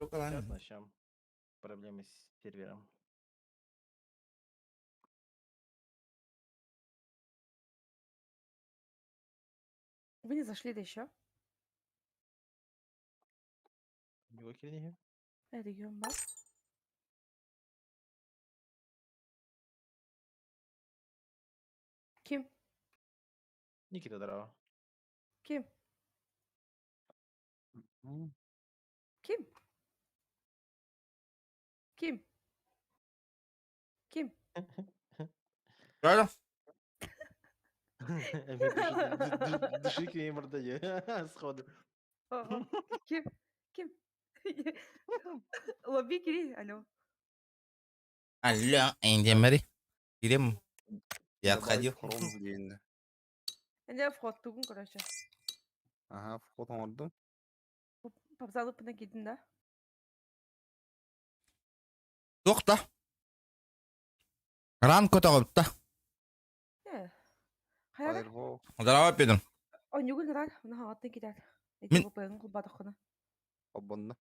Сейчас начнем. Проблемы с сервером. Вы не зашли да еще? Него кирниги? Регион бар. Ким? Никита, здорово. Ким? Ким? Ким? Ким? Правильно? Дыши к мордае сходу. Ким? Ким? Лобби кири, алло. Алло, Энди Кирим. Я отходил. Эне вход тугун, короче. Ага, вход оҥордум. Папзалыпына киирдин да? Туох да? Ран көтөҕөбүт да. Э. Хайа? Firewall. Здорово, Петр. Онньугун ырар, уна хаҥаттан киирэр. Мин- Эти ВПН кулбатаххына. Оббонно.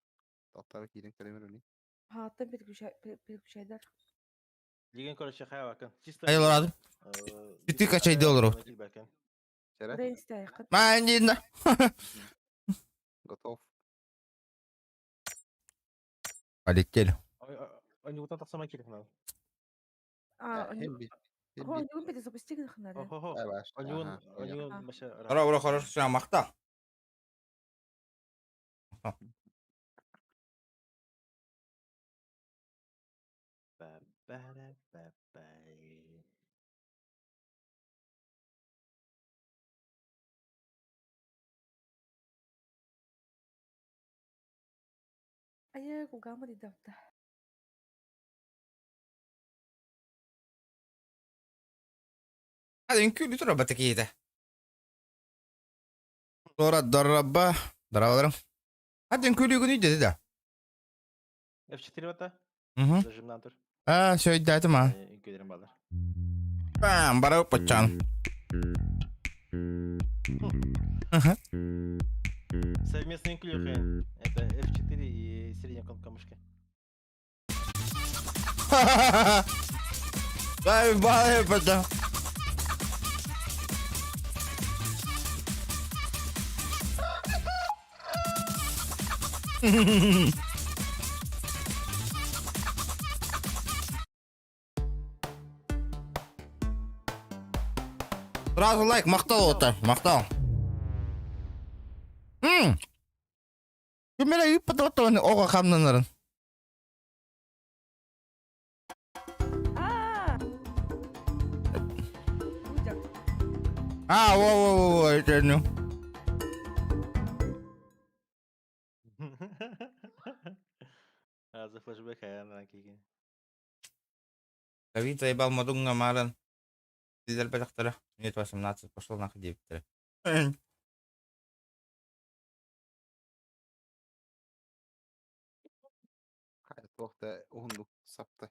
Тохтары киирэн кэлэмэр үни. Хаҥаттан переключайдар. Лигин короче хайабакын. Чисто. Айыларадым. Ити качайды олору. Чэрэ. Рейнстайхын. Мандина. Готов. Полетели. Онньугутан тахсама кирихнал. А, Хемби. Хемби. Онньугун перезапусти гынахнары. Хо-хо. Айбаш. Онньугун, онньугун баша. Здорово, хорошо, махта. Айа, кугама дидавта. Hadi үҥкүүлүү турар киһитэ. Дора дораба дорабаларым. Hadi үҥкүүлүүгүн үйдеді да. F4 бата. Угу. Зажимнан тур. А, все өйдөөтүм а. Үҥкүүлэрим балар. Бам, бара уппаччан. Совместный үҥкүүлүөххэ. Это F4 и средняя кнопка мышки. Дай бай, бата. Сразу лайк, махтал ота, махтал. М. Кимэрэ ыыппатаҕыттан оҕо хамнанарын. А! А, во во во во, это ну. А, за флешбэк айаннан киген. Давид заебал модуҥҥа мааран биллэрбэтэхтэрэ. Нет, 18 пошел нахуй диэбиттэрэ. Туох да уһундук саптай.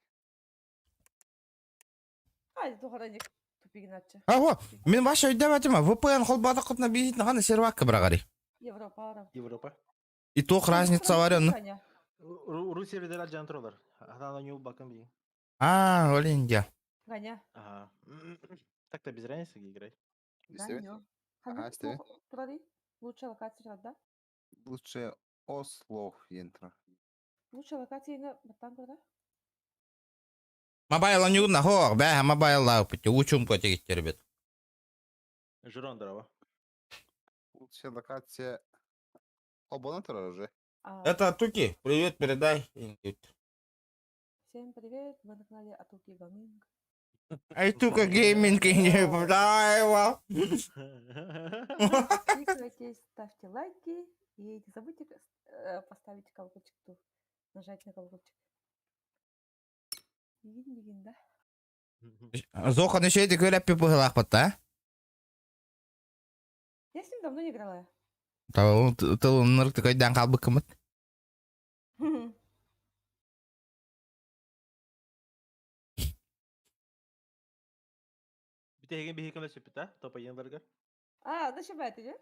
Ай, тухараник тупигиначчы. А, во, мин ваша өйдөөбөтүм, VPN холбоотоххутуна биһитин хана сервакка быраҕарый. Европа. Европа. И туох разница бар онно? Ру сервердер алжан туралар. Хатан нью бакын би. А, ол Индия. Ганя. Ага. Так-то без разницы играть. Истэбин? Ага, истэбин. Турары. Лучшая локация да? Лучше Ослов ентра. Лучшая локация на баттан турда? Мобайл анюгна хор, бә, мобайл лаупити, учум котигиттер бит. Жирон здорово. Лучшая локация Обона турар уже. Это Туки, привет передай. Всем привет, вы на канале Атуки Гаминг. Ай, Тука Гейминг, не вау. Подписывайтесь, ставьте лайки и не забудьте поставить колокольчик тут, нажать на колокольчик. Игин дигин, да? Зохан еще эти говорят пипыгылаах батта. Я с ним давно не играла. Тылыннар тыкайдан қалбыккымыт. Бүтәһигин биһи көмөлөспүт а топ-1 баргар. А, да шибает, иди?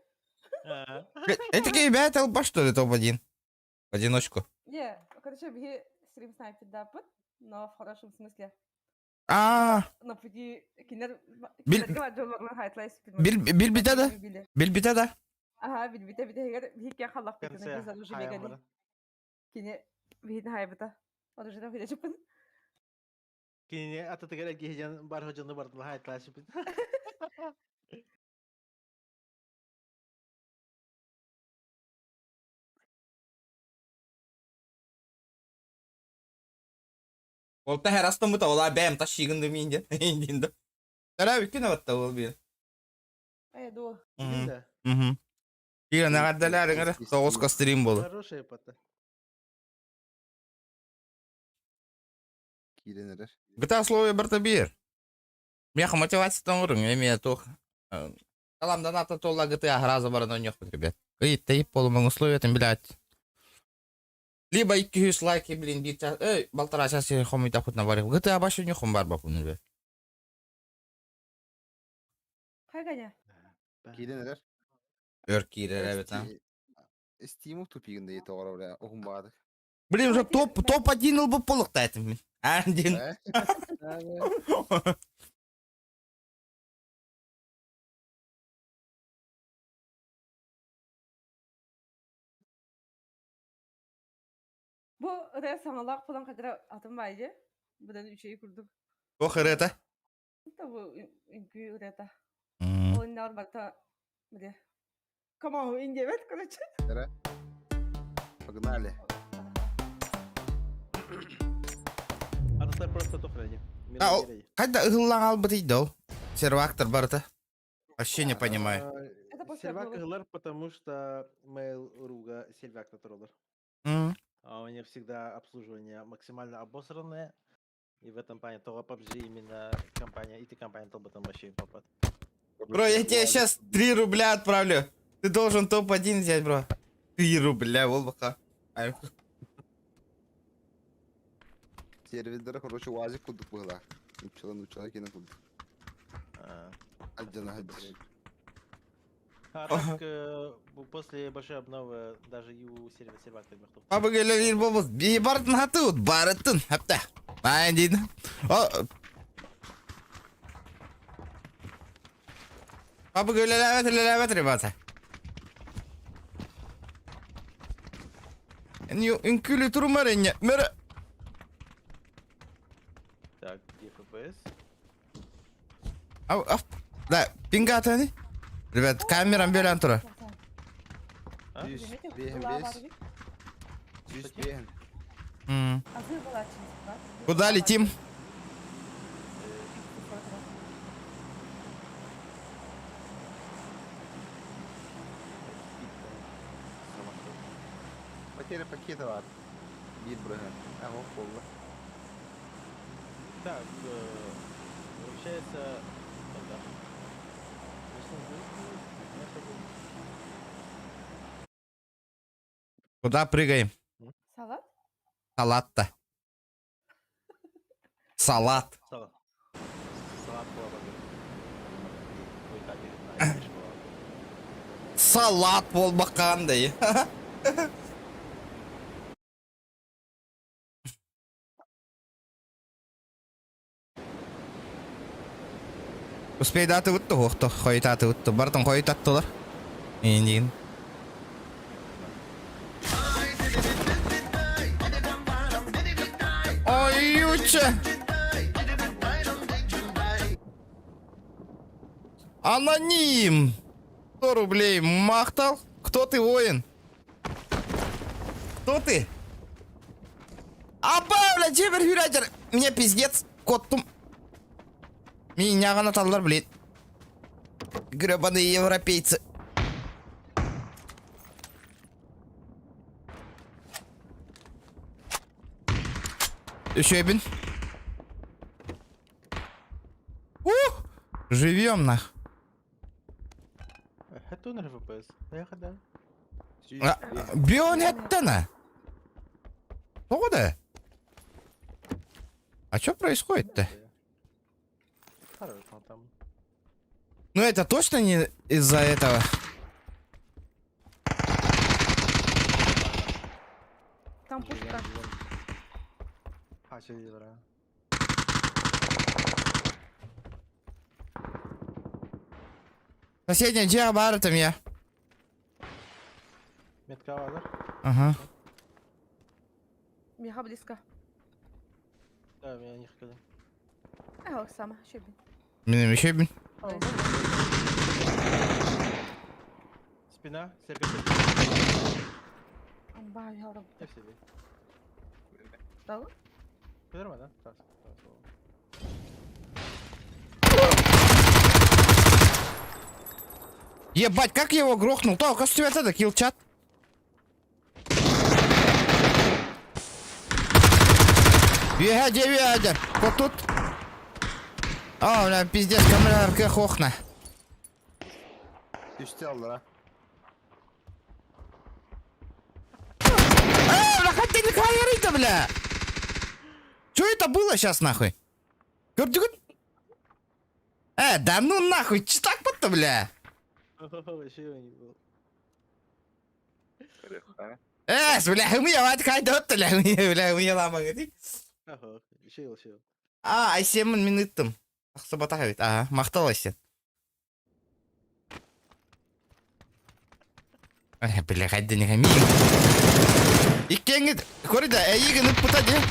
Этики бэт алба что ли топ-1? В одиночку. Не. Короче, биһи стрим снайпердааппыт, но в хорошем смысле. А, На пути кинер Бил- кинерге бар дьоллорунан хайтлай бил билбитэ да? Билбитэ да? Аха, билбитэ битэ биһикке халлахпытына Конце без оружия хайан бегали. баран. Кини биһин хайбыта. Оружие билечиппин. Кинини атытыгар эргиһидьэн бар дьону бардын хайтлаашыппыт. Ол та херастамыта ола бэм ташигын да мин диэн. Диэн да. Төрөөбүккүн абатта ол биир. Э, дуо. Мгм. Да. Мгм. Киирэн эҕэрдэлээриҥ эрэ. Тоҕуска стрим буолар. Хорошая пота. Киирэн эрэр. Гыта условия барта биир. Миэхэ мотивация оҥоруҥ эмиэ туох Таламдан ата туолла гыты аһараза баран ойнуохпут ребят. Ыйытта болумаҥ условиятын билээт. Либо 200 лайки, блин, биир час, эй, полтора часа хомуйдахпытына барыах. Гыты абаш ойнуохум бар бапын ребят. Хайганя. Киирэн эрэр. Өр киирэр эбит а. Стиму тупигын да тоҕоро бля уһун баадык. Блин, уже топ топ-1 ылбыт болуктаатым мин. Один. Э? Бу ырыа саҥалаах буолан хадара атын баайы. Быдан үчүгэй курдук. Ох ырыата. Да бу үҥкүү ырыата. Ол иннигэр барыта бile Come on, индиэбэт, короче. Эрэ. Погнали. Атыттар просто тухрани. А, ол- Хайда ыһыллаан албытый да ол? Сервактор барыта. Вообще не понимаю. Это после Сервак обновы. ыһылар, потому что Mail.ru-га сервак тураллар. А у них всегда обслуживание максимально обосранное. И в этом плане того PUBG именно компания, и ты компания там вообще попад. Бро, я тебе сейчас 3 рубля отправлю. Ты должен топ-1 взять, бро. 3 рубля, волбака. Ай, Сервердere короче уазик курдук быһыылаах. Нуччала нуччала киэнэ курдук. А, Адьана хадьар. А так, после большой обновы даже и у сервера сервак мехтов. Папа говорит, бобус, би бартын хатыут, барытын, хапта. Ай, дейді. О, Папа үлэлээбэт, үлэлээбэт, ребята. Үҥкүүлүү турумар инньэ. Мөрө. Так, где FPS? Ау, ау. Да, пингатаны. Ребят, камерам бөлөн турар. А? Жүз бэһин бэс. Жүз бэһин. М. Куда летим? Потеря пакета бар. Биир бырыһыан. Аҕа буолла. Так, получается, тогда. Куда прыгаем? Салат? Салат-то. Салат. Салат. Салат была бы. Ой, так, или на, Салат буолбаккаандай. Успейдаатыбыт туһуохто, хойутаатыбыт бартын хойутаттылар. Индиин. Ойуча! Аноним! 100 рублей махтал. Кто ты, воин? Кто ты? Апа, бля, жебер хүрәжер. Мне пиздец, коттум. Меня таллар, блин. Гребаные европейцы. Үчүгэйбин. Ух! Живем нах. Это он FPS. Поехали, да. Бионеттена. Тоҕо А что происходит-то? Хорош он там. Ну это точно не из-за этого? Там пушка. Соседняя дьиэ баар этим я. Метка баар. Ага. Миэхэ близко. Да, меня не хотели. Эх, сама, щебень. Мин еще бин. Спина, Сергей. Амба, я Я в себе. Дала? Нормально, да? Так, Ебать, как я его грохнул? То, кажется, у тебя это килл чат. Бегади, бегади. Вот тут. О, бля, пиздец, камера хохна. Үстэ аллара. Э, бля, хотя не хайры-то, бля. Что это было сейчас, нахуй? Көрдүгүт? Да ну нахуй, че так вот-то, бля? Вообще его не был. Бля, мы я хайда бля, бля, мы лама, говорит. Ага, еще еще. А, Айсемін мен ыттым. Ақсы батақ бит. Ага, мақтал Айсен. Ай, бля, хайда не хамин. Иккеңит, көрді, әйігін ыппыта де.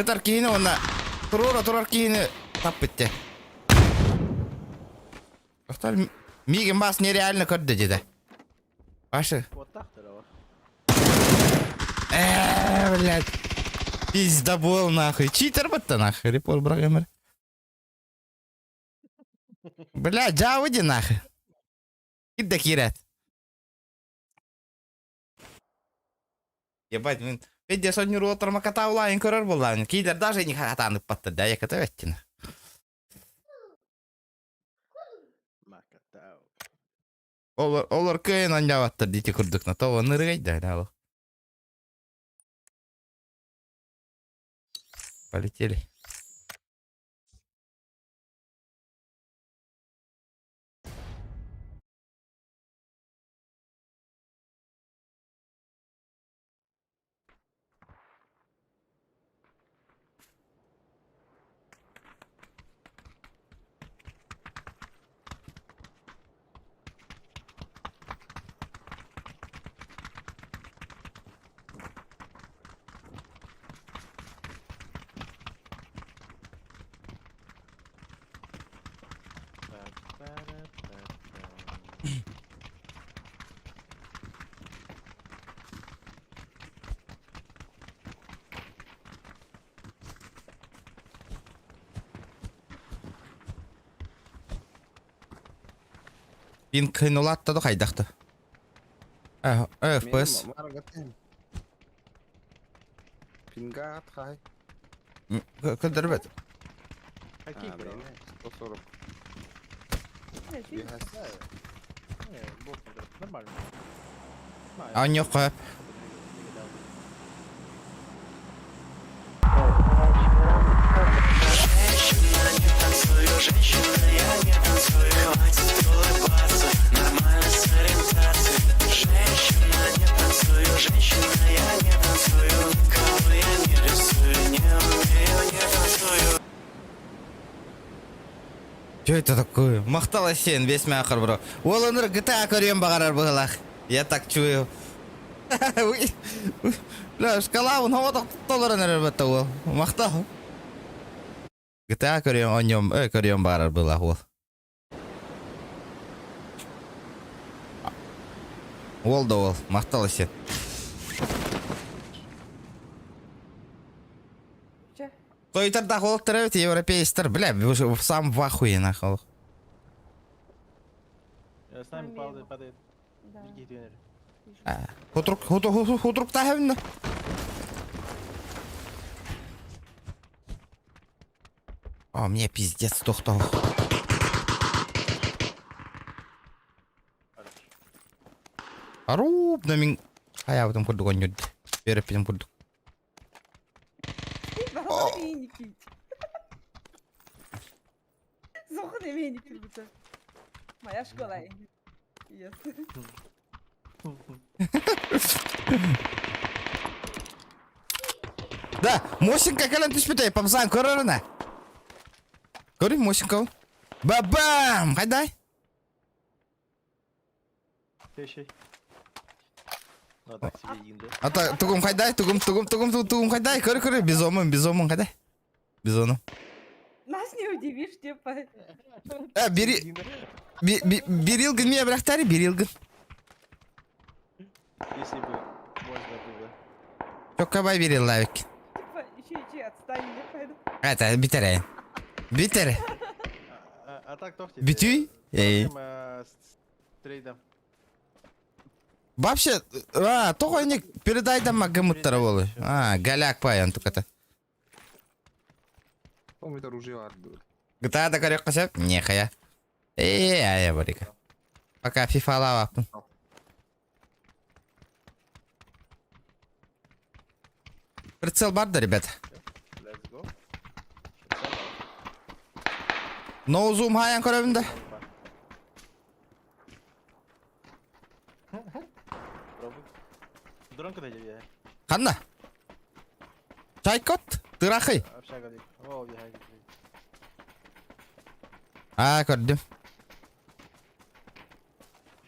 Кытар кейіні онна. Турора турар кейіні тап бітті. Тоқтар, мигін бас нереально көрді деді. Башы. Вот так здорово. Блядь. Пиздобол нахуй. Читер бітті нахуй. Репорт бірақ өмір. Бля, жауди нахуй. Кидда кирет. Ебать, мен Педде соннюр отырма катаулайын көрөр болларын. Кейдер даже не хатанып батты да, яката өттін. Макатау. Олар, олар кыйын онняваттыр дити курдук на то ныргайда, да. Полетели. Пинг кыйнулатта да хайдахты. FPS. Пинга хай. Көдөрбөт. Какие? 140. Не, нормально. Аньо коп. Что это такое? Махтала сен, весь мякар, бро. Ол ыныр GTA көрем бағарар бұғылақ. Я так чую. Бля, шкала, он хавата толар ыныр бітті ол. Махтал. GTA көрем, оньом, көрем бағарар бұғылақ ол. Ол да ол, махтал сен. Че? Тойтар холоктар эбит европейстер, бля, сам в ахуе нахуй. С нами падает, падает. Да. Другие вижу. Хутрук, хутрук, хутрук та. О, мне пиздец тохтал. Аруб, на мин... Хая, потом курдук он юрд. Беріп курдук. Зохан эмени кирбите. Моя школа. Yes. Да, Мосинка кэлэн түспүтэй, папзан көрөрүнэ. Көрүй Мосинка ол. Ба-бам! Хайдай? Тещей. Ну, так себе инде. Ата тугум хайдай, тугум, тугум, тугум, тугум, тугум хайдай. Көрү, көрү, бизомун, бизомун хайдай. Бизону. Нас не удивишь, типа. Э, бери, би, би, бирилгин мия бирахтари, бирилгин. Если бы можно было. Чоккабай бириллавик. Типа, еще еще отстань, я пойду. Это, битере. Битере. А, а, а так тохти. Бүтүй? Эй. Проблема с трейдом. Вообще, а, тоҕо не передай гымыттара болы. А, голяк паян туката. Помнит оружие арды. GTA да көрөк сөп? Нехая. Э, ая барика. Пока FIFA лаваппын. Прицел бар да, ребят. Let's go. No zoom хаян көрөбүн да. Пробуй. Дрон куда я? Ханна. Чайкот, тырахый. Общага дик. О, я. А, көрдүм.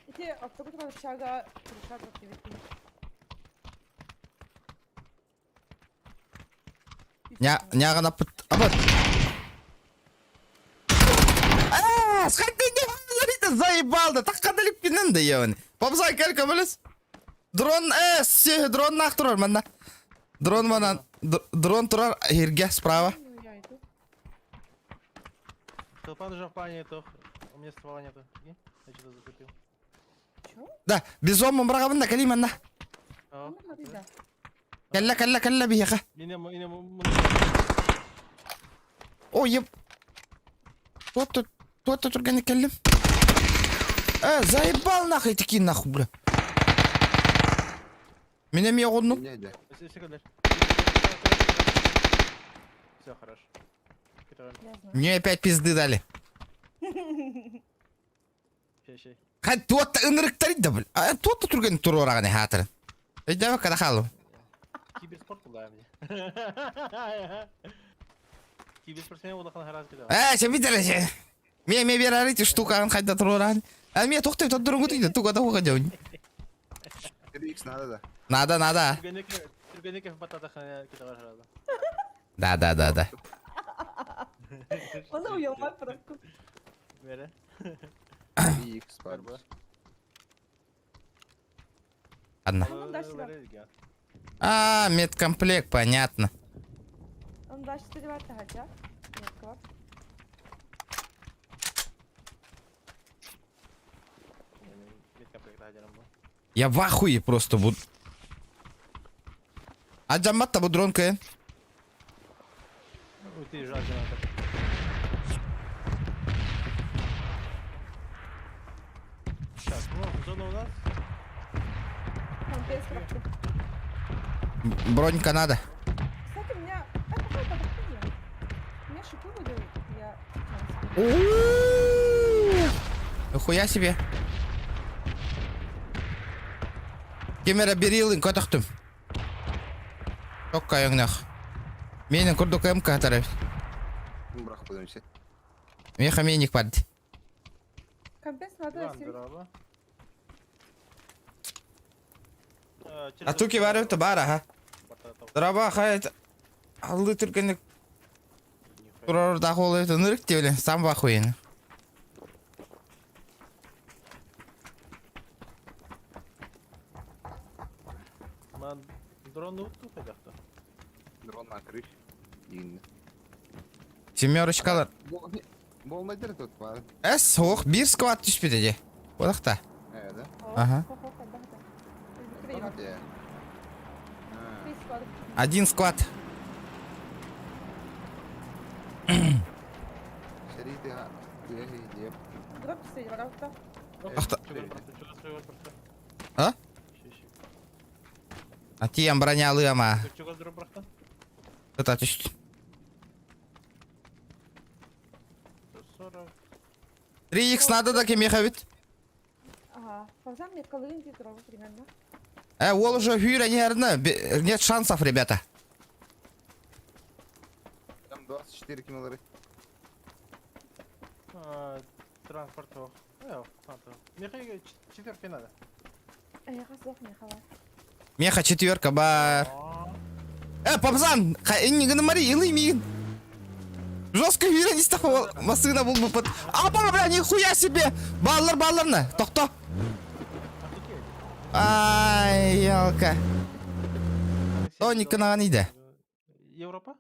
Эти автобус общага решат активити. Нягана пыт. Абат. А, сходи, не заебал да, так кадалик пинен да ебаный. Попсай кел көмөлөс. Дрон, э, все, дрон нах турар манна. Дрон манан, дрон турар ирге справа. Ну, я иду. Толпа нужна в плане тох. У меня ствола нету. Прикинь? Я что-то закупил. Чё? Да, бизон мамрага да кали манна. О, Ну, смотри, да. Кэллэ, кэллэ, кэллэ биһиэхэ. Меня, меня, О, еб. Вот тут түргәне кэллим. Э, заебал нахуй такие нахуй, бля. Меня меня одну. Не, не. Все, хорошо. Я знаю. Мне опять пизды дали. Щей, Хай туотта ынырыктар да бля. А туотта түргәне турораганы хатырын. Өйдәбе када халу. Киберспорт куда мне? Киберспортсмен улахан хараз кида. Э, сен видели? Ме ме берарите штука хайда турораганы. А ме тохтой тот другу ты туга да хуга дёнь. 3х надо да. Надо, надо. Түргенеке батата хана кида хараза. Да, да, да, да. Он уелмай просто. Мере. 3х Барба. бар. Ладно. Ну, дальше да. А, медкомплект, понятно. Он дальше 109 хотя. Нет, класс. Я в ахуе просто буду. А джамбатта бу дронка. Ты жадина. Так, ну, зона у нас. Там без коробки. Бронька надо. Кстати, у меня... А, какой подохуя? У меня шипы выдают. Я... Нихуя себе. Кемера берилин көтөхтүм. Токка өңнөх. Менин курдук МК тарап. Брах подумайся. Меха меник барды. Компенс надо Иван, сидеть. здорово. А туки бар өтө бар аха. Драба хайт. Алды түргенlik турар да хол өтө нырык деп сам в ахуе. Ман дрон утту хотя Дрон на крыш. Дигинде. Семерочкалар. Болмайдыр тут бар. Эс ох бир сквад түшпеди де. Одақта. Э, да? Ага. Где? Один склад. Шариты, где? Ахта. А? А тиям броня лыма. Это түшті. 3х надо да кемеха бит. Ага. Фазан мне колын примерно. Э, ол уже хюра не Нет шансов, ребята. 24 километра. Транспорт суох. Миэхэ четверка надо. Эйиэхэ суох миэхэ баар. Миэхэ четверка баар. Э, папзан, иннигин мари, илый миигин. Жестко үүрэн истэх массыына булбуппут. Апа, бля, нихуя себе! Бааллар, бааллар на, тохто. Ай, ялка. Тоник наҕан иде. Европа?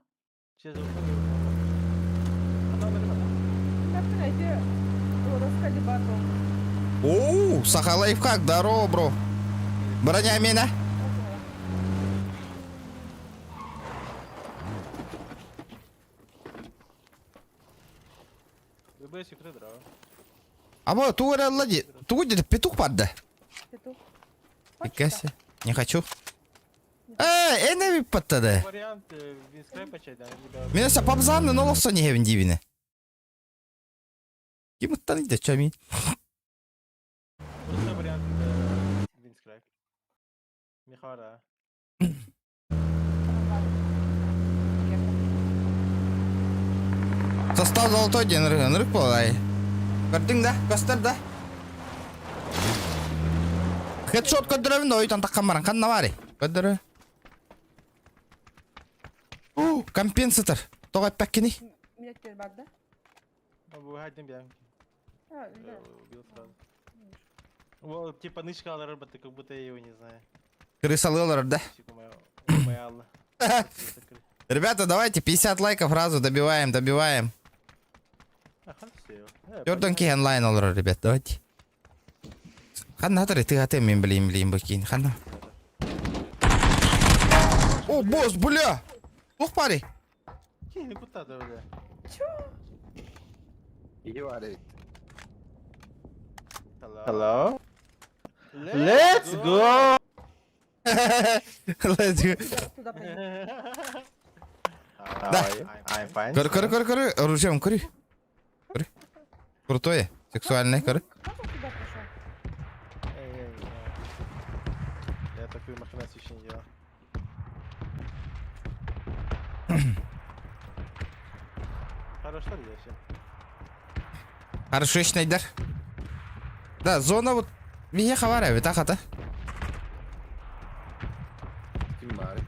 Оу, Саха лайфхак, здорово, бро. Броня мена. Аба, тугу эрэ ылла дии. Тугу диэти петух барда. Петух. Иккэс. Не хочу. Э, эн эбиппаттады. Вариант Мен өссө пабзааннын олохсон иһэбин диибинэ. Ким ыттан иде чами? Просто вариант Винскрайп. Михара. Состав золотой диэн ырык буолай. Көрдүҥ да? Көстөр да? Хедшот көрдөрөбүн да ойтон таххан баран ханна баарый? Көрдөрө. О, компенсатор. Тоҕо эппэккиний? Минөттөр бар да? Убил сразу. Вот, типа нычка алар, как будто я его не знаю. Крысалы олорор да? Ребята, давайте 50 лайков сразу добиваем, добиваем. Jordan киһи онлайн олорор, ребят, давайте. Ханна хатар тыгаты мен билим билим бакин. Ханна. О, босс, бля! Ох, пари. Киһини куттаата бля. Чё? Иһи баар эбит. Hello? Let's go! Let's go. Туда пойду. Да. I'm fine. Көрү, көрү, көрү, көрү, оружием көрү. Көрү. Крутое, сексуальное, көрү. Как он туда пошел? Эй, эй, эй. Я такую махинацию еще не делал. Хорошо ли вообще? Хорошо, Шнайдер. Да, зона вот... Биһиэхэ бар эбит, ахата. Ким баарый?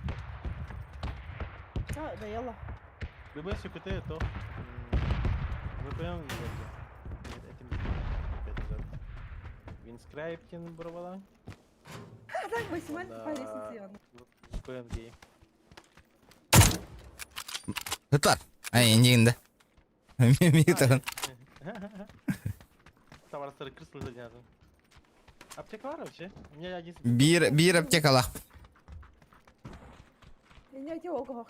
А, да, ялла. ББ СКТ то. ВПН этим опять назад. Винскрайптин бровала. А, так, 18 по лестнице. VPN гей. Ыттар. Ай, иннигин да. Миитарын. Товарыстары крысыл заднязым. Аптека бар вообще? У меня один... Биир, биир аптекалаах. Меня эти ого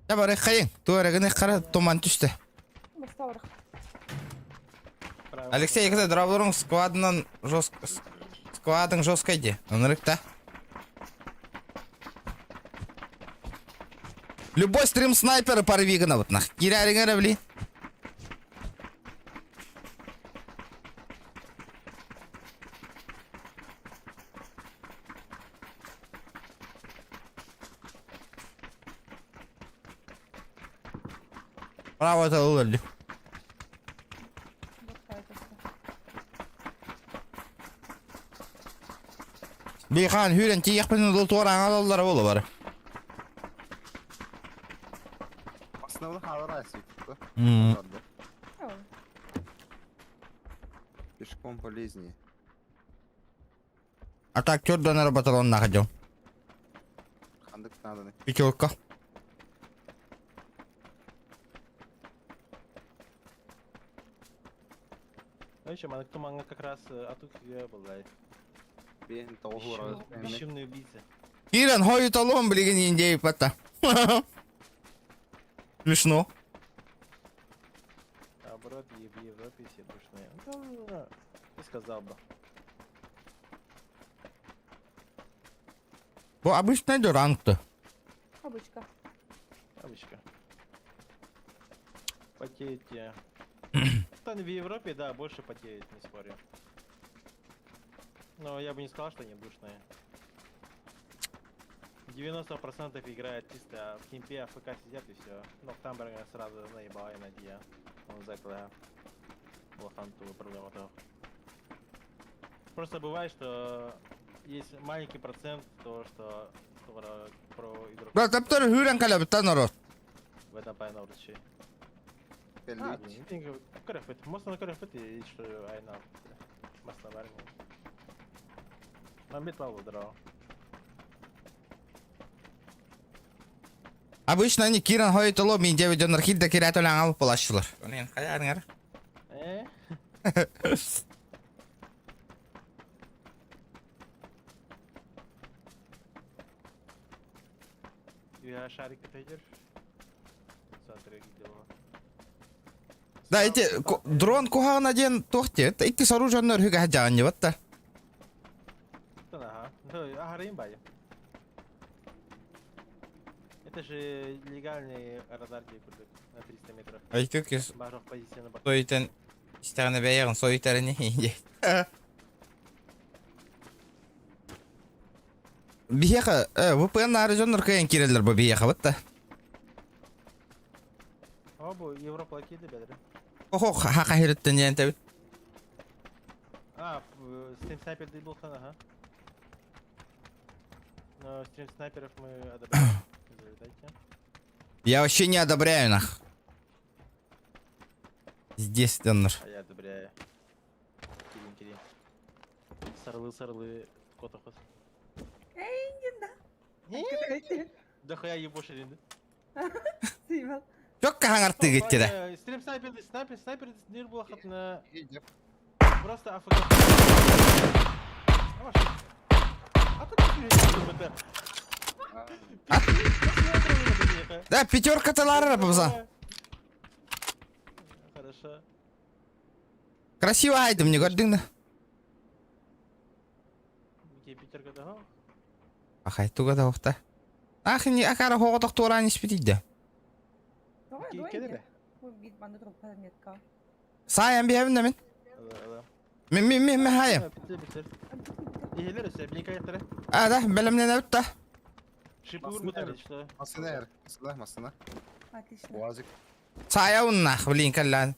Я бары хайын. Туарагын қара туман түсті. Баставрах. Алексей, когда дроблорың сквадынан жестко... Сквадың жестко иди. Ынырыкта. Любой стрим снайпера порви гына вот нах. Кирәриңер бли. Браво, это ылыр. Бейхан хүрен тиякпен ол туар аңалалар болу бар. Основной халара светит. Пешком полезнее. А так чёрт баталон находил. Хандык надо. Пятерка. Ну еще маннык туманга как раз атук была. Бен того Бесшумный убийца. Киран хой талон блин индей пата. Смешно. Наоборот, и в Европе все душные. Ну, ты сказал бы. Бу обычный дуранг-то. Обычка. Обычка. Потеете. Там в Европе, да, больше потеет, не спорю. Но я бы не сказал, что они душные. 90% играет чисто в кемпе, АФК сидят и все. Но там сразу наебала и надия. Он за это улахан проблема того. Просто бывает, что есть маленький процент того, что про, про игрок Да, таптар хүрен калабыттан народ. в этом плане урчи. Кэллибит. Мостан көрөппүт и что айна масна бар. Мамбет лаву дро. Обычно они киран хойт оло мин девять донор хилда кират олан алып булашчылар. Онен хаярыңар. Э? Я шарик отойдешь? Смотри, где Да, эти дрон кухагына диэн туох диэ? Икки оружияннар үһүгэ хаджаан дьыбатта. Ага. Ну, агарым бай. Это же легальный радар курдук на 300 метров. Айтык Бажок позиция на борту. сойтен истәгәне бәягын сойтәрен инде. Биһиэхэ VPN арыжоннор кыйын киреллер бу биһиэхэ бытта. О, бу Европа киди бедре. Охо хака хириттен диэн тэбит. А, стрим снайпер был хан, ага. Но стрим снайперов мы одобряем. Залетайте. Я вообще не одобряю нах. Здесь донор. А я одобряю. Кирин, кирин. Сарлы, сарлы, котохос. Эй, Да хуя ебошили, да? да. Чокка хаңартты гитти да. Стрим снайпер, снайпер, снайпер, нир был хат на Идем. просто АФК. А тут не Да, пятерка талара бабзан. Хорошо. Красиво айдым не көрдүң да. Пятерка того. Ахай туга да охта. Ах не акара хоготох тууран испитидде. Давай, Ки- давай. келе Бит маны туруп метка. Саян биһэбин да мин. Мен мен мен мен хайым. Ихелер өсө, блин каяктары. А да, белемнен өттө. Шипур бутар что. Масына эр. Масына, масына. Отлично. Уазик. Сая уннах, блин, каллан.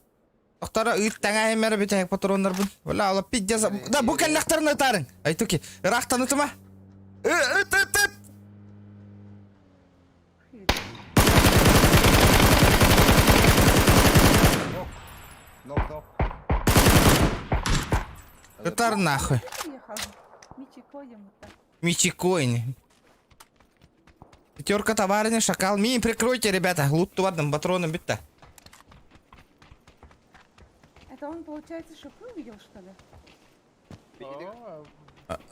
Доктора ыттаңа эмер битек патрондар бун. Вала ала пиздец. Да бу каллахтарын ытарын. Айтуки, рахтан ытыма. Ыт ыт ыт. Нок, нок. Ытар нахуй. Приехал. Мичи ходим. Мичикоин. Пятерка товарный шакал. Мин прикройте, ребята. Лут тувардым патроном битте. Это он, получается, шипы увидел, что ли?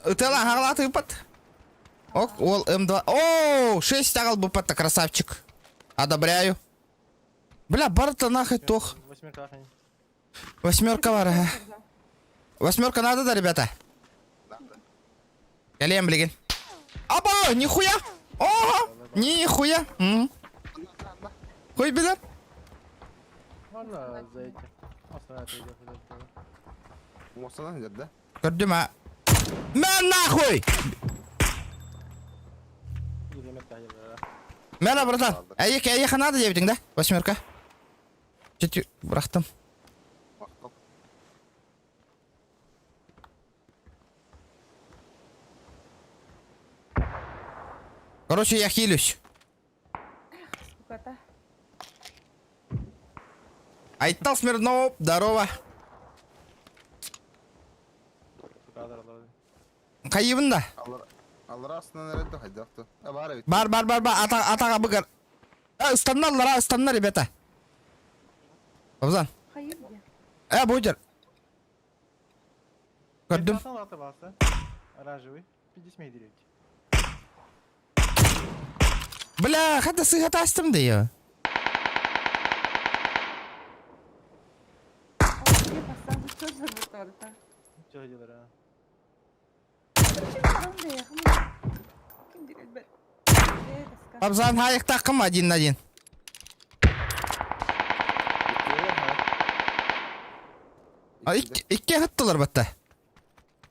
Ытала хаглаты ыпат. Ок, ол М2. О, 6 агал бупатта, красавчик. Одобряю. Бля, барта нахуй тох. Восьмерка ахань. Восьмерка бар, ага. Восьмерка надо, да, ребята? Надо. Калем, блин. Аба, нихуя! Ого! Нихуя! М. Хуй беда. Можно за эти. Масына отойдет. Масына идет, да? Көрдүм, а. Мә нахуй! Или метка да. Мә, братан. Әйек, әйек надо дебитиң, да? Восьмерка. Чуть бырахтым. Мактал. Короче, я хилюсь. Сколько-то. Айтал Смирнов, здорово. Кайыбын да. Алар алар астынан эрэ хайдахты. А бар бит. Бар, бар, бар, бар. Ата, атаға бұгар. А, ыстаннар, лара, ыстаннар, ребята. Абзан. Хайыр где? Э, будер. Көрдүм. Оранжевый. 50 деревья. Бля, хата сыхата астым да я. О, где поставлю? Что за бутон-то? Что делать, а? Зачем барам да я? Ким дерет бер? Э, доска. Абзан хайык такым один на один. А, икки, икки хаттылар батта.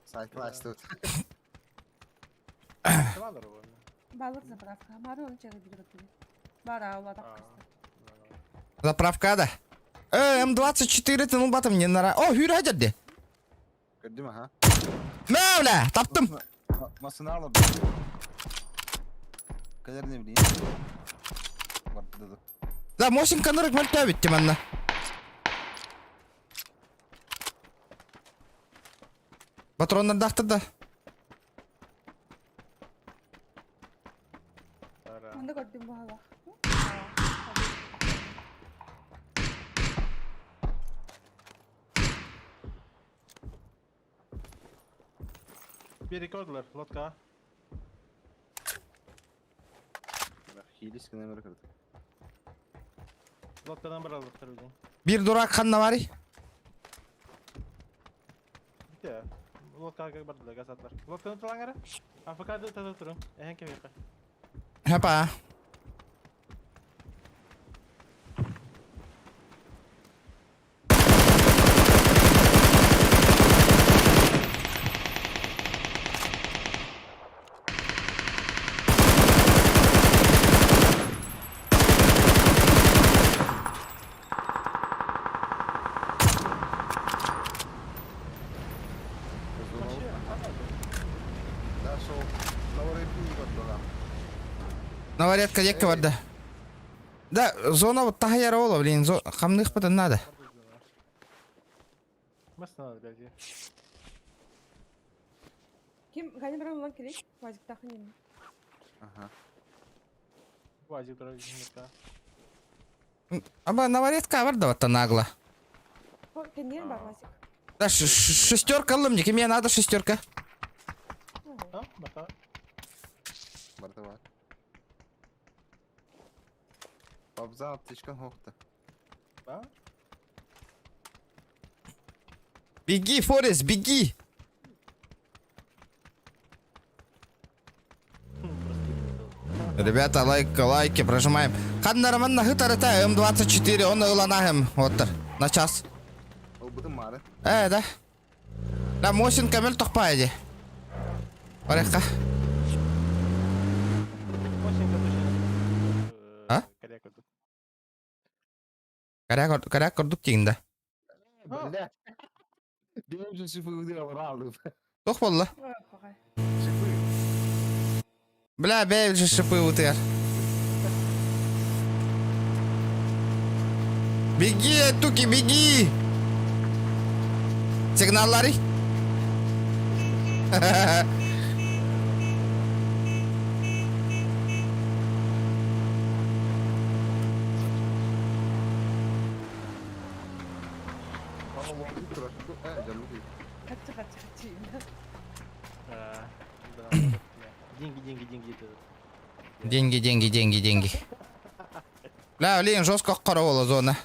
Сайкл асты. Сама дорога. Балыр заправка. Мары оны чагы билбеппин. Бара улатак кыста. Заправка да. Э, М24 тын батым не нара. О, хүрэ деді. Көрдүм аха. Мәулә, таптым. Масына алып. Кэлэр не билейин. Барды. Да, Мосин канырык мөлтө битти манна. Патроннардаахтар да. Онда көрдүм баһалах. Перекодилар, лодка. Хилис гына бер кырды. Лодкадан бар алыптыр өзүң. Бир дурак ханна барый. Бите. Лодкага бардылар, гасатлар. Лодканы тылаңара. АФК тата турун. Эһен кебекка. Хапа. Наваретка декка барда. Да, зона вот тахаяр ола, блин, зо... хамных потом надо. Мас надо, блядь. Ким гани бар улан керек? Вазик тахын Ага. Вазик турар лодка. Аба наваретка барда вот нагло. Кеннен бар вазик. Да, шестерка алым, мне надо шестерка. А, бата. Барда бар. Бабза аптечкан хохта. Да? Беги, Форест, беги! Ребята, лайк, лайки прожимаем. Ханнараман хытарыта М24, он ыланахым. Вот на час. Ол бутын мары. Э, да. Да, Мосин камел тохпайди. Барекка. Мосинка точно. А? Коряк тут. Коряк, коряк курдук тигинде. Бля. Бем же шифы алып. Тох болла. Пагай. Шифы. Бля, бей же шипы утыр. Беги, туки, беги! Сигналлары. Качы качы качы. Деньги, деньги, деньги. Деньги, деньги, деньги, деньги. Бля, блин, жестко караула зона.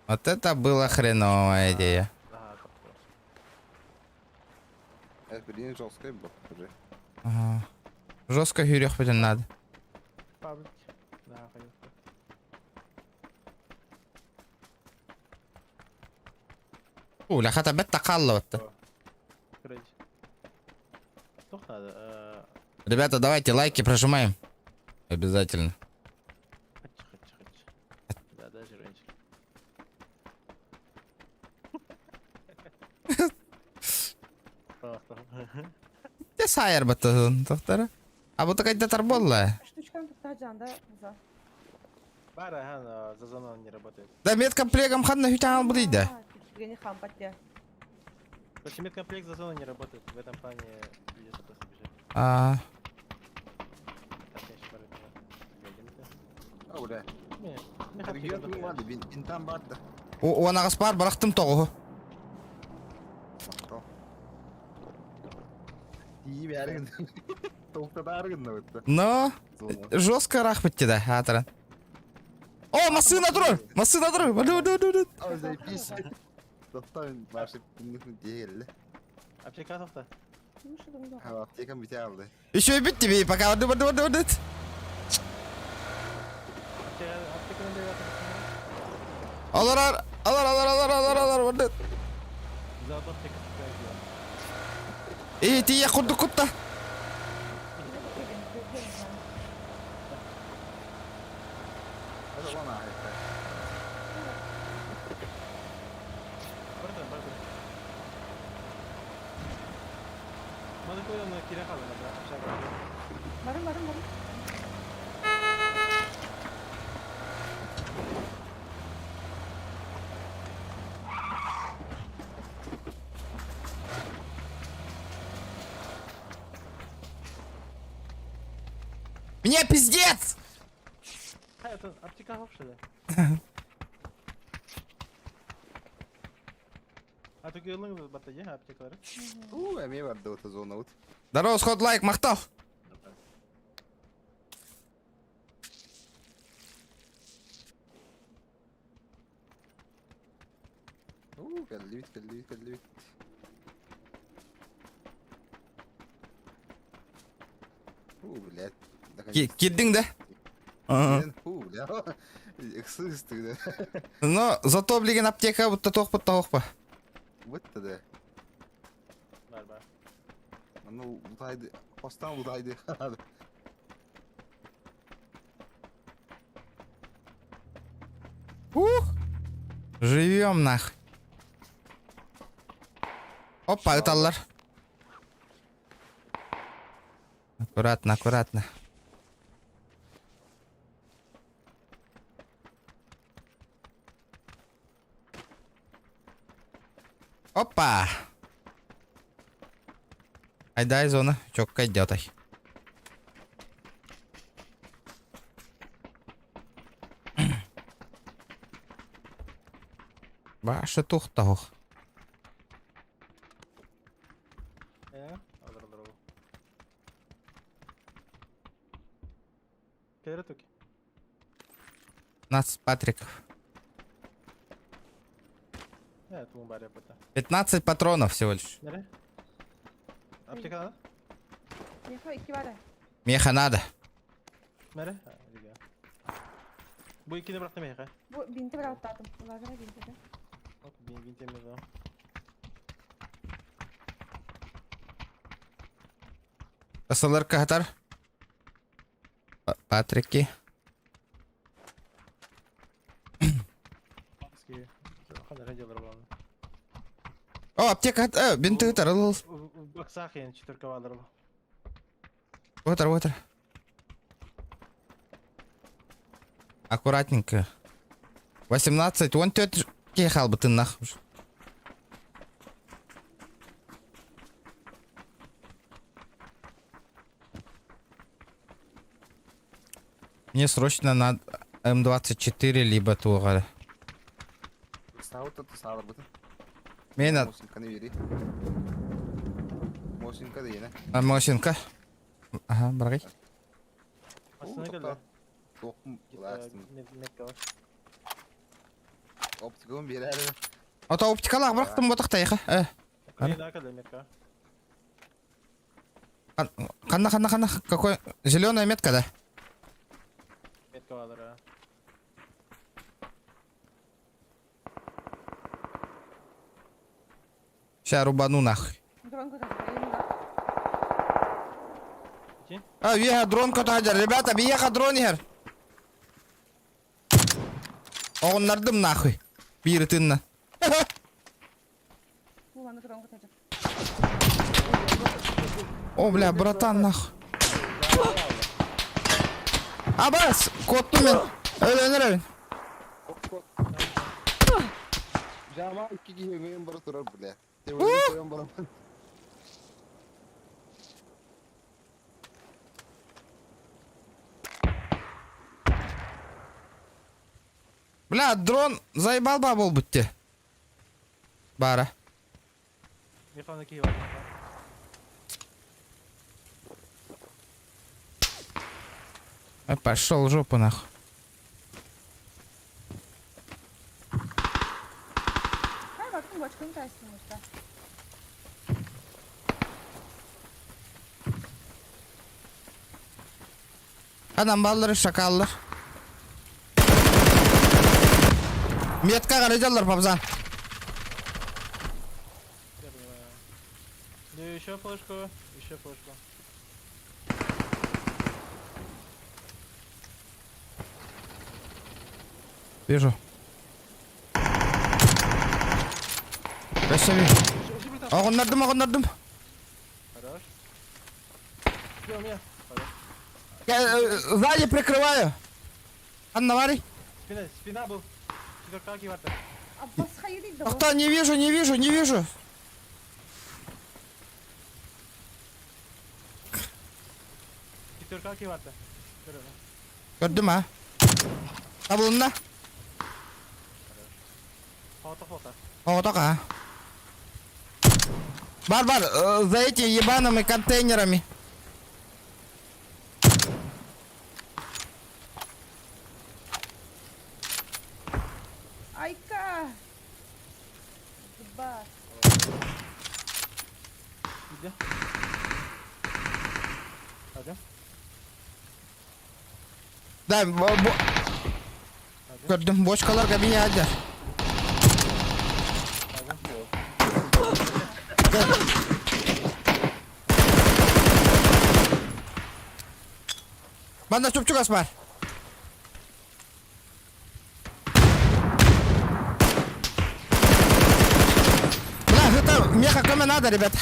Вот это была хреновая идея. Это блин жесткая был уже. Ага. Жестко хюрёх блин надо. Паблик. Да, поехали. Уля, хата бетта қалла вот. Короче. Что надо? Ребята, давайте лайки прожимаем. Обязательно. Хочу, хочу, хочу. Да, даже раньше. Те сайыр бітті, тоқтары. А бұты қайда тарболла? Штучканы тукта жанда за. Бара, ага, за зону не работает. Да медкомплектом ханна хүтен ал бұдейді. Гени хампатя. Короче, медкомплект за зону не работает. В этом плане придется просто бежать. А, Так, я еще пару А, бля. Не, не Регион барды, бинтан барды. Уанағас бар, барақтым тоғығы. Мақтау. Тиіп әрігін. Тоқтата әрігін өтті. Но, жестко рах бітті да, атыран. О, машина тұр! Машина тұр! Бу, бу, бу, бу. Ау, заебись. Тоқтау, башы күннің дегелі. Аптека тоқта. Ну что там Ха, аптекам біте алды. Еще и бітті бей, пока. Бу, бу, бу, бу, бу. Аптека, аптеканы беріп жатыр. Алар, алар, алар, алар, алар, алар, бу. Заодно аптека справедливо. Эй, тие құрды құтта. Это вон ааһыта. Бардым, бардым. Маны көйөн кире қалдым, aşağı Барым, барым, барым. Мне пиздец! Это аптека вообще, А то кыылың батайы аптекалары. Уу, эмиэ барды вот зона вот. Здорово, сход лайк, махтал! Уу, кэллибит, кэллибит, кэллибит. Уу, блядь. Кирдиҥ да? Ага. Уу, бля. Ыксыы да. Но зато, блин, аптека будто туох будто па. Бытта да. Бар бар. Аны утайды, постан утайды. Ух! Живем нах. Опа, ыталлар. Аккуратно, аккуратно. Опа! Айдай зона, чокка идет ай. Баша тухтах. Э, алыр алыр ол. Кэлэр туки. 15 патриков. Э, туун бар yapata. 15 патронов всего лишь. Нере? Аптека надо? Меха икки баар. Меха надо. Нере? Бу иккини бырахтым эһиэхэ. Бу бинти быраҕаттаатым. Лазера бинтите. Бинтемез о. СЛР кахатар. Патрики. О, аптека, бинты тарыл. Баксах я четверка валар. Вот, вот. Аккуратненько. 18, он тет кехал бы ты нахуй. Мне срочно надо М24 либо тугара. Саута саалар бытын. Мне надо Мосинканы бери. Мосинка дейін, А, Мосинка. Ага, брай. Астына келді. Тоқым ластым. Метка бар. Оптикын берәр. Ата оптикалар бырақтым ботақта еха. Э. Украина келді метка. Қанна, қанна, қанна. Какой? Зеленая метка, да? Метка бар. Сейчас рубану нахуй. Дрон көтөр. А, веха дрон көтәжер. Ребята, бияха дрон ехер. Оғыннардым нахуй. Бири тынна. Бу маны дрон көтөр. О, бля, братан, нахуй. Абас, котту мен. Өлөнөр өлөн. Жама икки киһи бара турар, бля. Тебен бара. Бля, дрон заебал бабол бітті. Бара. Механы киіп алды. Ай, пошел в жопу нахуй. Хай бактым бочканы тайсың уста. Адам баллары шакаллар. Метка қарайдалар, папзан. Я понимаю. Да еще флешку, еще флешку. Вижу. Өссө bir. Оҕуннардым, оҕуннардым. Хорош. Где у меня? Хорош. Я, сзади прикрываю. Анна, Варя. Спина, спина был. Четверка киварта. Аббас хайырый да. Ахта, не вижу, не вижу, не вижу. Четверка киварта. Көрдүм а. Табылынна. Фото, фото. Оҕотох а. Бар, бар, за этими ебаными контейнерами. Айка! Зуба. Где? Один. Да, бо... Көрдүм, бочкаларга бияды. Манна чуп-чугас бар. Бля, это меха кроме надо, ребят.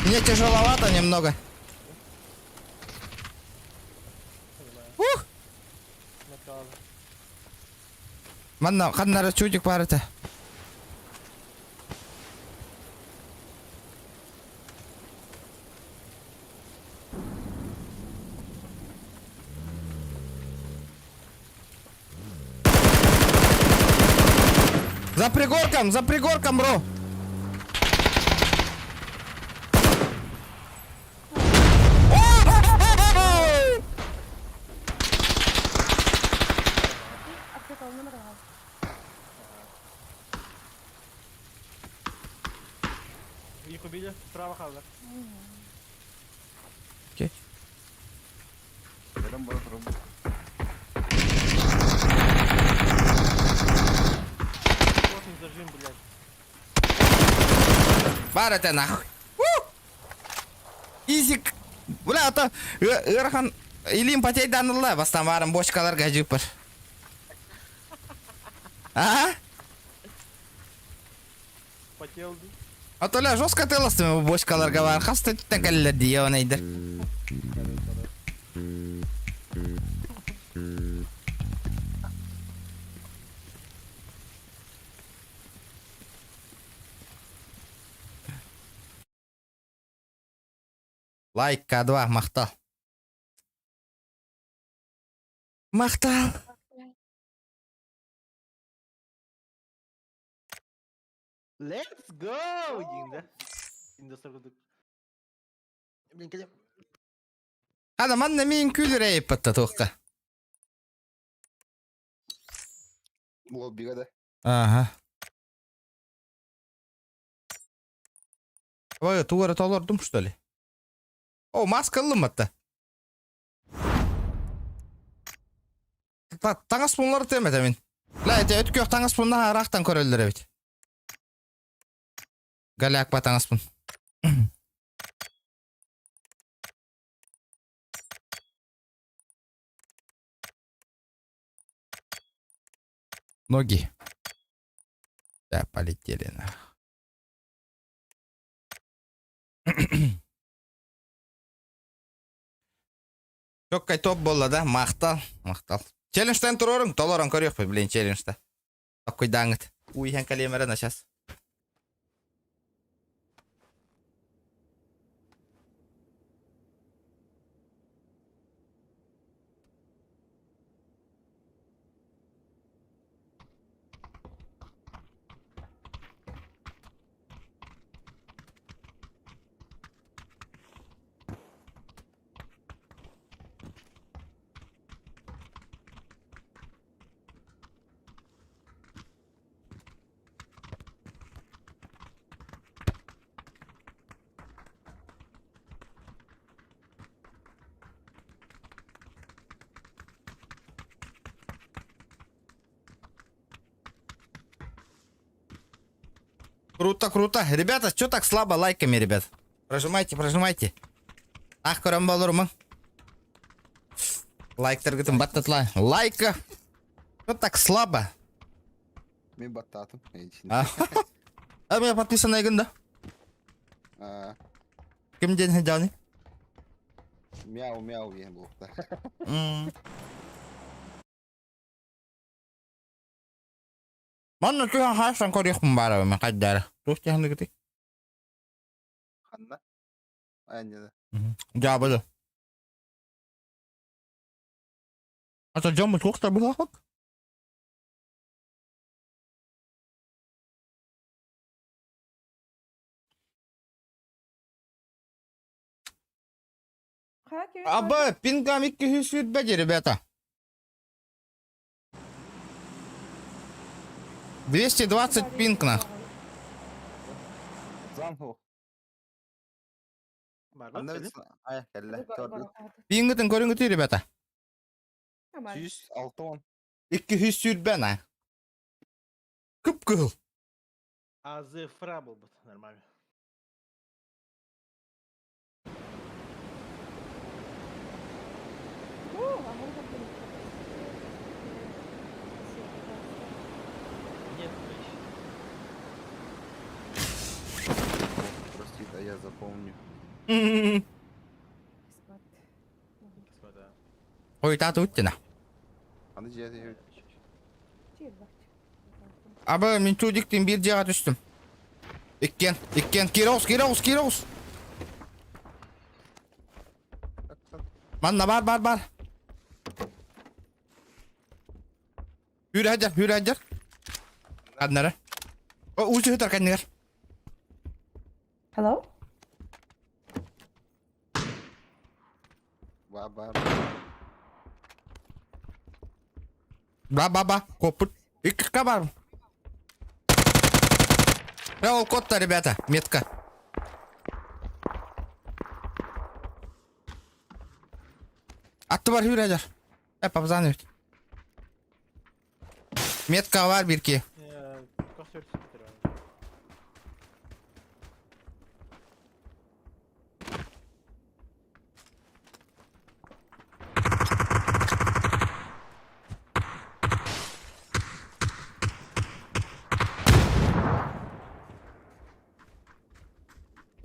Мне тяжеловато немного. Ух! Манна ханнара чудик бар это. За пригорком, за пригорком, бро. О! Аптека номер два. Их убили, справа хазар. Окей. Берем бара турабын. Вот не зажим, блядь. Бар это нахуй. Изик. Бля, а то ыарахан илиим потейданылла бастан барын бочкаларга жыпыр. А? Потел. А то ля жестко тыластым бочкаларга бар. Хаста түттен кэллер диеванайдыр. Лайк К2, махтал. Махтал. Let's go! Диң да. Индустр курдук. Блин, кэлем. Ана манна мин күлүрэй патта туохка. Уол бига да. Ага. Ой, тугара толордум, что ли? О, маска ыллым атта. Таҥас пунлар тэмэтэ мин. Ла, эти өткөх таҥас пунна арахтан көрөллөр эбит. Галяк па таҥас пун. Ноги. Да, полетели на. Чоккай топ буолла да, махтал, махтал. Челленджтен туруоруҥ, толорон көрүөхпүт, блин, челленджта. Таккуйдааҥҥыт. Уу иһэн кэлиэм эрэ на сейчас. Круто, круто. Ребята, что так слабо лайками, ребят? Прожимайте, прожимайте. Ах, көрөн болурмун. Лайктаргытын баттатла. Лайка. Что так слабо? Мин баттаатым. А, а меня подписан да? А, Ким диэн сылдьаҕыный? Мяу мяу диэн буолта. Манна түһэн хаасан көрүөхпүн баарабын мен хайдара. Туох диэхэнигитий? Ханна? Айанньада. Дьаабы Ата дьоммут туох да быһаахыт? Аба, пингам 220 ребята. 220 пинг нах. Замху. Пингытын көрүҥүтүй, ребята. 106 220 на. Кып-кыһыл. Азыфра буолбут, нормально. Нет, Прости, да я запомню. Хойутаата уттина. Аны дьиэ Абы мин чудиктин биир дьиэҕэ түстүм. Иккиэн, иккиэн, киирэ оҕус, киирэ оҕус, киирэ оҕус. Манна бар, бар, бар. Hүүрэ сылдьар, hүүрэ сылдьар. Ханнара. О, уу сыһытар кэннигэр. Hello? Ба ба. Ба ба ба, коппут. Икки бар. Ол кот-то, ребята, метка. Аттыбар hүүрэ Э, папзан үт. Метка бар бирки.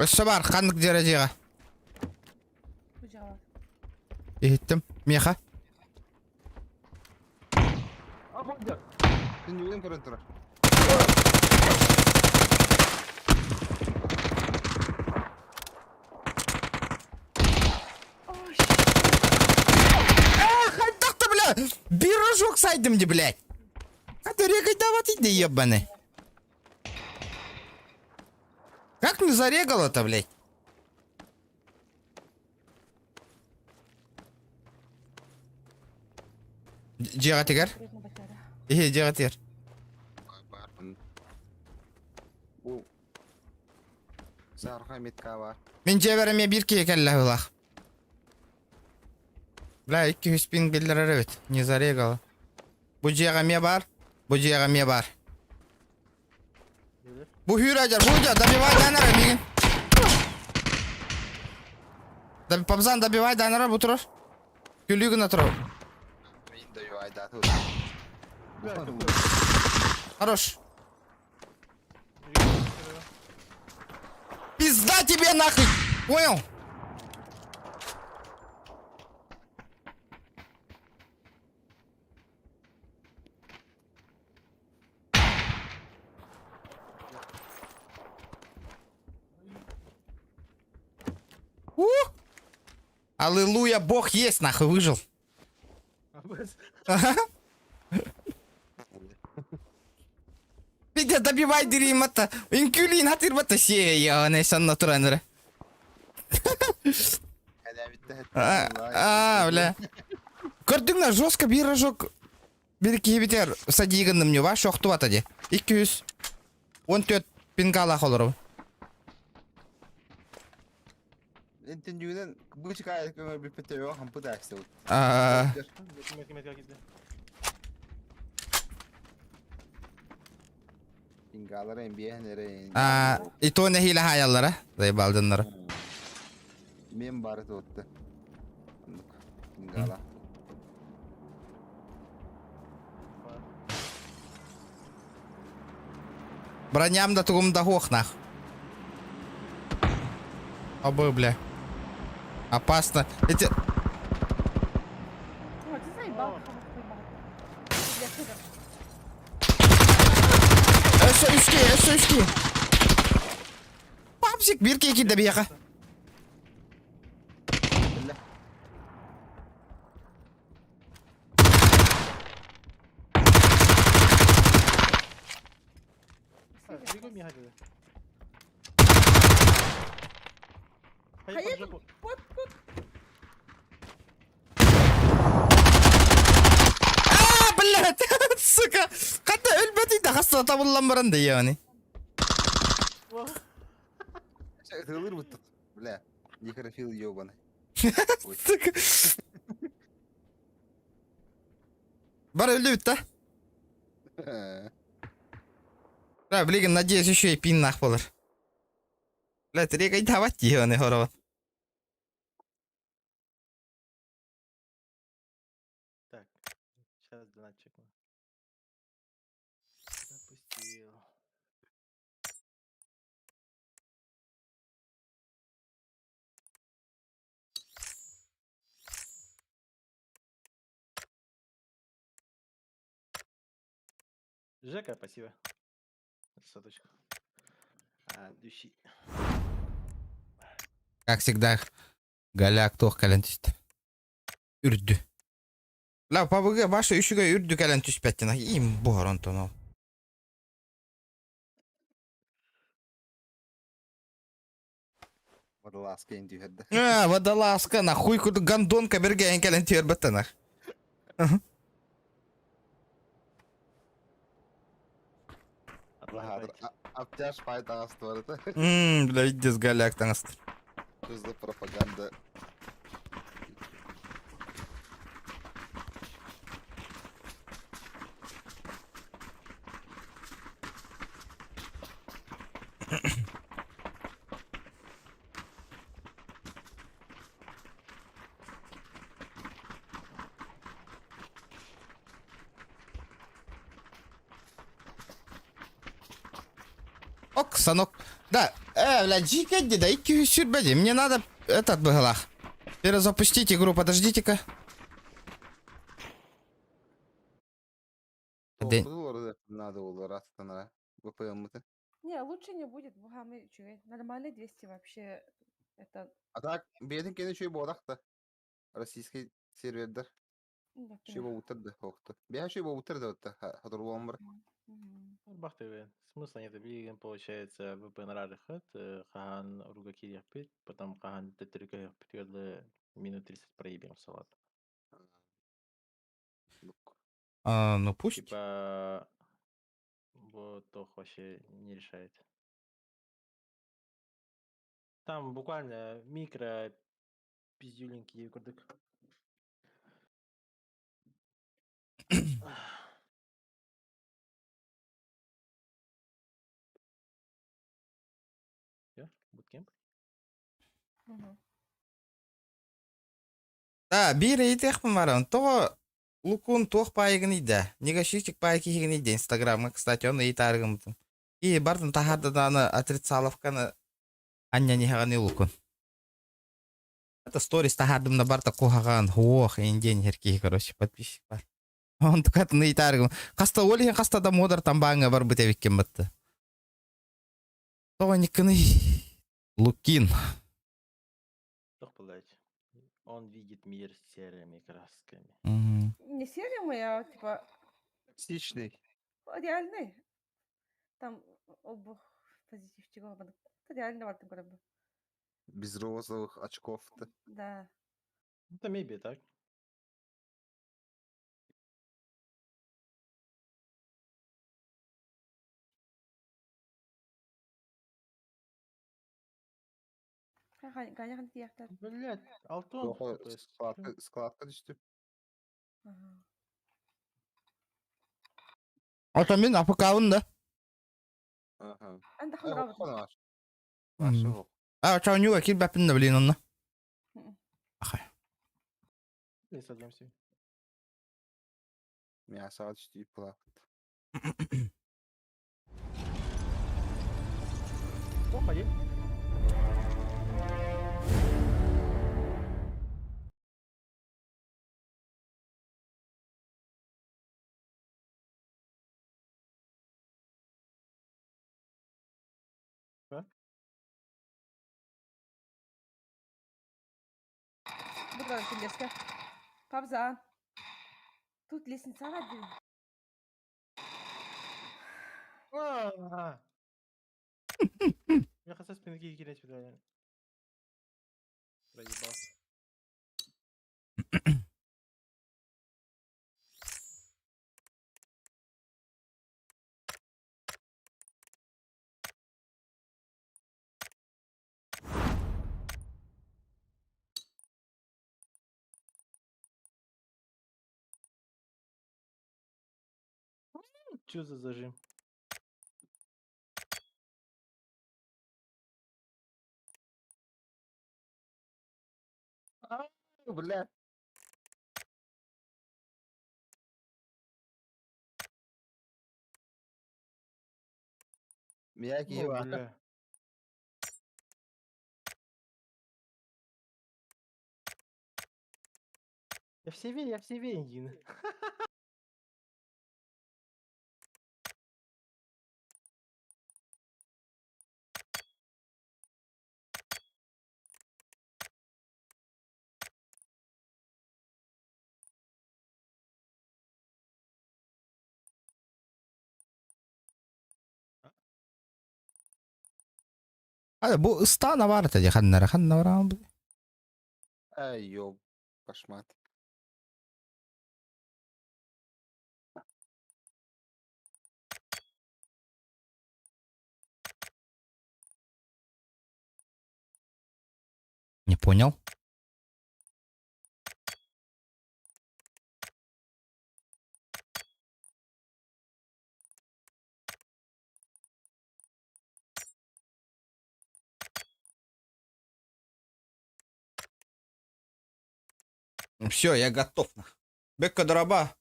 Өссө бар, ханнык дьиэҕэ? Иһиттим. Миэхэ. Түннүгүнэн көрөн турар. Эх, ты, бля! Пирожок сайдым де, блядь! А ты регай давать иди, ебаный. Как не зарегало-то, блядь? Дьиэҕэ тигэр. Иһи, дьиэҕэ тигэр. Бу Саарха метка бар. Мин дьиэбэр эмиэ биир киһи кэллэ быһыылаах. Бля, 200 пинг биллэрэр эбит. Не зарегало. Бу дьиэҕэ эмиэ баар. Бу дьиэҕэ эмиэ баар. Бу hүүрэ бу дьа, добивай данара миигин. Папзан добивай данара бу турар. Күлүү гына турар. Мин добивай да тут. Хорош. Пизда тебе нахуй! Понял? Ух! Аллилуйя, Бог есть, нахуй, выжил. Ага. Пиздец, добивай дерьмо-то. Инкюлин, хатырбата сея, я санна туранера. А, бля. Көрдүҥ жестко биир рожок биир киһибитигэр садиигынным ньуба шохтубата дии. 214 пингалаах олоробун. Интеннүүнэн бычка көмөр бүппүттэ хампы да аксы. А, Пингалар эмбиэн а, и то нэһиилэ хаайаллара, заебалдыннара. Мен бары туотты. Пингала. Броням да тугум да хуох нах. Обы, бля. Опасно. Эти... О, ты заебал, Бля, куда? Өссө үске, өссө үске. Папсик, бир киирдэ биһиэхэ. Бля. Бегом ехали. А я тут вот, вот. А, блядь, сука. Хата өлбөтүй да хаста табыллан баран да yani. Ытылыр быттык. Бля, некрофил ебаный. Ой. Сука. Бар өлдү да. Да, блин, надеюсь, еще и пин нах болар. Блядь, регай давать ебаный хорова. Так, сейчас донат чекну. Запустил. Жека, спасибо. Соточку. А, души. Как всегда, голяк туох кэлэн түстэ. Үрдү. Ла пабыга баша үчүгэй үрдү кэлэн түспэттин. Им буһар онтон ол. Водолазка ин түһэрдэ. А, водолазка, нахуй куду гондонка берген кэлэн түөрбэттэн. Аптяж пай таҕастыбар это. Ммм, бля, иди голяк таҥастыр. Что за пропаганда? Ок, санок. Да, бля, джикэдди, да, икки сүрбэди. Мне надо этот быһылах. Перезапустить игру, подождите-ка. День. Надо было растана. ВПМ-то. Не, лучше не будет, бугамы чует. Нормальный 200 вообще. Это... А так, беден кені чүй бодақта. Российский сервердер. ну, Чүй боутыр да хоқты. Бия чүй боутыр да отта. Хатыр бар. Мгм. Бахты, смысла нет. Билигин получается VPN рарыхат, хаһан руга кириэхпит, потом хаһан төттөрү көһүөхпүтүгэр минут 30 проебем салат. А, ну пусть. Типа, вот тох вообще не решает. Там буквально микро пиздюлинки курдук. Всё, буткемп. Мгм. Да, биир ыйытыахпын баран. Тоҕо Лукун туох паайыгын ыйда? Негашивчик паай киһигин ыйда Инстаграмҥа, кстати, он ыйытаарыгыммытын. И бардын таһаардадааны отрицаловканы анньан иһэҕин Лукун. Это сторис таһаардым да барта куһаҕан, хуох, индиэн иһэр киһи, короче, подписчик бар. Он тукатын ыйытаарыгым. Хаста ол иһин хаста да муодар тамбааҥҥа барбыт эбиккин батты. Тоҕо никкыный Лукин. Тох, блядь. Он видит мир серыми красками. Мгм. Не серый, а типа Токсичный. реальный. Там обух позитивчик. Это реально вартым көрөбүн. Без розовых очков-то. Да. Это maybe так. Ганя хан тиэхтэр. Блять, Алтон. Плохо то есть, складка, складка түстү. Ага. Ото мин АПК-бын да. Ага. Анда Э, хамрабыт. хоқ Мм. хоқ. А, чаунюга киирбэппин да блин онно. Мгм. Ахай. Не садимся. Мясо түстү плакт. Уходи. Бу тележка. Пабза. Тут лестница один. А. Я хотел спинки кинуть сюда. Проебал. Чё за зажим? А, бля. Мияки О, ба. бля. Я все венгин. Hadi bu ыстаана бар этэ ханнара ханна бараан бу. Ай, ёб, кошмат. Не понял. Все, я готов. Бекка дороба.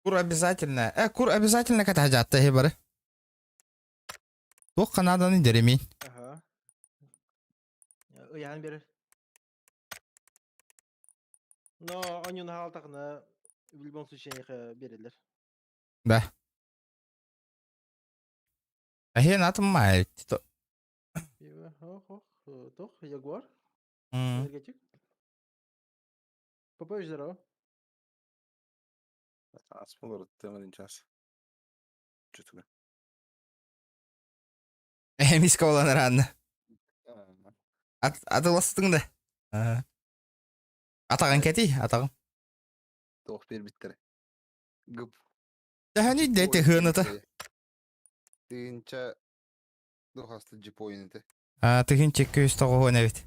Кур обязательно. Кур обязательно катажатта хебары. Туох Канаданы деремин. Ага. Ыйаан берер. Но онюн хаалтахна в любом случае берелер. Да. Ахен атым май. Ох, ох, тох, Ягуар, энергетик. Попович, здорово. Асмолор темрин час. Чутуга. Эмис колан ранна. Атыластың да. Атаган кәти, атаган. Тох бер биттер. Гып. Тәһәни дә тәһәнәтә. Тыгынча духасты джипойнете. А, тыгын чеккөс тогоһон эбит.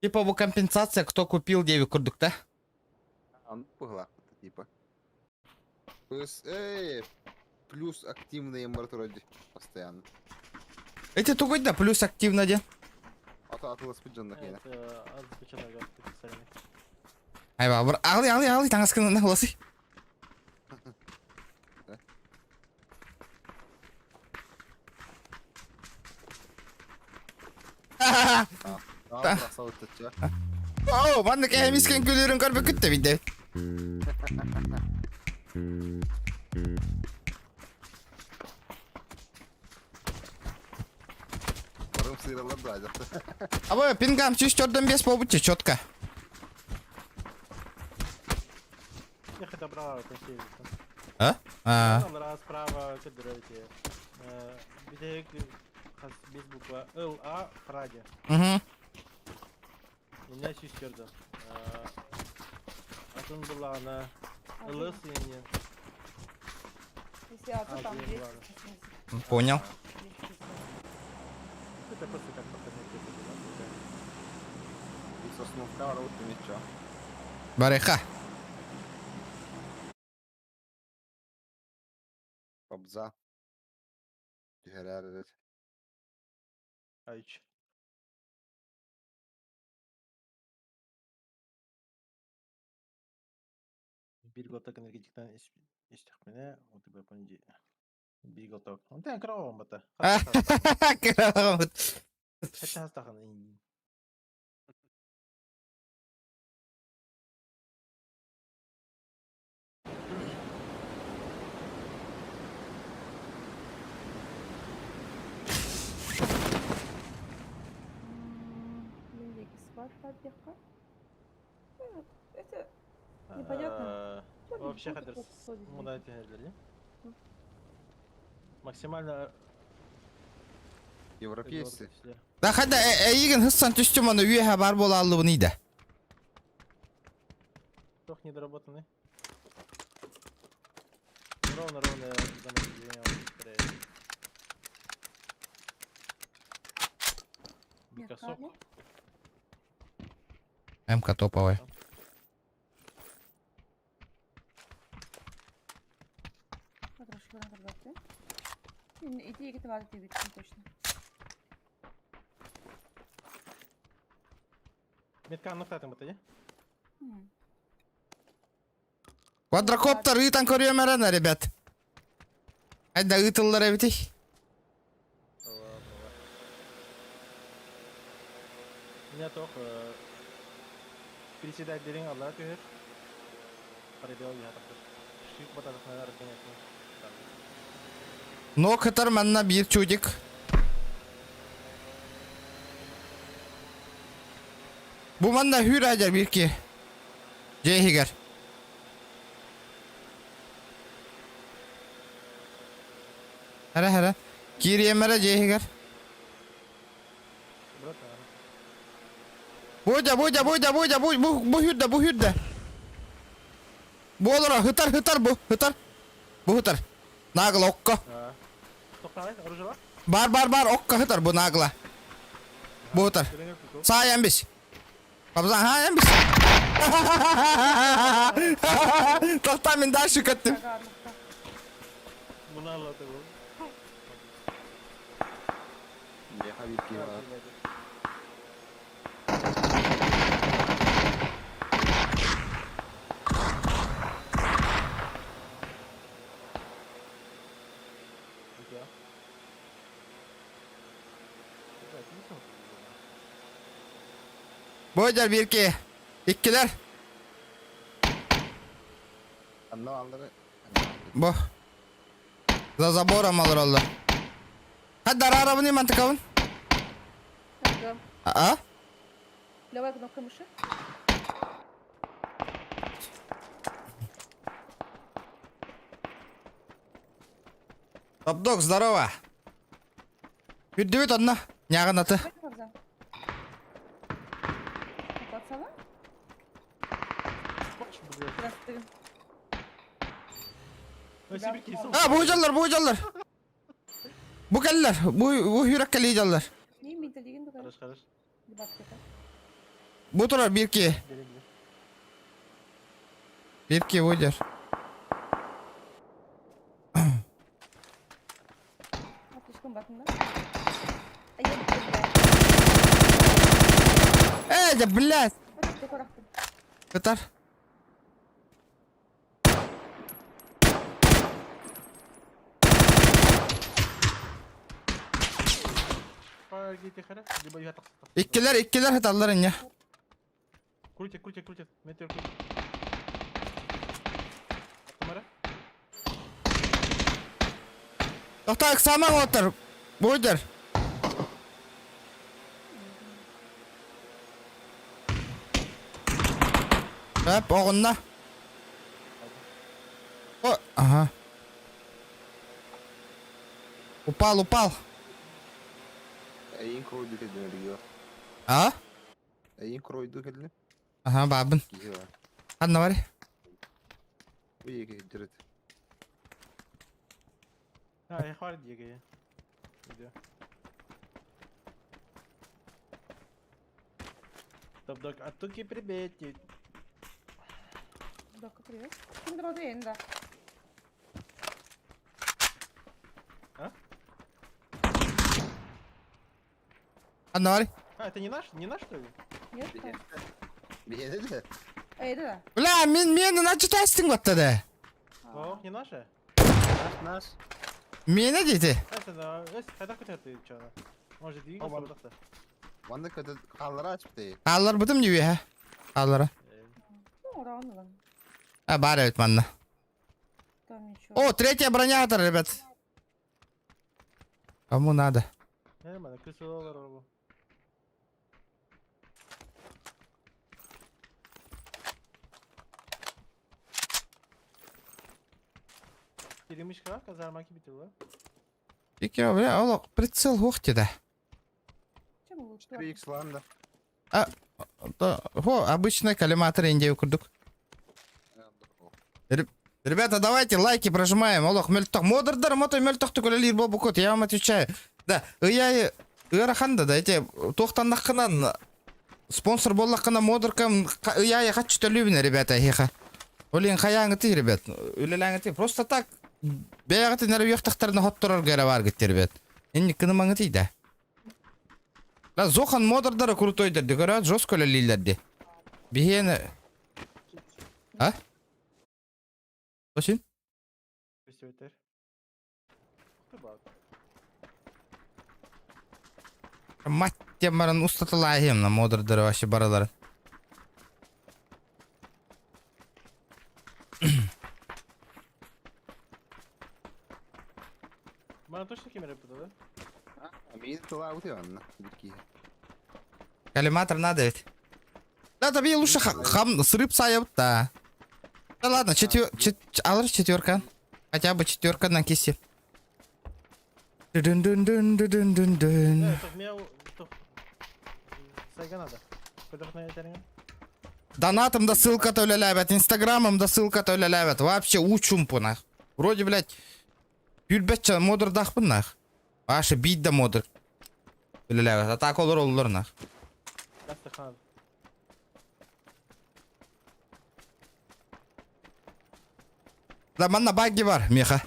Типа бу компенсация, кто купил девять курдук, да? Ан пыгла, типа. Плюс, плюс активные мортроди постоянно. Эти тугой да, плюс активно де. А то атылас пиджан нахрена. Это азбучана специальный. Айба, бір али, али, али, таңаскын на голосы. А, красавица. О, маннык эмискен күлөрүн көрбө күттө бидде. Барым сыралар да ажакты. Аба, пингам чүс чордон бес болбучу, четко. Я хотя брала консервы. А? А. Там раз справа кадровите. Битек без буква Л А Фраде. Угу. У меня сестерда. Атын была она Л С и не. Если а то А, там где ладно. 280. Понял. 280. Это просто как проходная да? Сосновка, роут меча. Барыха. Бабза. Түһәрәр. Айч. Биир глоток энергетиктан истэхпинэ, утуйбаппын дии. Биир глоток. Онтон кыра оҕом бата. Кыра оҕоммут. Сэттэ хастахын иҥин. Мин диэки склад баар диэххэ. Это непонятно. Вообще хадыр муна түһэллэр Максимально Европейцы. Да хада эйигин хыссан түстүм аны үөһэ бар буола аллыбын иде. Тох недоработанный. Ровно, ровно замокрепляю. Бикасок. МК топовая. Иди точно. Метка нухтатым это, не? Квадрокоптер ыытан көрүөм эрэ, ребят. Айда ыытыллар эбитий. Меня тох приседать дерин алла түһэр. Пробел я так. Шик бататахна разгонять. Но кытар манна биир чудик. Бу манна хүүр ажар биир ки. Дьиэ иһигэр. Хара хара. Киириэм эрэ дьиэ иһигэр. Буйда, буйда, буйда, буйда, бу, бу, бу хүрдэ, бу хүрдэ. Бу олоро, хытар, хытар бу, хытар. Бу хытар. Наагла окко. Бар, бар, бар, окко хытар бу наагла. Бу хытар. Саайан бис. Абзан хаайан бис. Тохтаа мин дальше көттүм. Меха битки бар. Бойдар бирки. Иккилер. Анна аллары. Бу. За забором олороллор. Хаддар арабыны мантыкабын. А? Левая кнопка мыши. Топ-дог, здорово. Үрдүбүт онно. Ньааҕын аты. А, бу дьаллар, бу дьаллар. Бу кэллэр, бу бу хүрэх кэлии дьаллар. Бу турар биир киһи. Биир киһи бу дьэр. Э, да, блядь! Кытар. Иккилэр, иккилэр хаталлар инне. Крутит, крутит, крутит. Метр крутит. Тамара? Тохтоо, ыксаамаҥ уолаттар. Буйдар. Эп, оҕунна. О, ага. Упал, упал. Эйин кройду кэллин өлүгүө. А? Эйин кройду кэллин. Ага, баабын. Киһи бар. Ханна бар? Уй киһи А, я хвалит дигай. Иди. Топ-дог, а туки приветик. Дока, привет. Ким да. А? Ханна бар? А, это не наш? Не наш, что ли? Нет, Биһиэнэ. Эй, да. Бля, мин миэнэ начитастың баттады. О, не наша? Наш, наш. Миэнэ диэти. Хайдах көтөтү чана. Может, двигаться Оба. бодохто. Манна көтө хааллара ачыпты. Хаалларбытым дии үөһэ. Хааллара. Ну, уран ылан. А, баар эбит манна. Там ничего. О, третья броня ребят. Кому надо? Нормально, кысылалар бу. Киримишка, казармаки битила. Ики, бля, олох, прицел хух да. Чем лучше? 4х ланда. Хо, обычный коллиматор индею курдук. Ребята, давайте лайки прожимаем. Олох, мөлтөх. Модердар, мото мөлтөх түкөлелир бобукот, я вам отвечаю. Да, ыяй, ыараханда да, эти, туохтаннаххынан, спонсор буоллаххына модеркам, ыяй хаччы төлүүбүнэ, ребята, хеха. Олин хаяңыты, ребят, үлеләңыты. Просто так, бэйэҕитин эрэ үөхтэхтэринэ хотторор эрэ бааргыт, ребят. Инник кынымаҥытый да. Да, Зохан модердара крутой дерди, көрөөт, жестко үлэлииллэрди. Биһиэн... А? Осин? Өстөтөр. Бар. Мать баран устаталаахым на модердары вообще бараларын. Мана точно камера да? Миин тыла ути анна. Бирки. Коллиматор надо ведь. Да, тебе лучше хам срып сайып, да. Да ладно, четвер... чет... Алыр четверка. Хотя бы четверка на киси. Дун-дун-дун-дун-дун-дун. Донатом да ссылка төлеләбәт, инстаграмом да ссылка төлеләбәт. Вообще учумпу нах. Вроде, блядь, Юлбәтчә модер дахпын нах. Ашы бит да модер. Төлеләбәт. А так олар олар нах. Да манна багги бар, меха.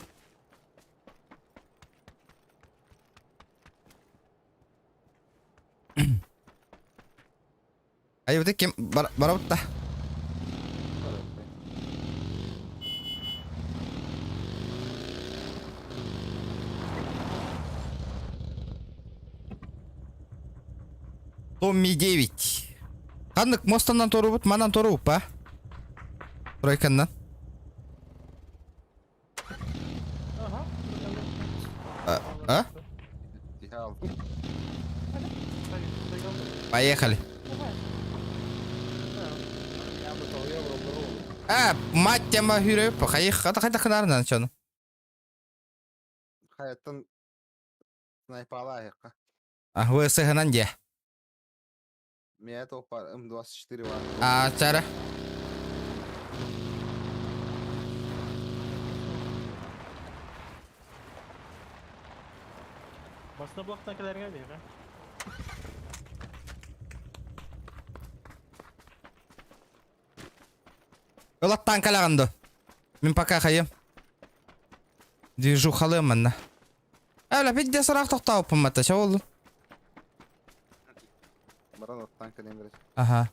Ай, вот кем бар барабытта. Томми 9. Ханнык мостаннан торубут, манан торуб, па? Тройканнан. Ага. А? А? Поехали. А, мать тема хүреп, хайых, хата хайта хынарынан чону. Хаяттан снайпала яққа. А, вы сыгынан де. Меня это М24 бар. А, чара. Басына блоктан келерге бер, а? Ылаттан калаганды. Мен пока хайым. Движу халым манна. Әла, бидде сарақ тоқтауыппын мата, ша oldu. Баран оттан кэлэн берет. Ага.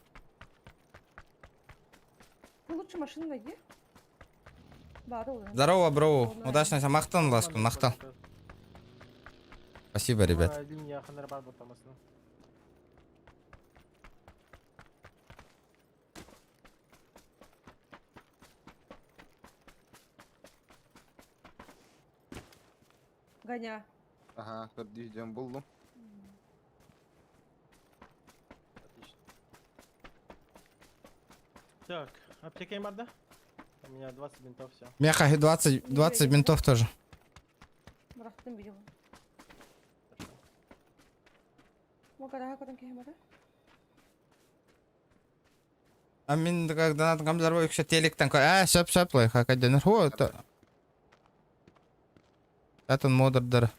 Ну, лучше машину найди. Здорово, бро. Удачно, мақтан ласкун, мақтан. Спасибо, ребят. Линия ханар бар бутамасына. Гоня. Ага, көрдүү булдум. Отлично. Так, аптека им да? У меня 20 бинтов, все. Меха 20, 20 бинтов тоже. Бырахтым видела. А мин когда надо камзар еще телек там. А, сөп сөп лай, хакаденер. Хо, это. Это модердер.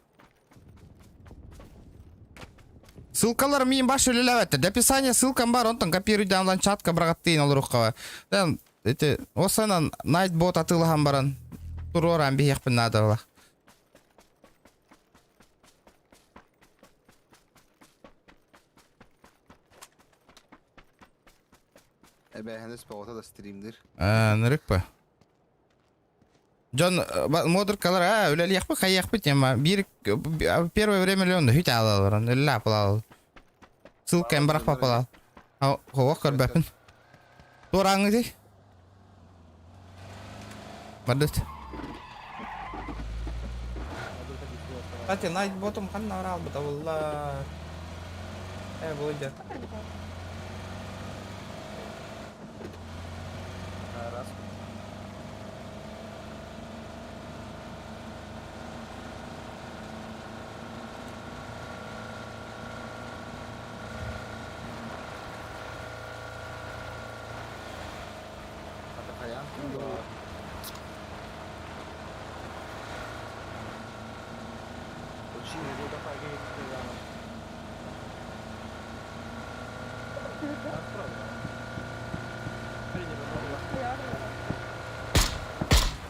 Ссылкалар мин баш үлеләбәтте. Для описания ссылкам бар, онтон копируй дан чатка брагаттыйын ол рухкава. Дан эти осанан найтбот атылахан баран. Туроран бихеппин надо было. Эбээһинэс бөҕөтө да стримнир. Нырык па. Дьон модеркалар а үлэлиэхпит хайыахпыт диэн биир первое время леон хүт аалаларан үллэ апалаал. Ссылка эн барах папалаал. Хоҕох көрбөппүн. Туорааңҥытый? Бардыт. Кстати, найтботум ханна араалбыта булла. Э, Володя. Раз.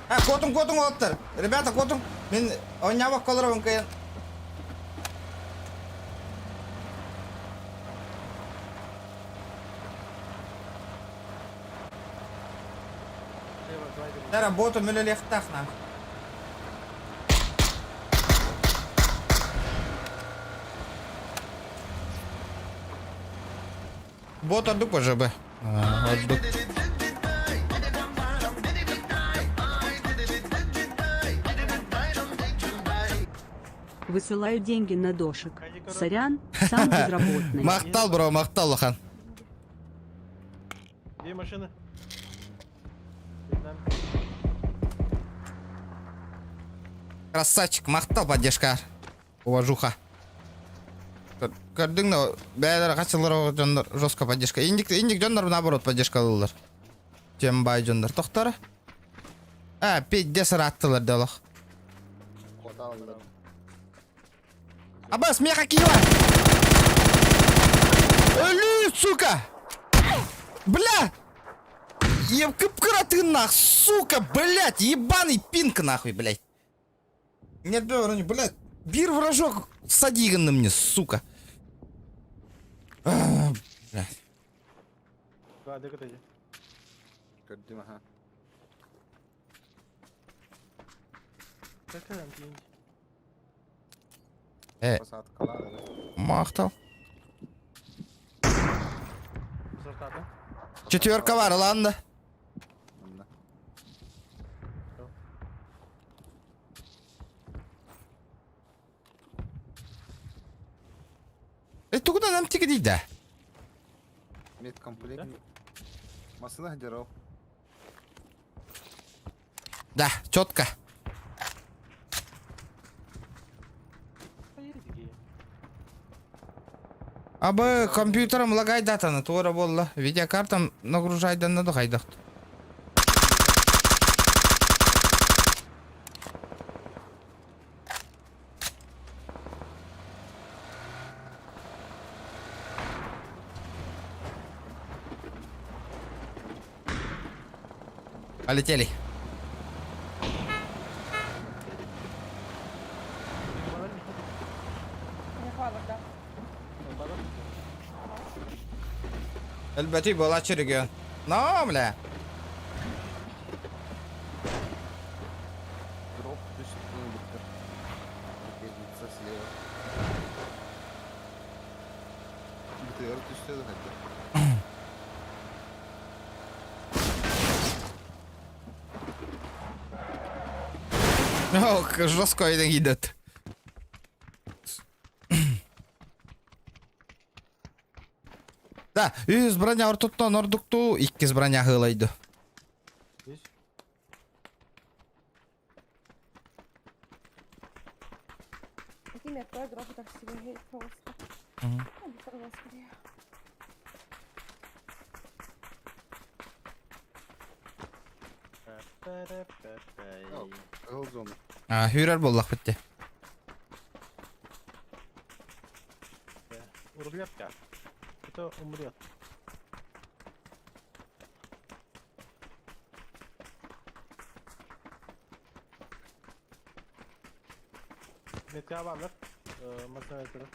А, куотуҥ, куотуҥ уолаттар. Ребята, куотуҥ. Мин оонньообокко олоробун кыайан. Работа үлэлиэхтээх на. Бот ордук БЖБ. Ордук. Высылаю деньги на дошик. Сорян, сам безработный. Махтал, бро, махтал, улахан. Две машины. Красавчик, махтал поддержка. Уважуха. Көрдүҥ да, бэйэлэрэ хачылар дьоннор жестко поддержка. Индик, индик дьоннор наоборот поддержка ылылар. Чем бай дьоннор тохтора. А, пиздец ырааттылар да олох. Абас, меха киила! Өлүү, сука! Бля! Ем кып-кыра тыыннаах, сука, блядь, ебаный пинг нахуй, блядь. Нет, бля, блядь, биир вражок сади гынна мне, сука. А, блядь. Көрдүм аха. Э. Махтал. Четверка бар, ладно. Э, тугунан эмтиги дийдэ? Медкомплект. Массына сылдьар Да, четко. Абы компьютером лагайдатана туора буолла. Видеокартам нагружайданна да хайдах. Полетели. Элбэти буолааччы регион. Но, бля. Дроп түс ылбыттар. Лица слева. БТР түстэ да хайда. Ох, жестко идет. Да, үс броня ортоттон ордукту, иккис броня хылайды. Какими открой дропы так себе просто. Господи. Кыһыл зона. А, хүрэр буоллах битте. Рулетка. Кто умрет? Метка баар. Машина турар.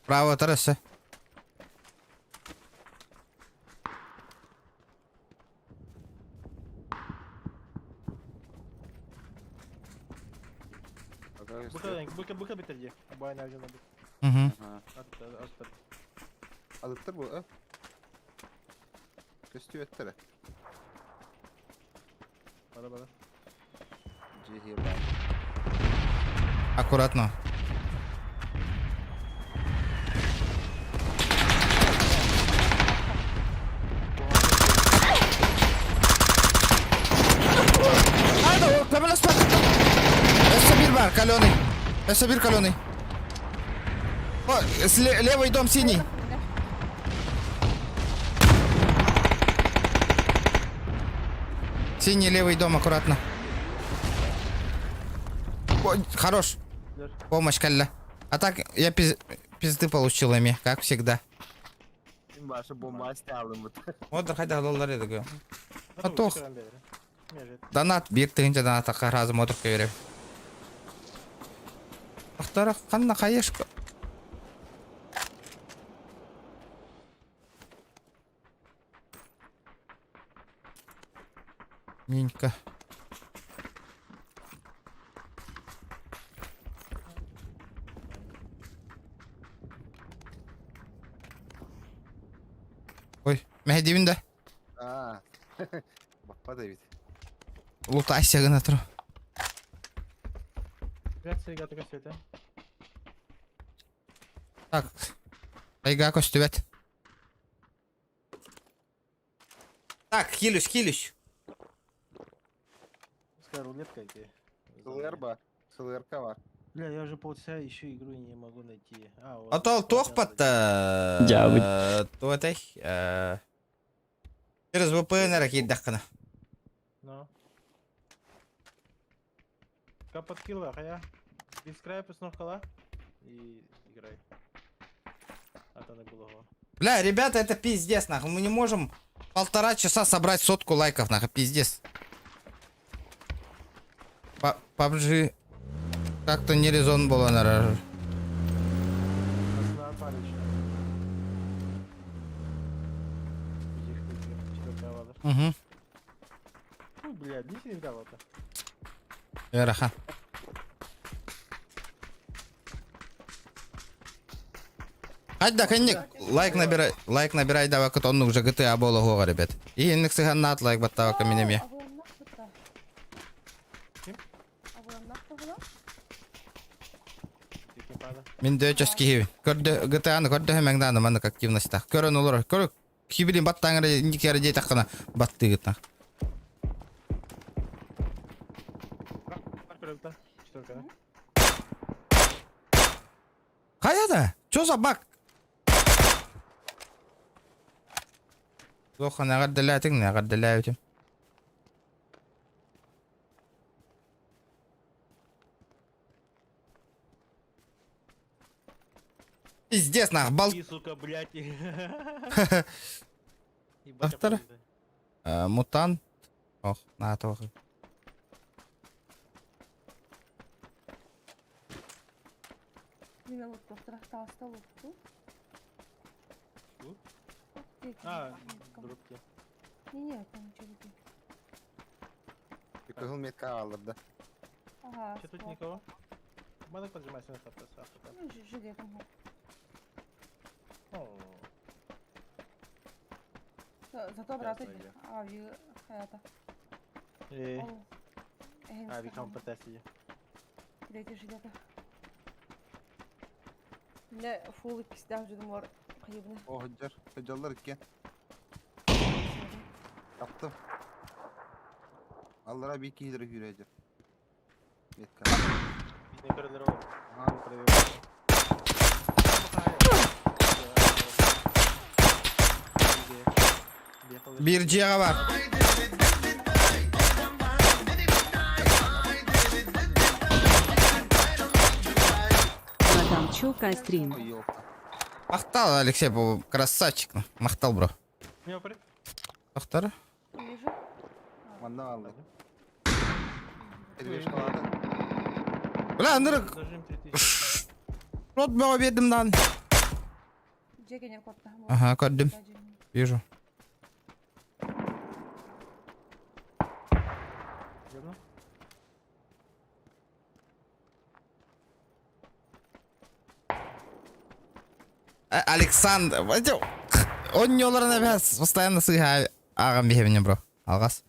Право тарасы. Быка, быка битер дии. Баай дьоно бит. Угу. Аттар. Алыттар бу, э? Көстүбэттэрэ. Бара бара. Дьиэ баар. Аккуратно. Haydi көмөлөспөт. Өссө биир баар, каленый. Өссө биир каленый. О, левый дом синий. Синий левый дом, аккуратно. Ой, хорош. Помощь, кэллэ. А так я пизды получил ими, как всегда. Ваша бомба астаалымыт. Модер хайда алалар еді. Атох. Донат биир тыһыынча донатакка разом модер көйөрөм. Ахтара ханна хайышка. Минька. Ой, мэһэдибин да. Аа. Баппа да эбит. Лутайся гына тур. Так. Тайга көстүбэт. Так, хилюсь, хилюсь. Пускай рулетка эти. СЛР ба. СЛРК бар. Бля, я уже полчаса ищу игру и не могу найти. А, вот. Отол туох патта. Дьаабыт. Туотай. Через VPN эрэ киирдэххинэ. Ну. Капоткила, хая. Без края постановкала. И играй. А то на голову. Бля, ребята, это пиздец, нахуй. Мы не можем полтора часа собрать сотку лайков, нахуй, пиздец. PUBG как-то не резон было, наверное. Нас на парочку. Угу. Фу, блядь, не сидит-то. Эраха. Хайда, кэнник, лайк набирай, лайк набирай, давай, оннук уже GTA буолуоҕа, ребят. И инник сыһаннаат лайк баттаабакка мин эмиэ. Ким? Мин дөчөс киһи. Көрдө GTA-ны көрдө мэҥдааны маннык активностах. Көрөн олорор. Көрө кибилин баттаан эрэ инники эрэ диэтэххинэ баттыыгыт. Четверка, Хайа да? Чё за баг? Туох эҕэрдэлээтиҥ, эҕэрдэлээбитим. Пиздец, нах, бал... И, сука, блядь. Автор? Мутант. Ох, на то. Мин лутту, лутту. Лут? А, дропки. Не-не, там ничего не Кыһыл метка алыр да. Ага. Че тут никого? Мадок поджимайся на сапта, сапта. Ну, жилет могу. Зато брат ави хаята. Э. Ави компетенции. Третий жилета. Не фул кисдам жудумор кыйыбны. О, хыджар. Хыджаллар иккен. Таптым. Аллара бир киһилери күүрээдьэр. Метка. Не көрөлөр ол. Биир дьиэҕэ баар. Братан, чё стрим? Ой, ёлка. Махтал, Алексей, бу красавчик. Махтал, бро. Не опри. Тохтор. Вижу. Манна алды. Первешкалады. Бля, ынырык. Зажим 3000. Рот бөҕө биэрдим даҕаны. Жегенер копта. Ага, көрдүм. Вижу. Верно? Александр, онньолорун эбэс постоянно сыыһа ааҕан биһэбин бро. Алгас.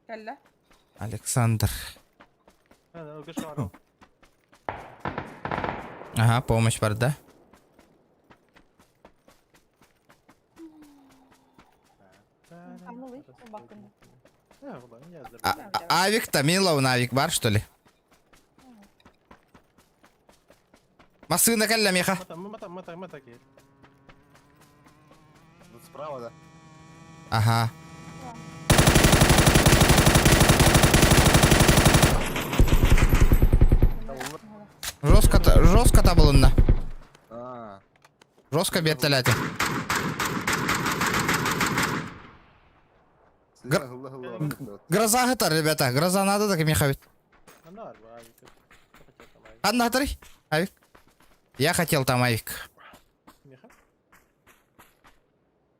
Кэллэ. Александр. Ага, помощь барда. Авик-то, Милов Навик бар, что ли? Массыына кэллэ миэхэ. Тут справа, да? Ага. Жестко, жестко табылынна. А, Жестко биэртэлээтэ. Гроза хытар, ребята. Гроза надо так миэхэ бит. Ханна хытарый? Авик. Я хотел там авик.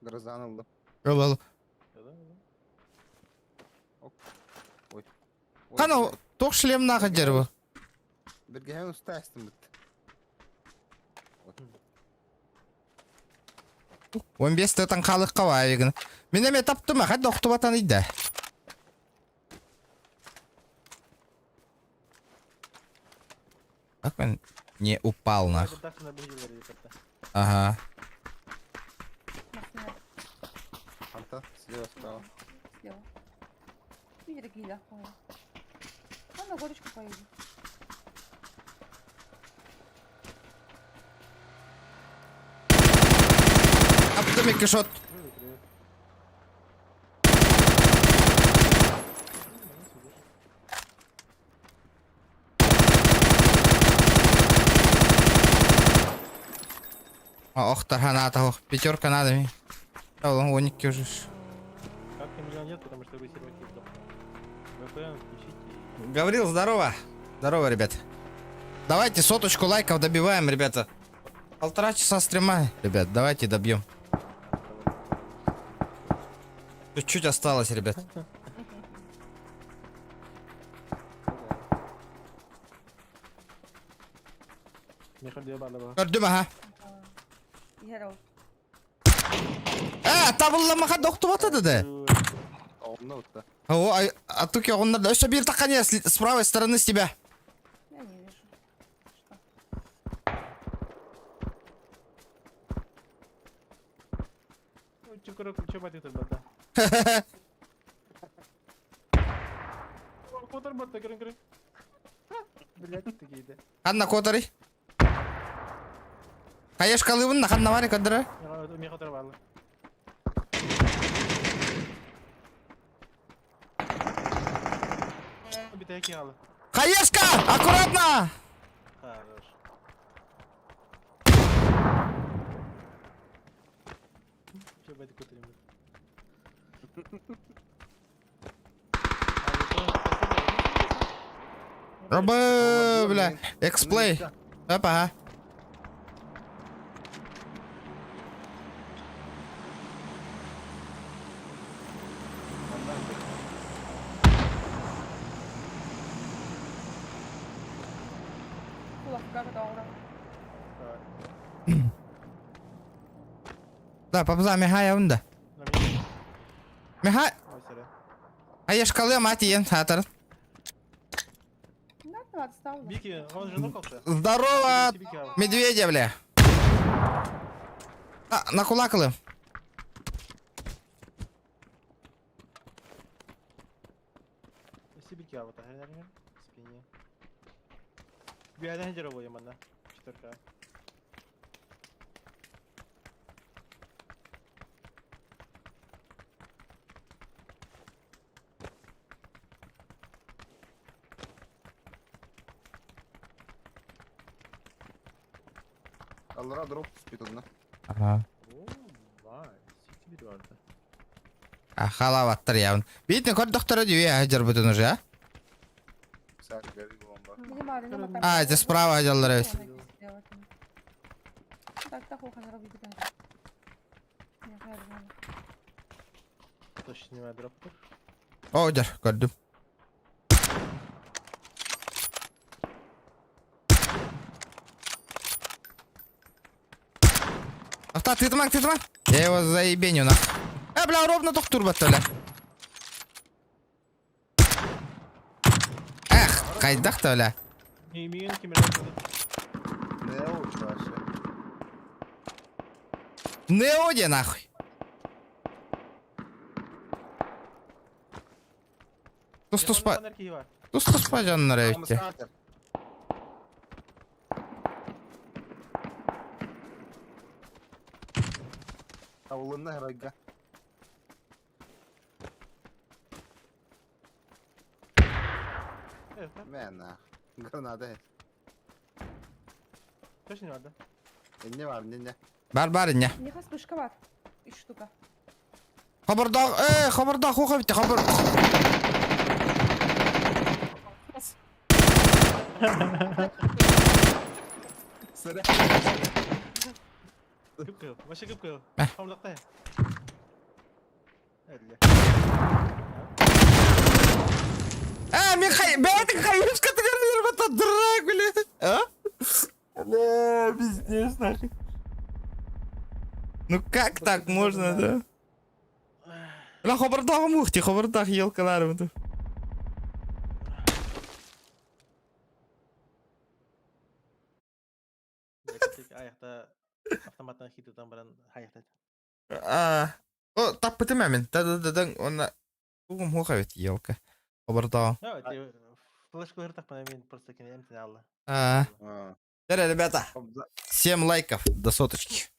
Гроза ылла. Ыл ыл. Ой. Хана туох шлемнаах дьэр бу? Биргэһэн уста астыммыт. 15 тытан хаалыкка баайыгын. Мин эмиэ таптым, хат охтубатан ыйда. Как он не упал нах? Ага. Анта, слева, справа. Слева. Видите, такие да, по-моему. Он на горочку поедет. Таптым икки шот. Ох, тарханата, ох, пятерка надо мне. Ол, 12 уже. Как миллион нет, потому что вы серваки VPN включите. Гаврил, здорово. Здорово, ребят. Давайте соточку лайков добиваем, ребята. Полтора часа стрима, ребят, давайте добьем. Чуть-чуть осталось, ребят. Көрдүм, аха. Э, табылламаха доктубата да. Онно утта. О, а, а туки оҕоннор өссө биир тахханья с правой стороны с тебя. Я не вижу. Что? Ханна куотарый? Хаешкалыыбын ханна баар көрдөрөр? Хаешка! Аккуратно! Хорош. Че бэт кутримут? Рабы, бля, эксплей. Опа. Да, папза, михай онда. Михай. Хаешкалыам атиен, хатар. Бики, он же нокался. Здорово, медведя, бля. А, накулакалы. Четверка. Аллара дроп түспүт онно. Ага. О, бай, сити vardı. А, халаваттар явын. Битин көрдөхтөрө дүйе ажар бүтін уже, а? Сак гори бомба. А, это справа ажаллар эбит. Так, так, ухан робит. Точно не дроптер. О, жар, көрдүм. Та тытымаҥ, тытымаҥ. Я его заебеню нах. Э, бля, ровно тохтуурбат бля. Эх, хайдах да бля. Миигин ким эрэ Нео вообще. Нео диэн нахуй. Тус-туспа, тус-туспа дьоннор эбиттэ. Табылынна харайга. Мэн граната. Точно не бар да? Инне бар, инне. Бар бар инне. Миэхэ вспышка бар. Үс штука. Хобордоох, э, хобордоох хуха битте, хобор. Сыры. Кып-кыл. Вообще кып-кыл. Хомдакта. Элле. А, мен хай, бәйтің хайышка тігер бата дурак, бля. А? Бля, пиздец, нахуй. Ну как так можно, да? Бля, хобордоох мухти, хобордоох елкалар. Аяқта автоматтан хит ытан баран хайахтат. А, о, таппытым мен. Да-да-да, онна тугум хуха бит елка. Хобордоох. Флешка тахпана мен просто кине эмтин алла. А, ребята, 7 лайков до соточки.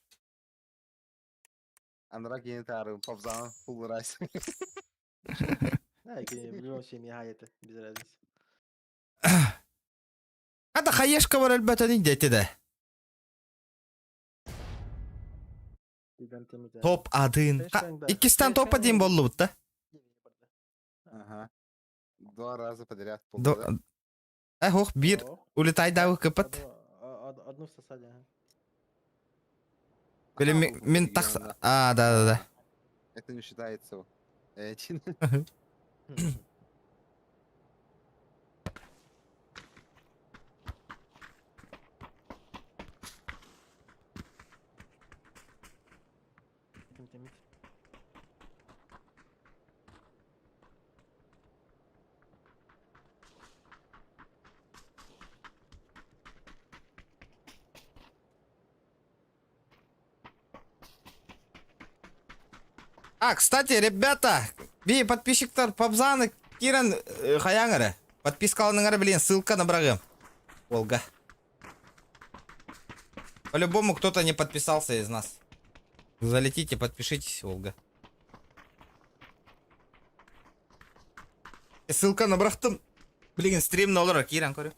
Анра кини тары папзан full rice. Да, кине в любом случае нихаяты, без разницы. Хата хаешка бар әлбәтә дети да. Топ-1. Иккистан топ-1 боллубут да? Ага. Два раза подряд. Э, ох, бир улетай да кыпыт. Одну всосали, ага. Или мин так... А, да-да-да. Это не считается. Чин. А, кстати, ребята, би подписчиктар пабзаны кирен хаяңыры. Подпискаланыңары, блин, ссылка на брагым. Волга. По-любому кто-то не подписался из нас. Залетите, подпишитесь, Волга. Ссылка на брахтым. Блин, стрим на олар кирен көрү.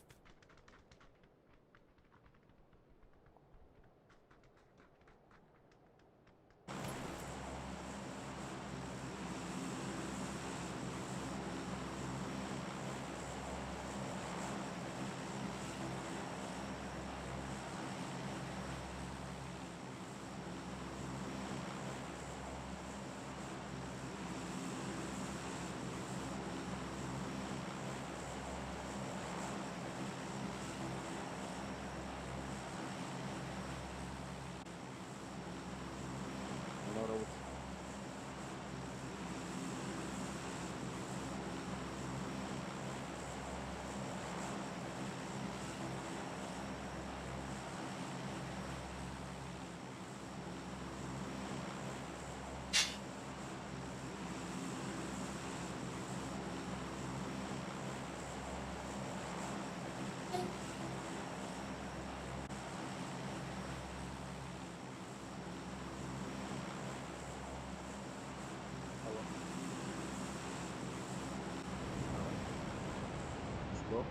Что?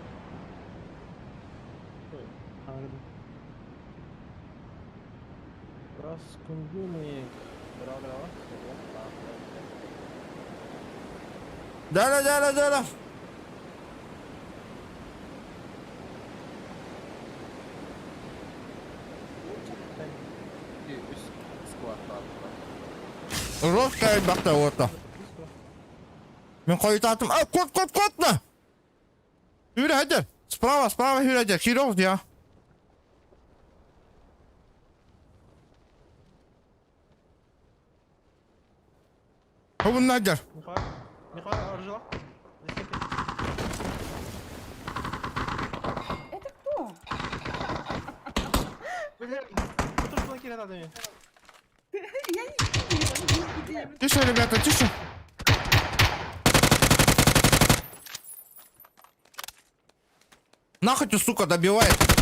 Да, да, да, да, да. Ростка бакта ота. Мен қойтатым. А, кот, кот, кот на. Хүрәдер. Справа, справа хүрәдер. Хиров я. Хобуннаадьар. Михаил, Михаил, оржила. Это кто? Бля, это что на надо мне? Я не видела. Тише, ребята, тише. Нахуй ты, сука, добивает.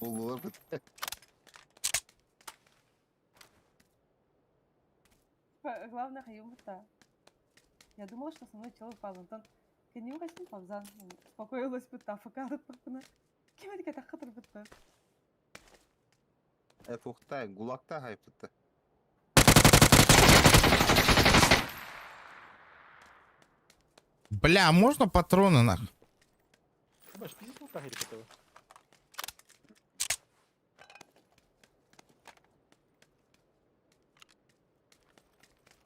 Буллулар бит. Главное, хайымта. Я думала, что со мной чел упал. Антон, кэнним качтым павзан. Успокоилась бытта, факарыт пахпына. Ким это тахатыр бытта. Э, тухта, гулакта хайпытта. Бля, а можно патроны нах? Баш, пиздец, ну так или этого.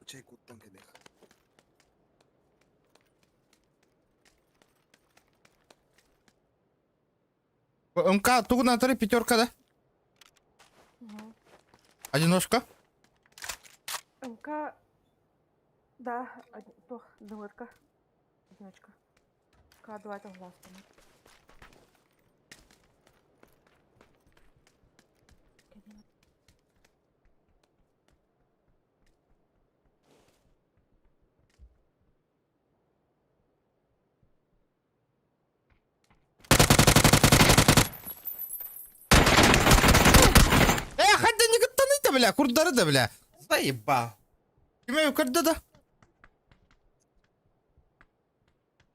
Чай куттан кедех. МК, тугу на три пятерка, да? Угу. Одиночка. МК... Да, тох, дымырка. Одиночка. К2 это глаз. Э, хотя не готовы бля, курдары да, бля. Заебал. Киме курда да?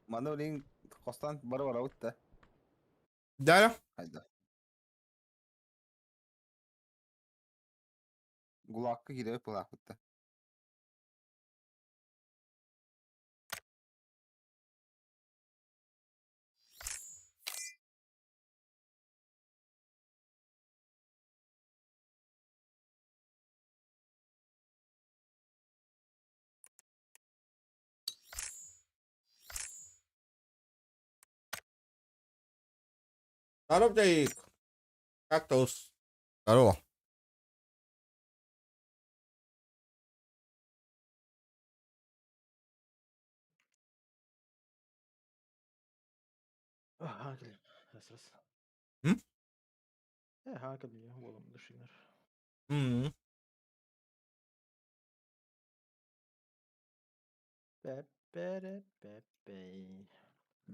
Маны олин костан бары бара утта. Да. Хайда. Гулакка кире пылакытта. Здорово, Джейк. Как то Здорово. Ага, блин. Раз, раз. М? Ага, блин, волом душинер. М.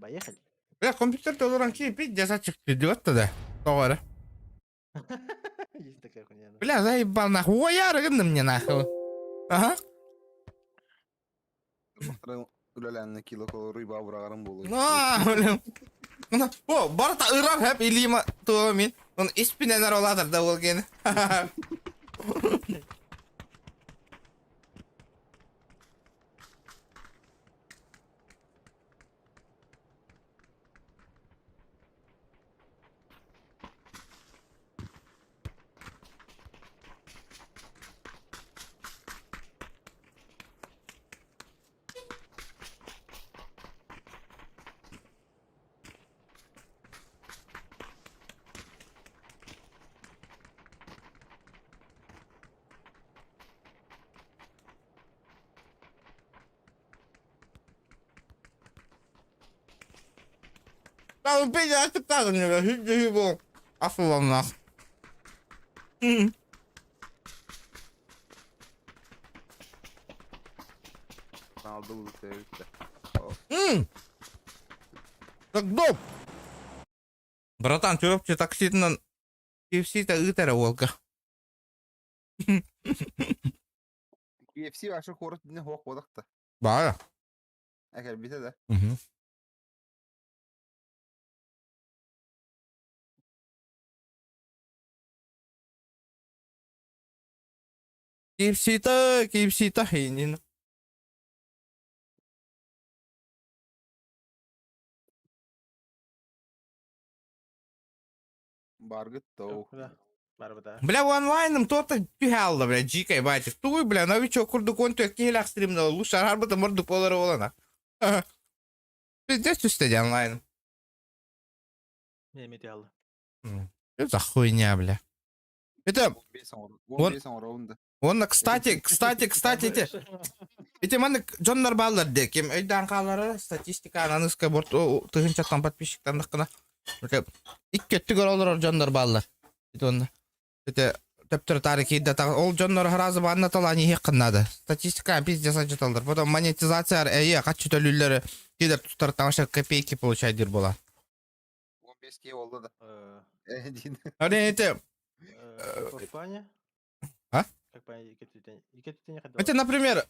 Поехали. Бля, компьютер толорон киипит, десятчик идет тогда. Тоҕо Есть такая хуйня. да. Бля, заебал нахуй. Ой, ярыгынным мне нахуй. Ага. Үлэлэнне кило колору иба бурагарым болу. На, блин. На, О, барта ырар хәп илима туа мин. Он испинен оладыр да ол ген. Там пиздец, ты мне, хи хи Асылам нах. Алды бу себепте. Так доп. Братан, чүрөпчү такситынан KFC-те ыытара уолга. KFC ашы хорот дине хоқ бодақта. Баа. Әкер бите да. Мгм. KFC-та, KFC-та хейнин. Баргыт тоу. Да. Барбата. Бля, онлайном то-то пихалда, бля, дикая батя. Туй, бля, новичок курдук он тök кихилях стримнал. Лучше арбата морду полара олана. Пиздец түстэ дии онлайн. Не металл. Что за хуйня, бля? Это... 15 оҥоробун да. Уонна, кстати, кстати, кстати, эти... Ити маннык дьоннор бааллар дии, ким өйдөөн хаалара статистика ананыска борт тыһыынчаттан подписчиктаннаххына икки өттүгэр олорор дьоннор бааллар. Ити онно Ити төптөрү таары киирдэ ол дьоннор сразу банна талаан иһиэххин наада. Статистика пиздец алдьаталлар. Потом монетизация эйе хаччы төлүүллэр киирэр тустар таҥаша копейки получай диир буолар. 15 киһи буолла да. Аны ити В плане? А? Как понять, Это, например,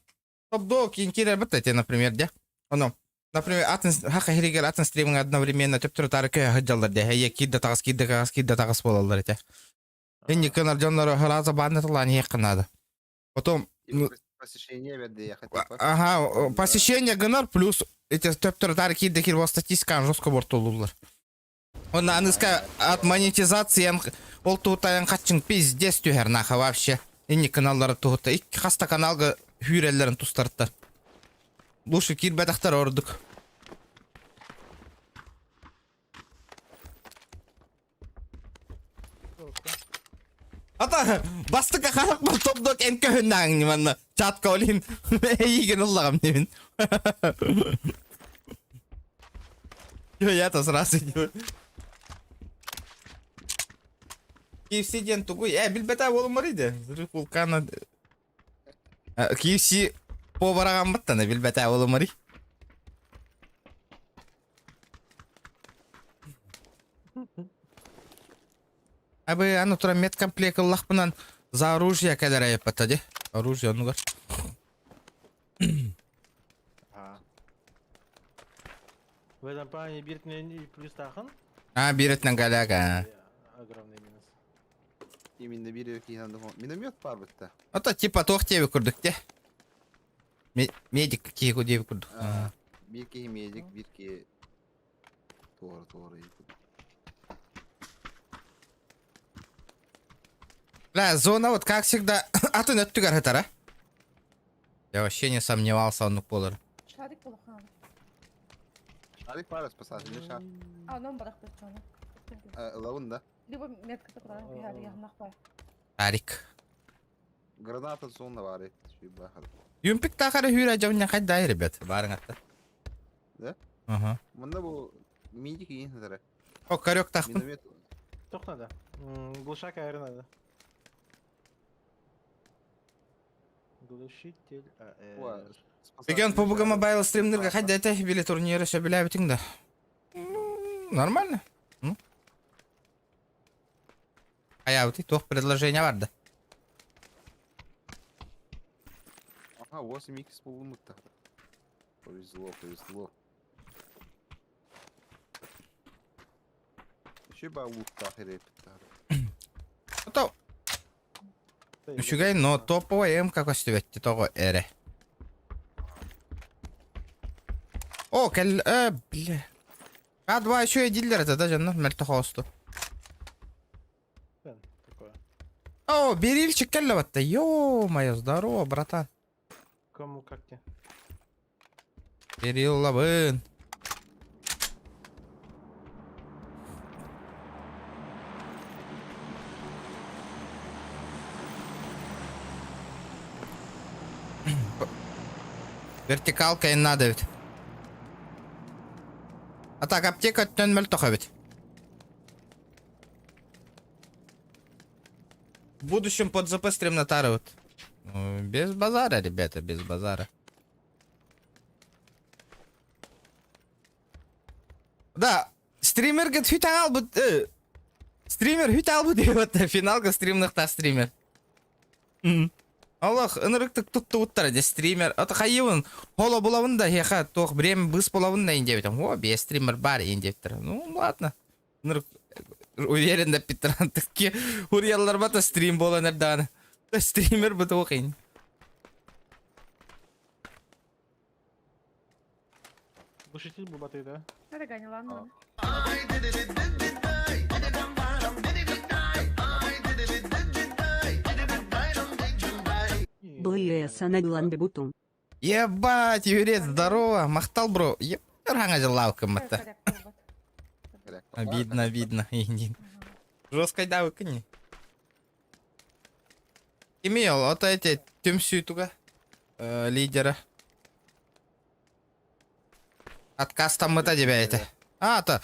топ-дог киирэр эти, например, де. Оно, например, атын хака хиригер атын стриминг одновременно төптөрү таары көһө сылдьаллар де. Эйе киирдэ таҕыс киирдэ таҕыс киирдэ таҕыс буолаллар этэ. Инник гынар дьоннору сразу баанна тылаан иһиэххин наада. Потом ну, посещение бердиэхэ типа. Ага, посещение гынар плюс эти төптөрү таары киирдэ киир статистиканы жестко бортолууллар. Онно аныска от монетизации ол туһутайан хаччыҥ пиздец түһэр наха вообще. Инник каналлары туһута икки хаста каналга хүүрэллэрин тустартар. Лучше киирбэтэхтэр ордук. Ата бастыка харахпар топдок эн көһүннааҥ манна чатка олин эйигин ыллаҕам дибин. Я-то сразу не. KFC диэн тугуй? Э, билбэтэ буолумар иде. Взрыв вулкана. KFC повараҕаммыттана билбэтэ буолумар. Абы аны туран медкомплект ыллахпынан за оружие кэлэр айыппата ди. Оружие оннугар. А. В этом плане биртинен плюс тахын. А, биретнен галяга. Огромный минус. Именно биир киһи миномет бар бытта. Ото типа туох диэби курдук те. Медик киһи диэби курдук. Биир киһи медик, биир киһи туора туора Бля, зона вот как всегда атын өттүгэр сытара. Я вообще не сомневался оннук буолар. Шарик болохаан. Шарик баар спасательный шар. А, онон барах баччаны. Ылабын да. Либо метка такая пиар яхнах бай. Шарик. Граната зона бар Юмпик тахара хүүрэ дьоҥҥа хайдай, ребят. Баарыҥ атта. Да? Ага. Мында бу медик иин сытара. О, корёк тахпын. Миномет. Тох надо. Глушак аэр надо. Глушитель АР. Регион PUBG Mobile стримнерге хайда эте били турниры сөбүлээбитиҥ да. Нормально. Хайаабыты туох предложение бар да. Ага, 8 х булмутта. Повезло, повезло. Еще ба лутта херепта. Ото үчүгэй, но топовый М как көстүбэттэ тоҕо эрэ. О, кэл бля. К2 еще дииллэр этэ да дьоннор мөлтөх оосту. Такое. О, берильчик кэллэ батта. Ё-моё, здорово, братан. Кому как тебе? Бериллабын. Вертикалка и надо ведь. А так, аптека өттөн мөлтөх эбит. В будущем под ЗП стрим натарывают. Ну, без базара, ребята, без базара. Да, стример говорит, хүт аҕалбыт, стример хүт аҕалбыт диэбит, финалга стримныхта стример. Олох, ынырыктык туттубуттара дьэ стример. Ото хайыбын, холо булабын да, хеха, туох время быс булабын да диэбитим. О, бе стример бар диэбиттэр. Ну, ладно. Ынырык уверен да питтер такие урьяллар бата стрим буолан эрдэҕинэ. Стример бу туох ин. Глушитель был баты, да? Дорогая, ладно. БС на бутум. Ебать, Юрец, здорово! Махтал, бро. Еб, хаҥа дьыллаабыккын батта. Обидно, обидно. Жестко даабыккын. Кимий ол? Ото эти түмсүү туга? Лидера. Отказтаммыта дебэйте. А, то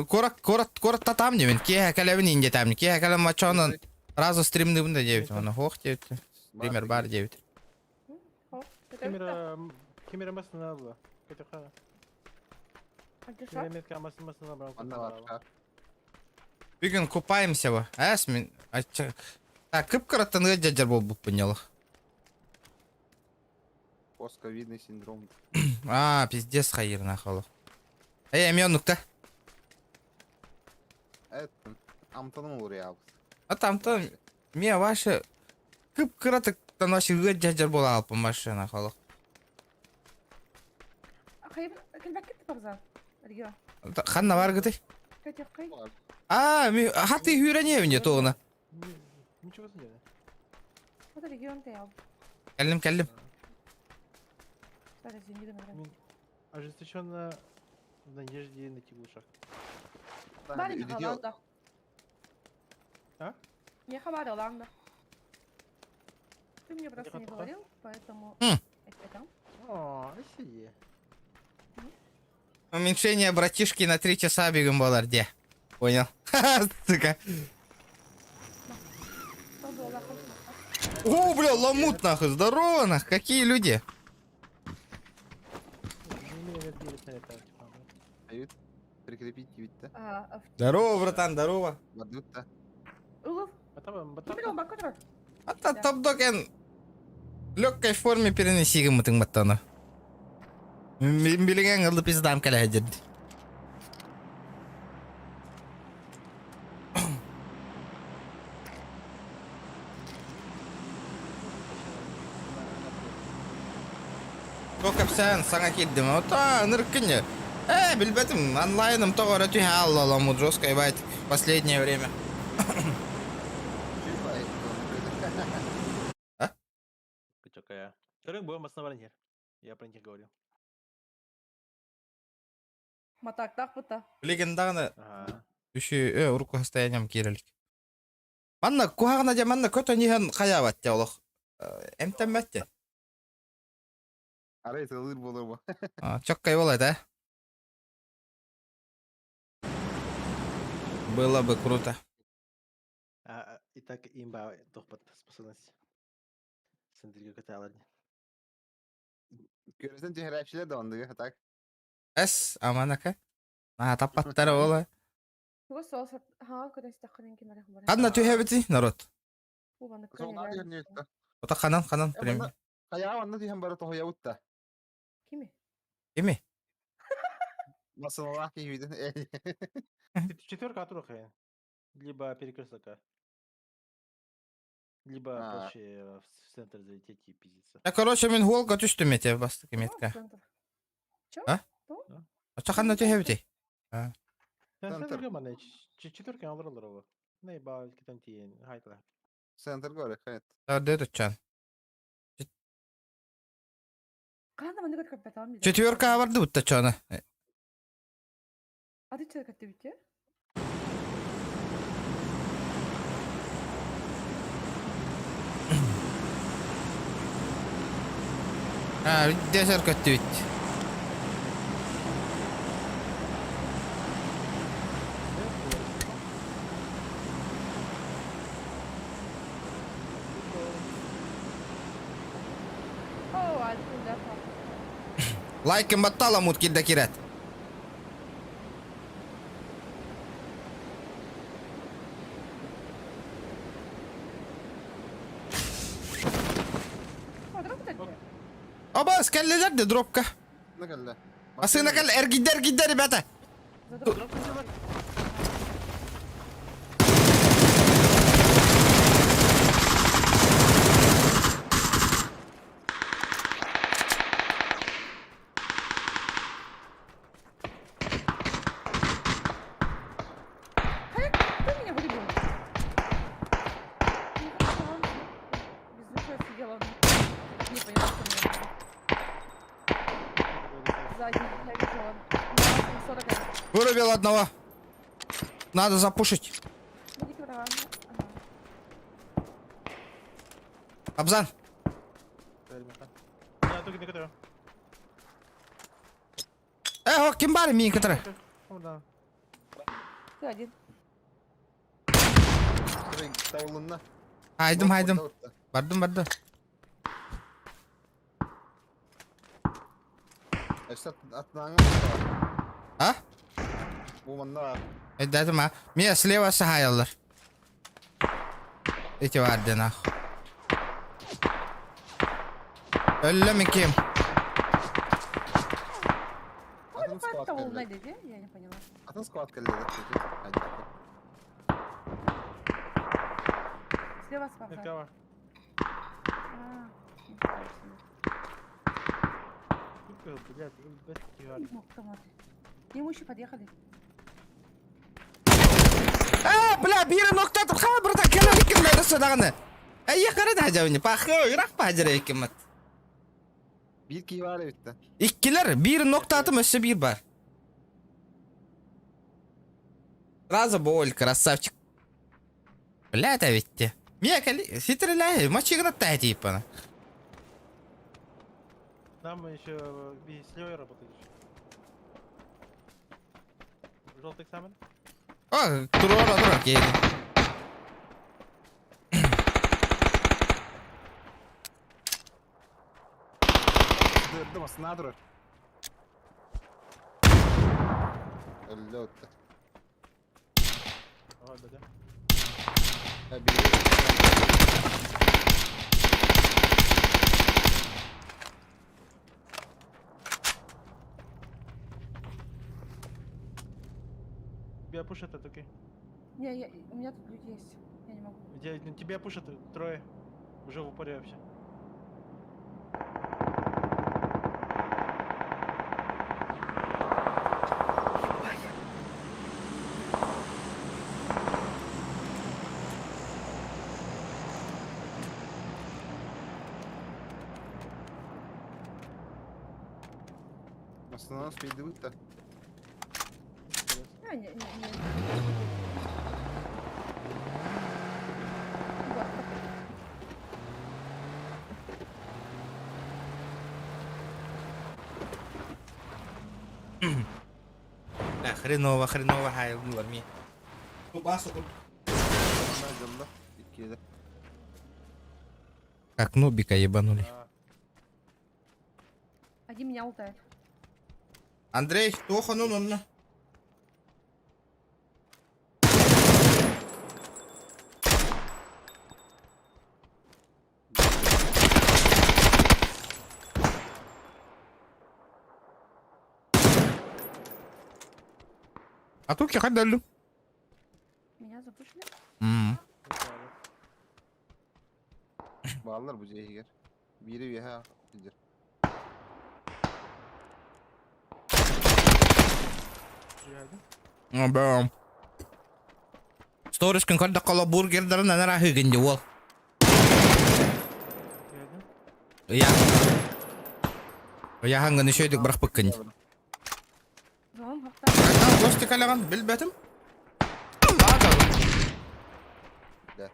куорат куорат куорат татам дебин. Киэһэ кэлэбин индетам. Киэһэ кэлэн мачонон сразу стримныбын да диэбит. Оны хоох диэбит. Стример бар диэбит. Кемера кемера масына алла. Кетеха. Кемера масына масына брал. Бүгүн купаемся во. Эс мин Так, кып-кыраттан ыаддьадьар буолбуппун ньолох. Постковидный синдром. А, пиздец хайыр нахуй. Эй, эмиэ оннукта. Это, амтаным олор А там-то миэ ваше кып-кыратыктан вообще ыаддьадьар буола алпын машина холох. Ханна баргыты? А, ми хаты хүрәнебин тоғына. Ничего себе. Кэллим, кэллим. Ожесточенно в надежде найти глушак. А? Я хабарила, ладно. Ты мне просто не говорил, поэтому... Это. О, сиди. Уменьшение братишки на 3 часа бегом баларде. Понял. Сука. О, бля, ламут нахуй, здорово нах, какие люди. Прикрепить ведь Здорово, братан, здорово. А топ-докен в легкой форме перенеси мытың маттаны. Мин билеген ылды пиздам кэлэ дед. Кэпсээн саҥа киирдим. Ото ыныркыне. Э, билбэтим, онлайным тоҕо эрэ түһэ алла жестко ебать последнее время. А? Вторых будем основания. Я про них говорю. Матактах бута. Легендарно. Үші, урукку состоянием киирэлик. Манна куһаҕана дьэ манна көтөн иһэн хайаабат дьэ олох. Эмтэммэт дьэ. Арай тылыр болор. Чоккай болот э. Было бы круто. А, и так имба тохпат способность. Сендерге каталар. Көрөсен түһәрәпчилер да ондыга так. Эс, аманака. А, таппаттара ола. Ханна түһэбити народ. Ота ханан, ханан, прям. Хая анна түһэн бара тоһуябытта. Кими? Кими? Масалаах киһибитин. Четверка от Либо перекресток. Либо проще в центр залететь и пиздиться. Я, короче, мин хуолга түстүм эте бастакы метка. Чё? А? Очо ханна түһэбити? Центр. Четверка алыралар ол. Найба китан тиен хайтла. Центр горе, хайт. Дөтөчан. Четверка барды бутта чона. А ты что, как ты видите? А, десер көттүбүт. О, а ты да. Лайкын баттала мут килде кирет. Оба, скеллелер де дропка. Асына кэл эргидер эргидер, ребята. Кто меня вырубил? Без ничего сидела. Не поняла, что меня. Вырубил одного. Надо запушить. Абзан. Э, ким бар миин кытары? Ты один. Хайдым, хайдым. Бардым, бардым. А? Өйдөөтүм а. Мия слева саһайаллар. Эти бар диэн ах. Өллө ким? Я не поняла. Атын склад кэллэ. Слева справа. К нему еще подъехали. Э, бля, биир ноктатып ха, брата, кэлэ икким да садаҕаны. Э, яхары да жабыны, пахы, ирак пахажара икким ат. Биир киһи баар эбит Иккилэр, биир ноктатым өссө биир бар. Сразу боль, красавчик. Бля, это ведь. Мия кали, ситрелэ, мачигна та типа. Нам еще с Левой работать еще. Желтый экзамен? О, туруора тура окей. Дырдым астына турар. Өллө отта. Ага, да, да. Тебя пушат, это окей. Не, я, у меня тут люди есть. Я не могу. Где, ну, тебя пушат трое. Уже в упоре вообще. Астына спейдибит да. А, не, не, не. Вот. Да, хреново, хреново, хай, ми. Как нубика ебанули. Один меня ултает. Андрей, туох ну ну А тут я ходалю. Меня запушили? Бааллар бу дьиэ Биири үөһэ сылдьар. Бэм. Сторискин көрдөххө бургердарын анара хыгынди уол. Я. Я ханганы шөйдүк бырахпыккын. Зон хохта. Кайдан гости каляган билбетим. Да, Да.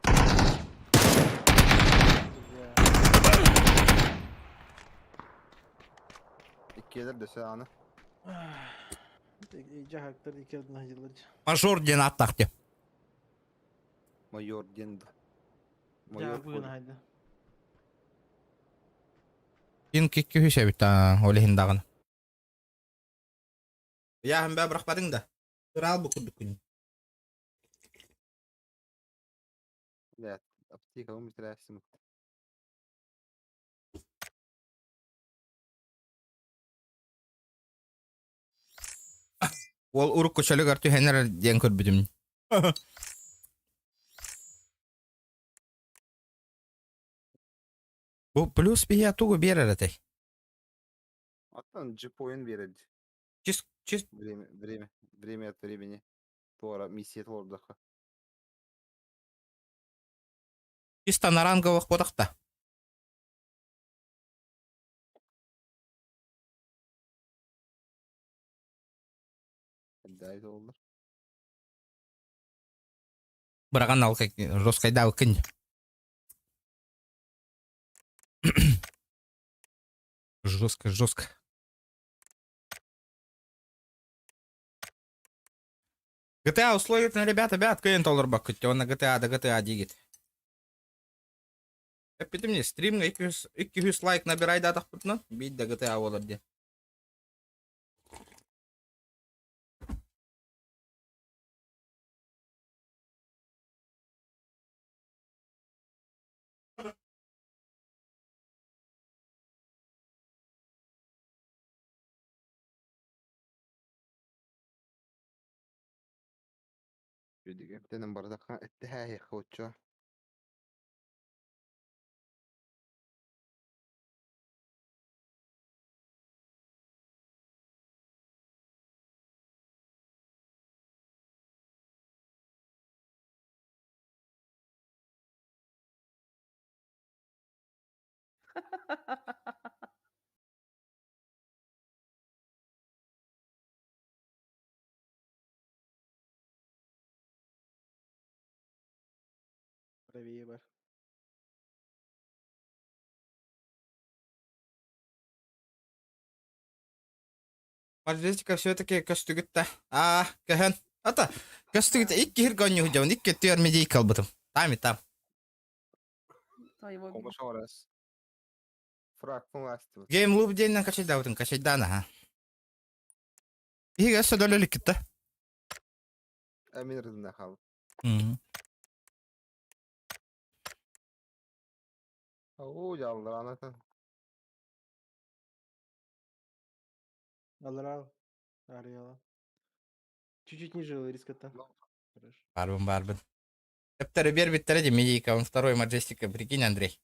Иккиэлэр дөсө аны. Жахактар икердин хажылар. Мажор диэн аттахты. Майор диэн. Майор бүгін хайды. Ин кикки хүсэбит ол иһин дагын. Я хам бә бырахпадың да. Турал бу курдук күн. Да, аптека умитрәсим. Ол урук көчөлүк арту хенер диэн көрбүтүм. Бу плюс бия тугу берер этэй. Аттан джип ойын береді. Чис чис Время, время, время от времени. Туора миссия туордахха. чисто на ранговых бодахта. Дай доллар. Быраҕан ал жесткайдаабыккын. Жестко, жестко. GTA условиятын, ребята, бят, кыйын толорбаккыт, онно GTA да GTA диигит. Эппитим не, стримҥа 200, 200 лайк набирайдаатахпытына, биир да GTA буолар диэн. Үдүгэмтэнэн бардахха эттэһээһиэххэ оччо. Правее бар. Мажестика все-таки көстүгүт да. Аа, көһөн. Ата, көстүгүт икки хир гонню дьон, икки түөр медий калбытым. Там и там. Твоего Ома шорас. Фракпын ластыбыт. Гейм луп диэннэн качайдаабытын, качайдаан аха. Иһигэ өссө дөлөлүккүт да. Эмин рыдына хал. Оо, жаллар анатын. Алрал. Ариала. Чуть-чуть ниже риска-то. Хорошо. Барбын, барбын. Эптері бербиттері де медийка, он второй Маджестика, прикинь, Андрей.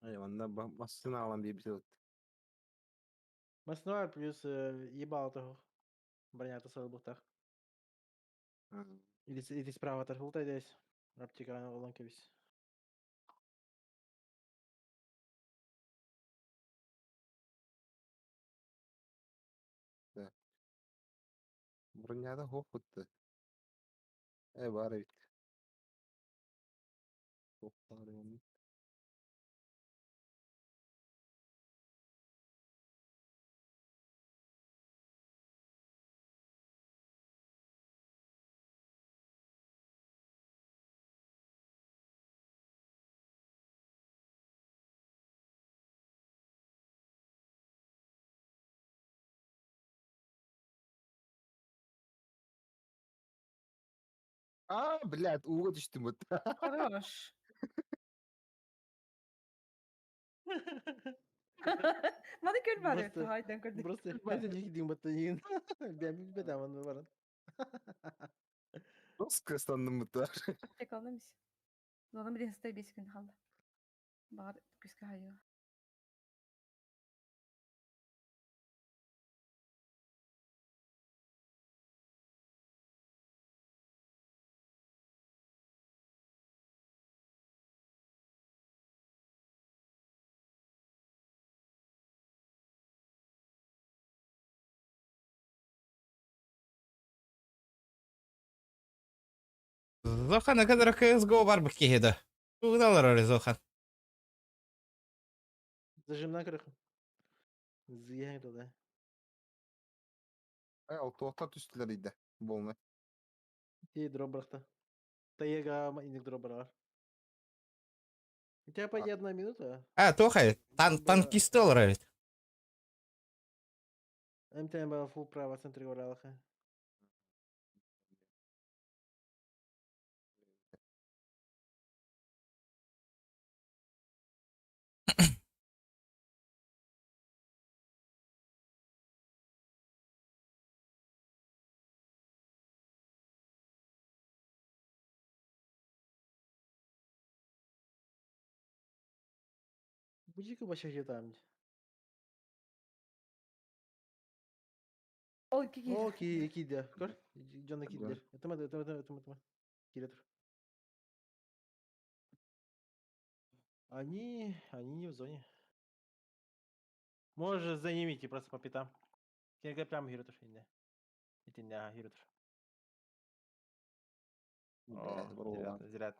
Ай, онна массына алан бейбит. Маснуар плюс ебало того. Броня-то сыл бухтах. Или, или справа торгулта здесь. Раптика на волонке весь. Броняда хоп бутты. Э, бар эбит. Хоп бар эми. А, блядь, ууга түстүм бут. Хорош. Маны көл бар Просто- хайдан көрдүк. Просто база дикдин баттанин. Бен билбет аман баран. Nasıl kıstandım бут. Чекалнамис. Зоны биле стай 5 күн халды. Бар күскә хайы. Зохан, kadar CSGO бар бу киһиде. Тугдалар ори Зохан. Зажим на крыху. Зияң туда. Ай, ал тоқтар түстілер иді. Болмай. Ти дробрахта. Таега иник дробрар. У тебя по одна минута. А, тохай, тан танкисты олар ведь. МТМ фул право центр горалаха. Буди-ка вообще там. Ол кики. О, ки киде. Көр? Жона Көр. киде. Это это это это это. Киде Они не в зоне. Можешь занимите просто по пятам. Кинигэ прямо хиротур инне. Итинне хиротур. Блядь, бро. Зря.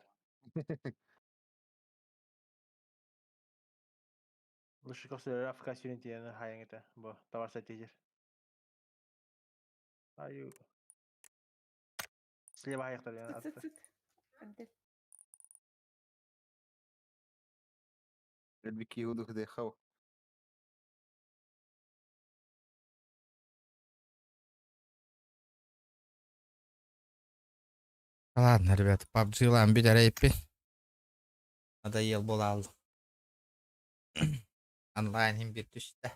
Лышиков сөлөр Африка сүүрэн тиийэн хайаҥ этэ. Бу товар сайтыгыр. Аю. Слева аяқтар Сыт сыт сыт. Антел. Элбики худук дехау. Ладно, ребята, PUBG лаан бүтэрээппин. Надоел буолаал. Онлайн иһин биир түстэ.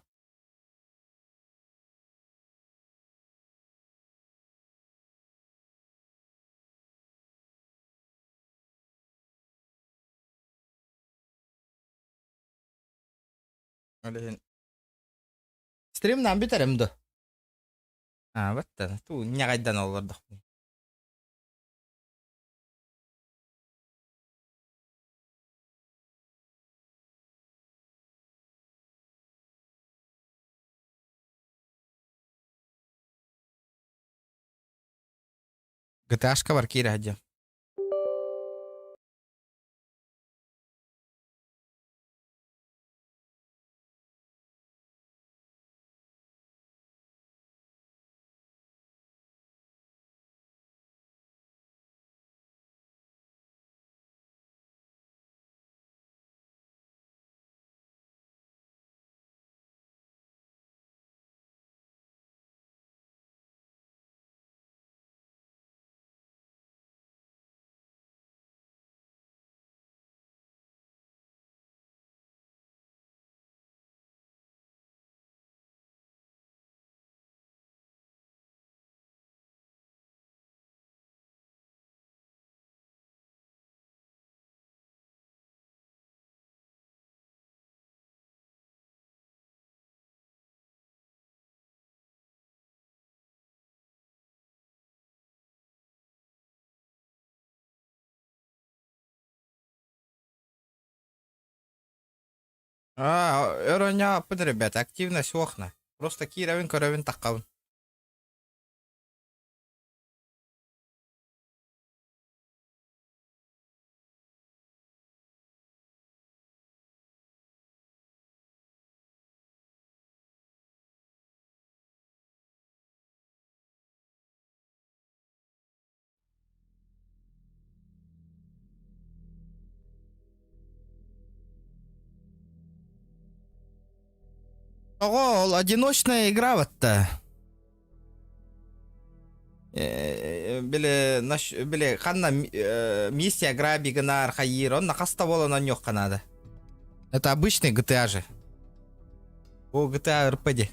Ол иһин стримнаан бүтэрим дуо? Аа, баттан, туу ньаҕайдан олордохпун. ГТАшка бар киирэ сылдьан. Аа, өр оонньооппут, ребята, активность суохна. Просто киирэбин көрөбүн таххабын. Тоҕо ол одиночная игра батта. Били, били ханна миссия граби гынар хайыр, онно хаста буолан онньуохха наада. Это обычный GTA же. О, GTA RP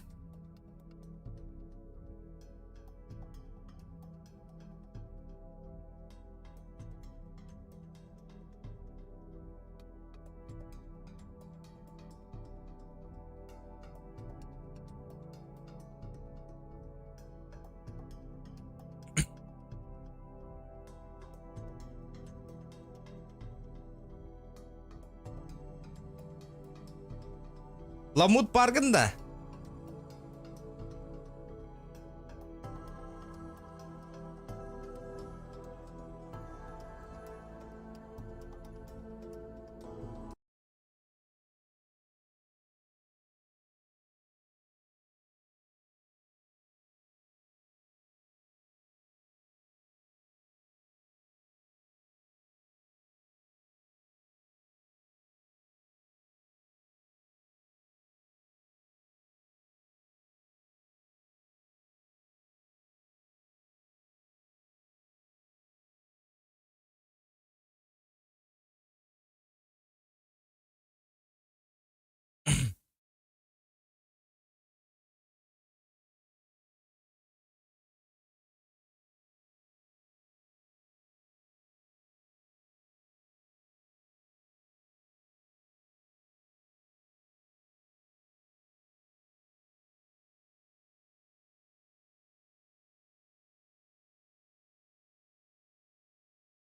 Ламут паргын да?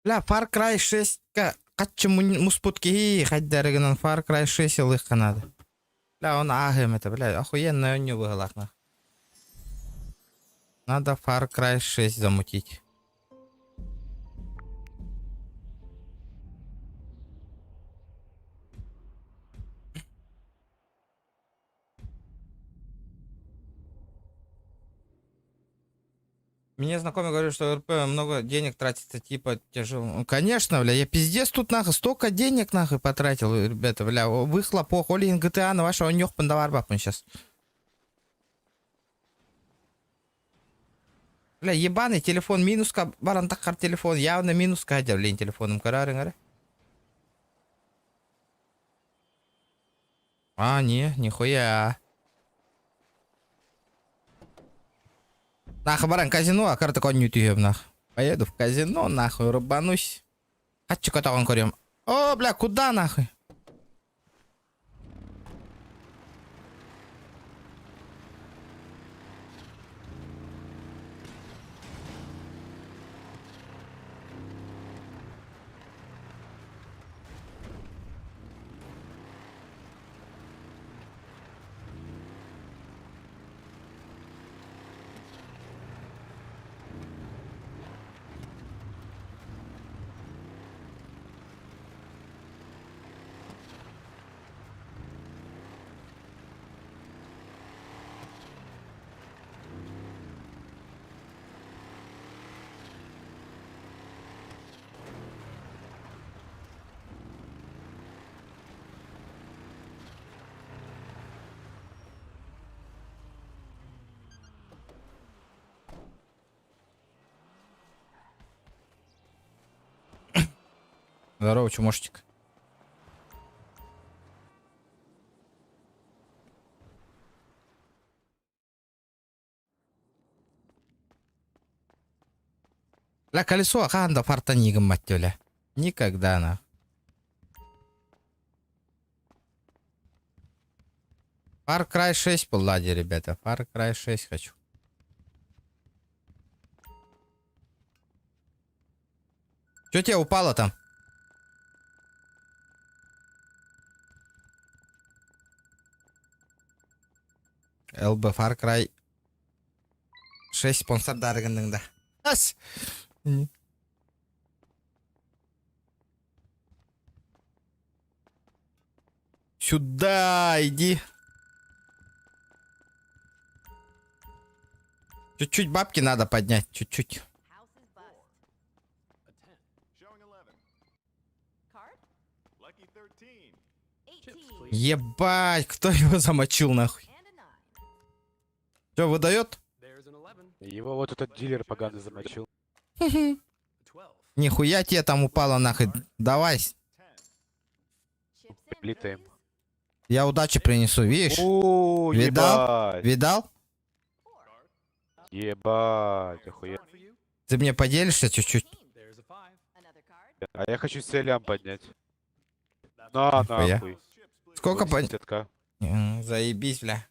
Бля, Far Cry 6-ка хаччы муспут киһи хайдарыгынан Far Cry 6 ылыахха наада. Бля, он ааһыам этэ, бля, охуенная оонньуу быһыылаах. Надо Far Cry 6 замутить. Мне знакомый говорит, что РП много денег тратится, типа тяжело. Ну, конечно, бля, я пиздец тут нахуй, столько денег нахуй потратил, ребята, бля, выхлоп, ох, Олин GTA на вашего нюх пандавар бапын сейчас. Бля, ебаный телефон, минуска, баран таккар телефон, явно минуска, блин, телефоном карарың, аре. А, не, нихуя. Нахуй баран казино, а карта конью түйем нах. Поеду в казино, нахуй, рубанусь. Хачу котоҕон көрүөм. О, бля, куда нахуй? Здорово, чумошечек. Бля, колесо хаһан да фартан гыммат бля. Никогда на. Far Cry 6 Паллади, ребята. Far Cry 6 хочу. Что тебе упало там? ЛБ Far Cry 6 спонсор дарыгынның да. Ас! Сюда иди. Чуть-чуть бабки надо поднять, чуть-чуть. Ебать, кто его замочил нахуй? Что, выдает? Его вот этот дилер поганый замочил. Нихуя тебе там упало нахуй. Давай. Плитаем. Я удачи принесу, видишь? О, Видал? ебать. Видал? Ебать, охуенно. Ты мне поделишься чуть-чуть? А я хочу селям поднять. На, Нихуя. нахуй. Сколько по... 80к. Заебись, бля.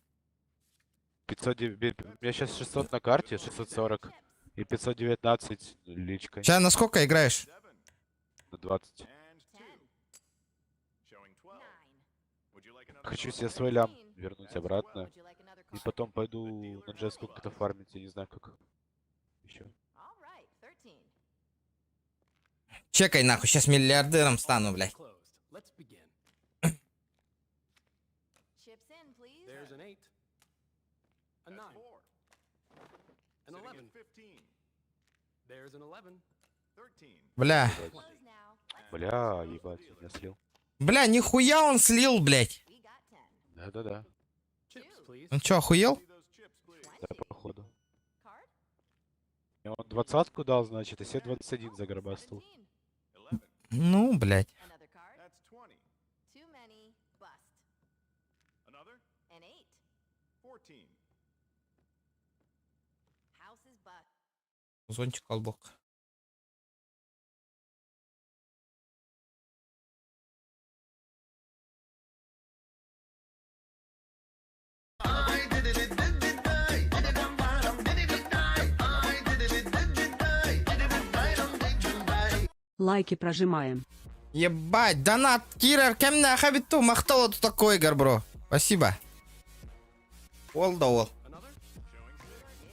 509... У меня сейчас 600 на карте, 640. И 519 личкой. Сейчас на сколько играешь? На 20. Хочу себе свой лям вернуть обратно. И потом пойду на джеску как-то фармить, я не знаю как. Еще. Чекай нахуй, сейчас миллиардером стану, блядь. Бля. Бля, ебать, я меня слил. Бля, нихуя он слил, блядь. Да-да-да. Он чё, охуел? Да, походу. Мне он двадцатку дал, значит, а себе 21 загробастал. Ну, блядь. Зонтик колбок. Лайки прожимаем. Ебать, донат, Кира, кемне хабиту, махтал вот такой, бро. Спасибо. Ол да ол.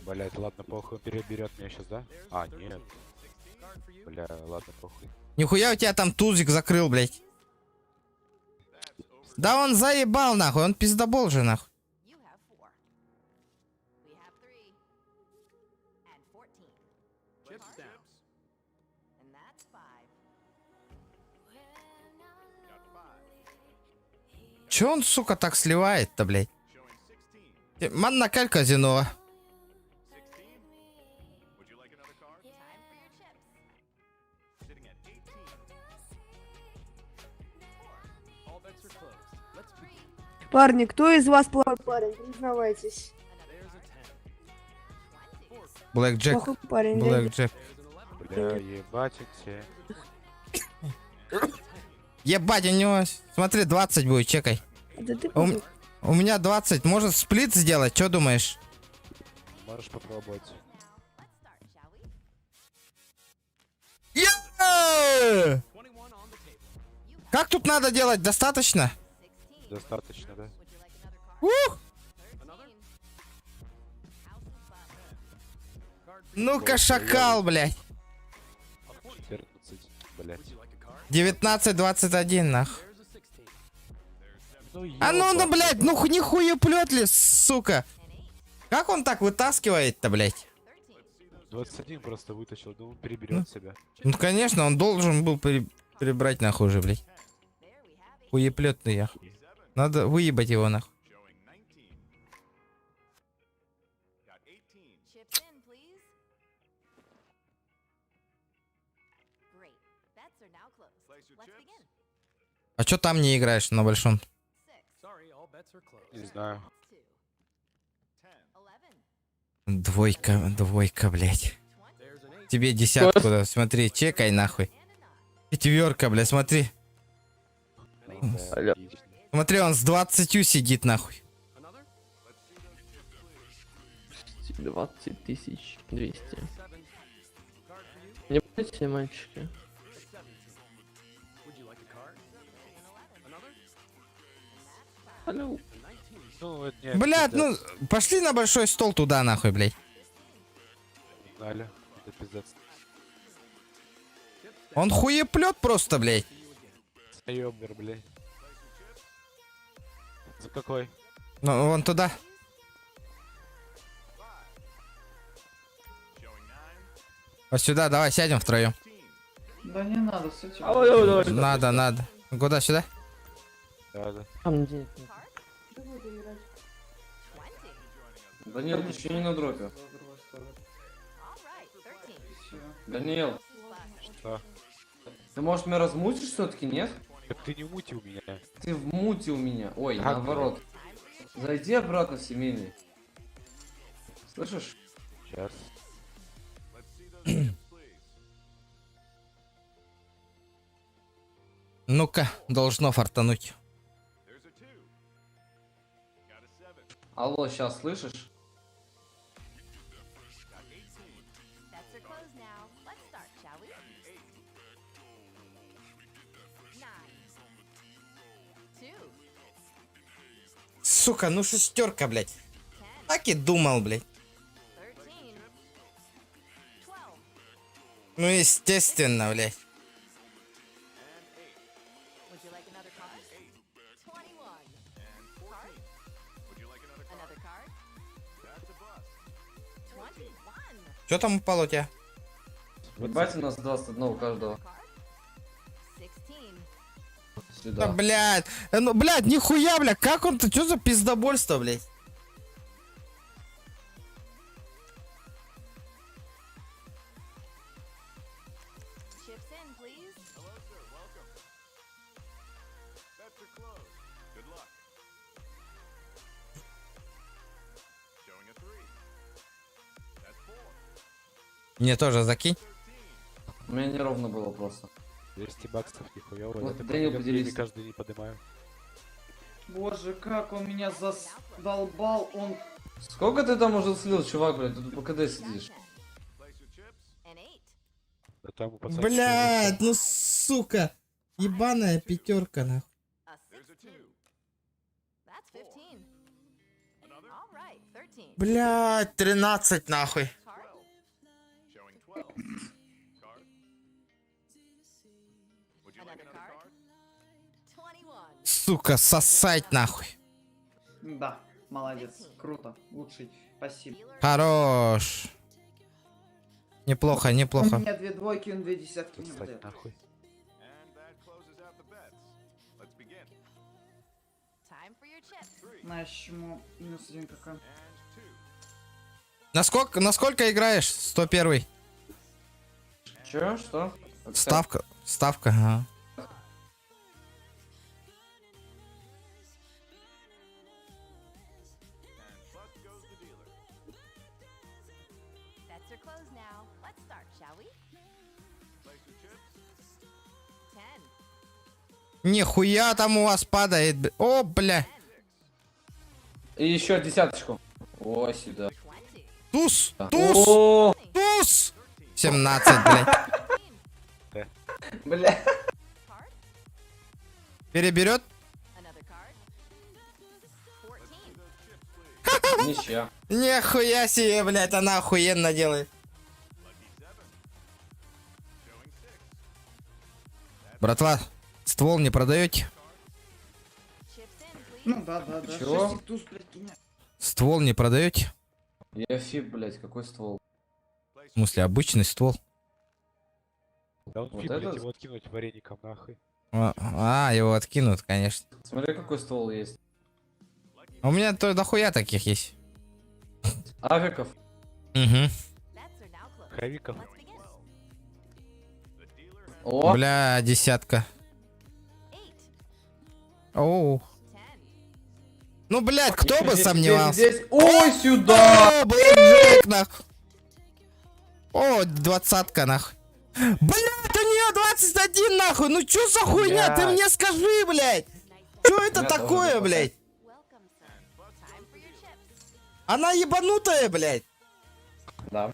Блять, ладно, похуй, он переберет меня сейчас, да? А, нет. Бля, ладно, похуй. Нихуя у тебя там тузик закрыл, блядь. Да он заебал, нахуй, он пиздобол же, нахуй. Че он, сука, так сливает-то, блядь? Манна каль казино. Парни, кто из вас плохой парень? Признавайтесь. Блэк Джек. Плохой парень, да? Блэк Джек. Бля, ебать эти. Ебать, у него... Смотри, 20 будет, чекай. Это ты У, плохой? у меня 20. Может сплит сделать? Че думаешь? Можешь попробовать. Е! Как тут надо делать? Достаточно? Достаточно, да? Ух! Ну-ка, шакал, блядь. 14, блять. 19-21, нах. Ну, А ну, ну, ёба. блядь, ну нихуя плет ли, сука. Как он так вытаскивает-то, блядь? 21 просто вытащил, думал, переберет себя. Ну, конечно, он должен был перебрать нахуй уже, блядь. Хуеплетный я. Надо выебать его нахуй. А чё там не играешь на большом? Не знаю. Двойка, двойка, блядь. Тебе десятку, да, смотри, чекай нахуй. Четверка, блядь, смотри. Да, отлично. Смотри, он с 20 сидит нахуй. 20 200. Не будете, мальчики? Алло. Ну, это не Блядь, ну, пиздец. пошли на большой стол туда нахуй, блядь. Погнали. Это пиздец. Он хуеплет просто, блядь. Ёбер, блядь. За какой? Ну, вон туда. Вот сюда, давай сядем втроем. Да не надо, все тебе. Алло, алло, алло. Надо, надо. Куда, сюда? Да, да. Там денег нет. Кто будет играть? Данил, ты еще не на дропе. Данил, Что? ты может меня размутишь все-таки, нет? Так ты не мутил меня. Ты вмутил меня. Ой, Как, наоборот. Зайди обратно в семейный. Слышишь? Сейчас. Ну-ка, должно фартануть. Алло, сейчас слышишь? Сука, ну шестерка, блядь. Так и думал, блядь. Ну, естественно, блядь. Что там упало у тебя? Ебать, у нас 21 у каждого. Да, Сюда. блядь. Ну, блядь, нихуя, блядь. Как он-то? Что за пиздобольство, блядь? Мне тоже закинь. У меня неровно было просто. 200 баксов нихуёво. Вот Я такой Данил, премии поделись. каждый день поднимаю. Боже, как он меня задолбал, он... Сколько ты там уже слил, чувак, блядь? Ты тут по КД сидишь. Да там у пацанчика Блядь, ну сука. Ебаная пятерка, нахуй. Блядь, 13 нахуй. Сука, сосать нахуй. Да, молодец, круто, лучший, спасибо. Хорош. Неплохо, У неплохо. меня две двойки, он две десятки не Сосать выдает. нахуй. Знаешь, ему минус один какой. На сколько играешь? 101. Чё? Что? Ставка, ставка, ага. Нихуя там у вас падает. О, бля. И еще десяточку. О, сюда. Туз, туз, О, туз. 17, блядь. бля. Переберет? Ничья. Нихуя себе, блядь, она охуенно делает. Братва, ствол не продаете? Ну да. Чего? Шестик туз, блядь, гениально. Ствол не продаете? Я фип, блядь, какой ствол? В смысле, обычный ствол? Да он Вот фиг, блядь, этот? его откинуть вареником нахуй. А, его откинут, конечно. Смотри, какой ствол есть. У меня то дохуя таких есть. Авиков. Угу. Хавиков. О, Бля, десятка. Оу. Ну, блядь, кто бы здесь, сомневался? Здесь, здесь. Ой, сюда! О, блэкджек, нах. О, двадцатка, нах. Блядь, у нее 21, нахуй. Ну чё за хуйня? Ты Блядь. мне скажи, блядь. Чё это У меня тоже такое, не блядь? Она ебанутая, блядь. Да.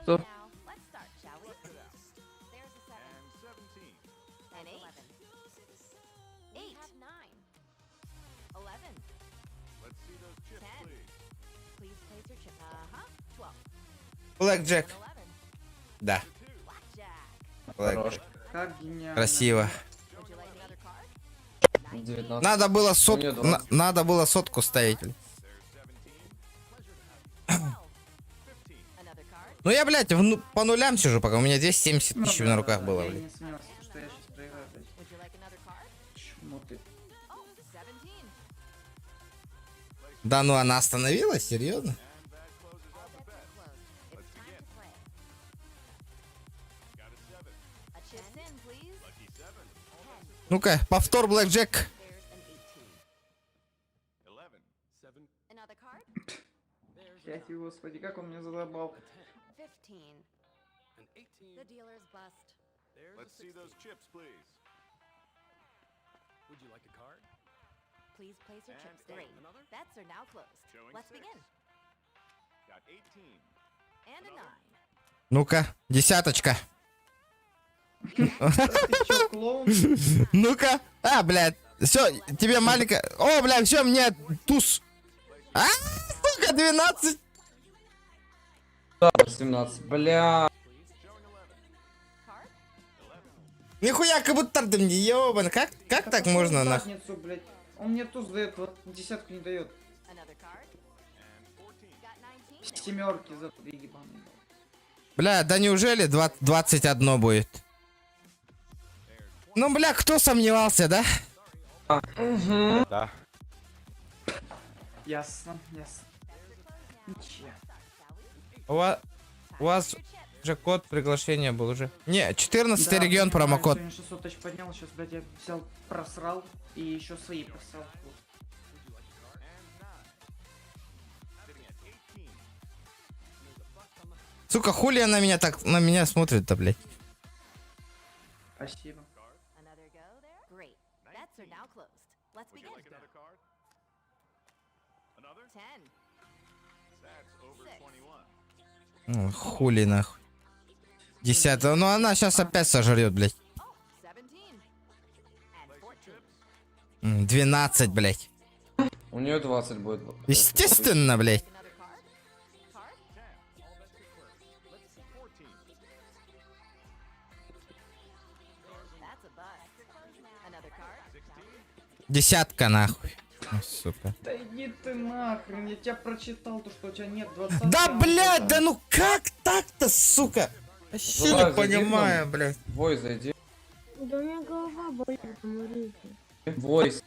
Кто? Блэкджек. Да. Хорош. Блэкджек. Как гениально. Красиво. 19. Надо было У нее сотку, 20. надо было сотку ставить. блядь. Ну я, блядь, по нулям сижу пока. У меня 270 Ну тысяч да, на да, руках да, было, Я блядь. не сомневался, что я сейчас проиграю, блядь. Чмо ты. Да ну она остановилась? Серьезно? Ну-ка, повтор Блэкджек. Блядь, господи, как он меня задолбал. Ну-ка, десяточка. Ты чё, клоун? Ну-ка. А, блядь. Все, тебе маленькая. О, блядь, все, мне туз. А, сука, 12. Да, 18. Бля. Нихуя, как будто ты мне ебан. Как Да так пошёл можно, в нахуй? задницу, блядь. Он мне туз дает, вот десятку не дает. Семерки за две ебаные. Бля, да неужели 20, 21 будет? Ну, бля, кто сомневался, да? Да. Ясно, ясно. Ничья. У вас же код приглашения был уже. Не, 14 Да, регион понимаю, промокод. Сегодня 600 тысяч поднял, сейчас, блядь, я взял, просрал и еще свои просрал. Вот. Сука, хули она меня так на меня смотрит-то, блядь. Спасибо. Ну, Хули нахуй. Десятого. Ну она сейчас опять сожрет, блядь. 12, блядь. У нее 20 будет. Естественно, блядь. Десятка, нахуй. Ну, сука. Да иди ты нахрен, я тебя прочитал, то что у тебя нет 20. Да, блядь, да ну как так-то, сука? Вообще не Давай, зайди к нам. понимаю, блядь. Вой, зайди. Да у меня голова болит, помогите. Войс.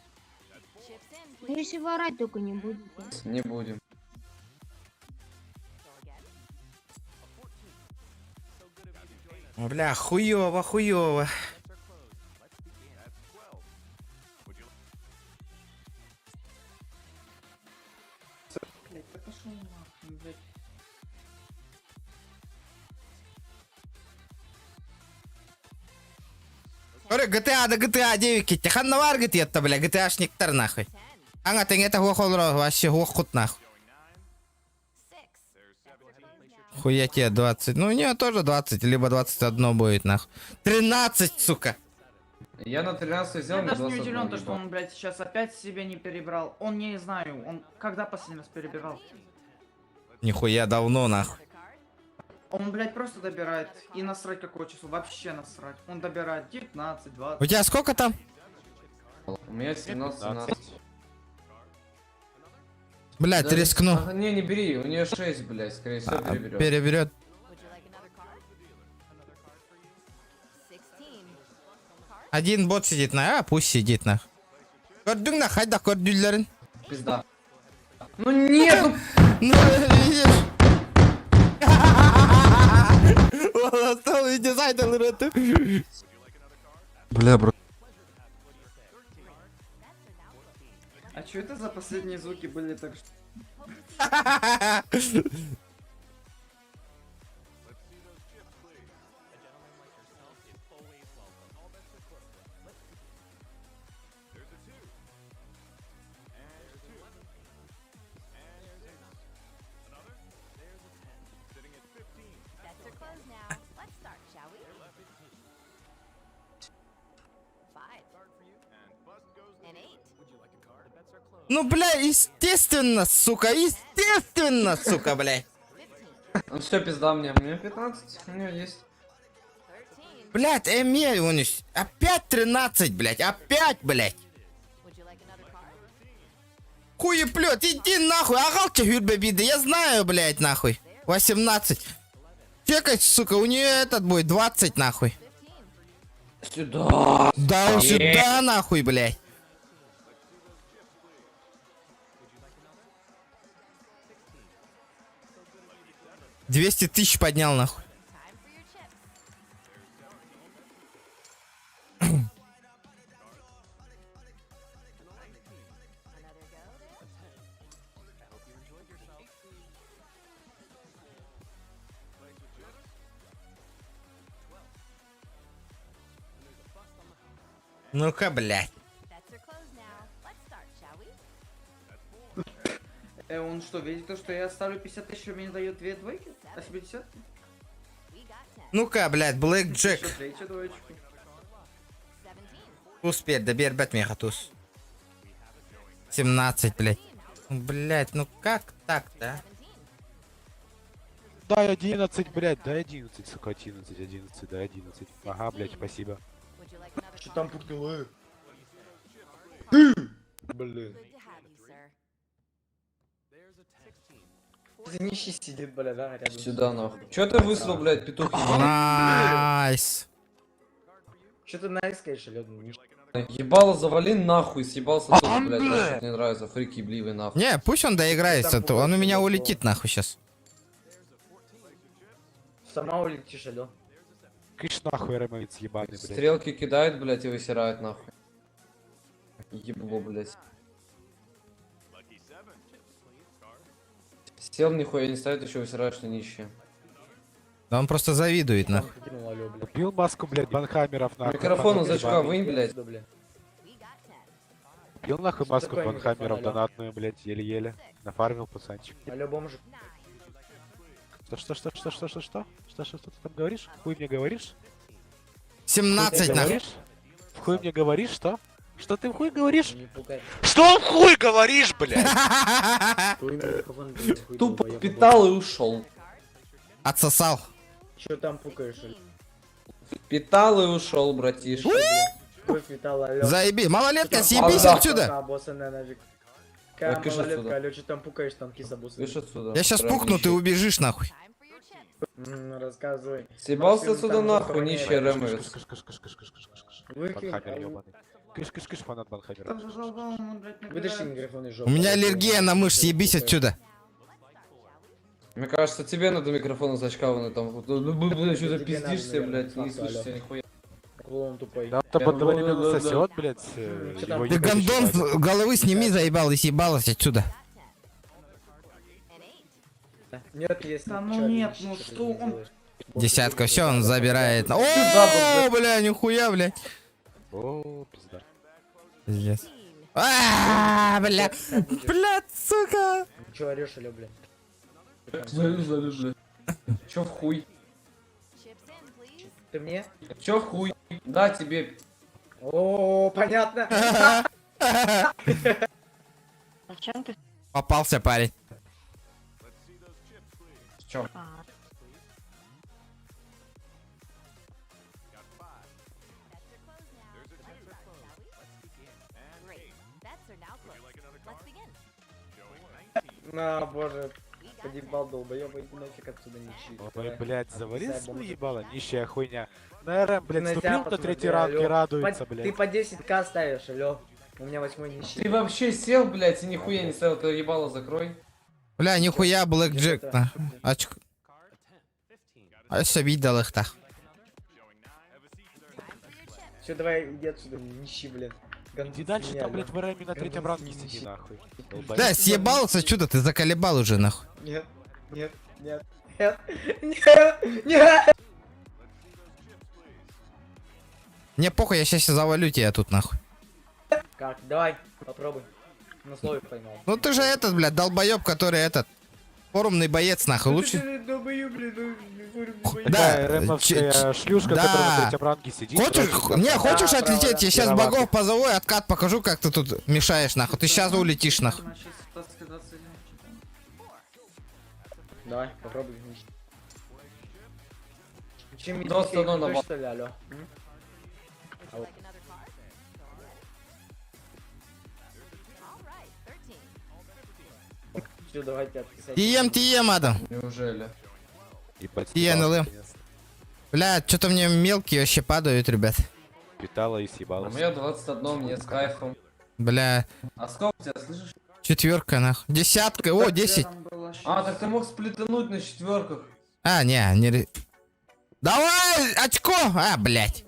Ну если вы орать только не будете. Не будем. Бля, хуёво, хуёво. Блядь, да пошел нахрен, блядь. Говорю, GTA да GTA 9 китти. Ханна бар GTA бля, GTA-шниктар нахуй. Аңа теңете хуа вообще хуа кут нахуй. Хуя тебе 20. Ну у нее тоже 20, либо 21 будет нахуй. 13, сука. Я на 13 взял, Я мне даже не 21 удивлен, то, что ебал. он, блядь, сейчас опять себе не перебрал. Он не знаю, он когда последний раз перебирал? Нихуя давно нахуй. Он, блядь, просто добирает. И насрать какое число, вообще насрать. Он добирает 19, 20. У тебя сколько там? У меня 17, 17. Блядь, Да, рискну. Ага, не, не бери, у нее 6, блядь, скорее всего, А, переберет. Переберет. Один бот сидит на, а пусть сидит нахуй. Көрдүң на, хайда көрдүлләрин. Пизда. Ну нет, ну Ну, видишь. Он остал и дизайн Бля, бро. А что это за последние звуки были так что? Ну, бля, естественно, сука, естественно, сука, бля. Ну все, пизда мне. Мне 15, у меня есть. Блядь, Эмиль, он опять 13, блядь, опять, блядь. Хуеплет, иди нахуй, агалча хүрбе я знаю, блядь, нахуй. 18. Чекать, сука, у нее этот будет 20, нахуй. Сюда. Да, он сюда, нахуй, блядь. 200 тысяч поднял, нахуй. Ну-ка, блядь. Он что, видит то, что я ставлю 50 тысяч, и мне дает две двойки? А себе десятки? Ну-ка, блядь, Блэк Джек. Еще третью двоечку. Успеть, да бер меха туз. 17, блядь. Ну, Блядь, ну как так-то, а? Дай 11, блядь, дай 11, сука, 11, 11, дай 11. Ага, блядь, спасибо. Что там пукнуло? Блин. Нищий сидит, бля, да, рядом. Сюда нахуй. Че ты высрал, блядь, петух ебаный? Nice. Что ты nice, конечно, лед, Ебало завали нахуй, съебался тоже, блядь, раз не нравится, фрики ебливый нахуй. Не, пусть он доиграется, то он у меня улетит нахуй сейчас. Сама улетишь, алло. Кыш нахуй, ремовец ебаный, блядь. Стрелки кидает, блядь, и высирает нахуй. Ебло, блядь. Сел нихуя не ставит, еще высираешь на нищие. Да он просто завидует нахуй. Кинул, алло, блин. Купил маску, блядь, банхаммеров нахуй. Микрофон из панок очка ебаный. вынь, блядь. Сюда, блин. Купил нахуй Что маску такое микрофон, банхаммеров алло? донатную, блядь, еле-еле. Нафармил пацанчик. Алло, бомж. Что, что, что, что, что, что, что? Что, что, что ты там говоришь? Хуй мне говоришь? 17 нахуй. Говоришь? В хуй мне говоришь, что? Что ты в хуй говоришь? Не пукай. Что в хуй говоришь, блядь? Твой микрофон, блядь, хуй Тупо долбоёб. впитал и ушел. Отсосал. Чё там пукаешь? алло? Впитал и ушел, братишка. Кровь витала, алло. Заеби. Малолетка, Чё там съебись А, да. отсюда. Обоссанная нафиг. Какая Так, кыш малолетка, отсюда. алло, чё там пукаешь, там кис обоссанный? Видишь отсюда? Я сейчас Прям пукну, ты нищий. убежишь нахуй. Рассказывай. Съебался Максим, отсюда там нахуй, жопа нищий воняет. ремовец. Кыш, кыш, кыш, кыш, кыш, кыш, кыш, кыш. Выкинь, Банхаммер ау. ебаный. Кыш, кыш, кыш, фанат банхаммера. Там же задолбал, он, блядь, Вытащи набирает. микрофон из жопы. У меня аллергия на мышь, съебись отсюда. Мне кажется, тебе надо микрофон из очка вон там. вот, ну, Что-то Тебе надо, пиздишься, наверное, блядь, не факту, алло. слышишься нихуя. Клоун тупой. Да он там одновременно Да-да-да. сосет, блядь. Чё там? его Ты ебать гондон ещё надо. с головы сними, заебал, и съебалась отсюда. Нет, есть. Да ну нет, ну что он- Десятка, все, он забирает. О, Сюда, бля, нихуя, блядь. О, пизда. Пиздец. А, бля. Бля, сука. Чё орешь, алло, блин? Чё в хуй? Ты мне? Чё в хуй? Да, тебе. О, понятно. Попался парень. Чё? На, боже. Подъебал долбоёба, иди нафиг отсюда не чист. Ой, блядь, завали Отписай, свою бомжик. ебало, нищая хуйня. На РМ, блядь, На тебя ступил на посмотри, третий ранг и алло. радуется, Ты блядь. по 10к ставишь, алло. У меня восьмой нищий. Ты вообще сел, блядь, и нихуя не ставил, ты ебало закрой. Бля, нихуя, Блэк Джек. на. Очко. А все видел их так. Все, давай, иди отсюда, нищий, блин. Гандон Иди дальше, с меня, там, алло. блядь, в РМе на третьем Гандон ранге с сиди, нищий. нахуй. Долбоёб. Да, съебался отсюда, ты заколебал уже, нахуй. Нет, нет, нет, нет, нет, нет. Мне похуй, я сейчас завалю тебя тут, нахуй. Как? Давай, попробуй. На слове поймал. Ну ты же этот, блядь, долбоеб, который этот. Форумный боец, нахуй, лучше. Да, Такая РМовская шлюшка, да. которая на третьем ранге сидит. Хочешь, дрочит, не, там. хочешь Да, отлететь? Я сейчас Виноватый. богов позову и откат покажу, как ты тут мешаешь, нахуй. Ты сейчас улетишь, нахуй. Значит, 20, 21, Давай, попробуй. Чем Да, остальное на что ли, алло? М? Ау. Всё, давайте отписать. Тием, тием, Адам. Неужели? Ебать, И съебался, НЛМ. конечно. Бля, что-то мне мелкие вообще падают, ребят. Питала и У съебалась. меня 21, мне с кайфом. Бля, А сколько у тебя, слышишь? четверка, нахуй. Десятка, о, 10. Там было А, так ты мог сплитануть на четверках. А, не, не... Давай, очко! А, блядь.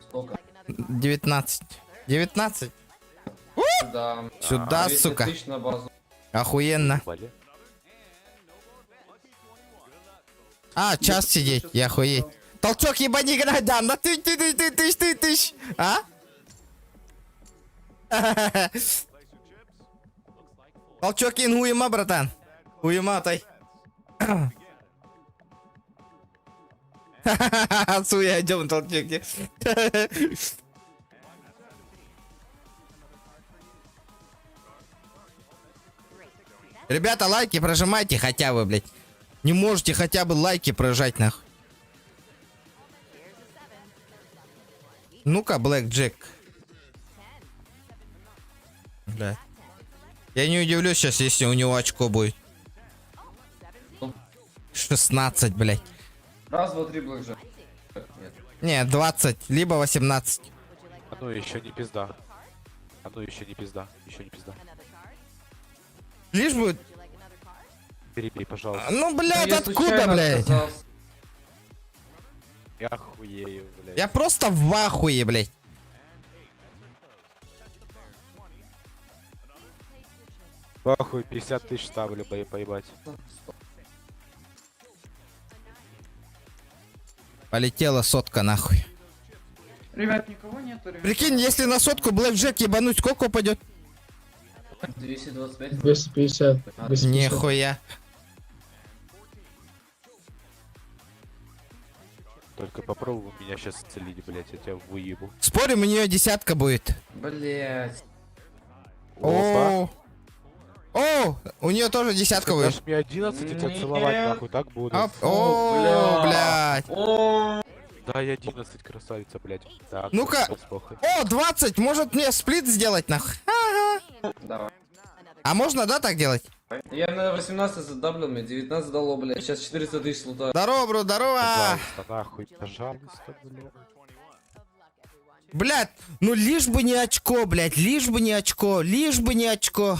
Сколько? 19. 19. Да. Сюда, 200 сука. тысяч на базу. Охуенно. Ебали. А, час сидеть, я охуеть. Толчок ебани да, на ты ты ты ты тысяч ты тысяч. А? Толчок ин уема, братан. Уема, тай. Суя, идем толчок. Ребята, лайки прожимайте хотя бы, блядь. Не можете хотя бы лайки прожать, нахуй. Ну-ка, Блэк Джек. Бля. Я не удивлюсь сейчас, если у него очко будет. 16, блядь. Раз, два, три, блэкджек. Нет. Не, 20, либо 18. А ну еще не пизда. А ну еще не пизда. Еще не пизда. Лишь бы... Перебей, пожалуйста. Ну, блядь, Я откуда, случайно блядь? отказался. Я хуею, блядь. Я просто в ахуе, блядь. Похуй, 50 тысяч ставлю, поебать. Полетела сотка, нахуй. Ребят, никого нету, ребят. Прикинь, если на сотку Блэк Джек ебануть, сколько упадет? 225. 250. 250. Нихуя. Только попробуй меня сейчас исцелить, блядь, я тебя выебу. Спорим, у нее десятка будет. Блять. Опа. О, о, у нее тоже десятка Ты будет. дашь мне 11, я тебя целовать Нет. нахуй, так буду. Оп, О, блядь. О, Дай 11, красавица, блядь. Так, Ну-ка. плохо. О, 20, может мне сплит сделать нахуй? Ага. Давай. А можно, да, так делать? Я на 18 задаблил, мне 19 дало, блядь. Сейчас 400 тысяч лутаю. Здорово, бро, здорово. Пожалуйста, нахуй, пожалуйста, блядь. Блядь, ну лишь бы не очко, блядь, лишь бы не очко, лишь бы не очко.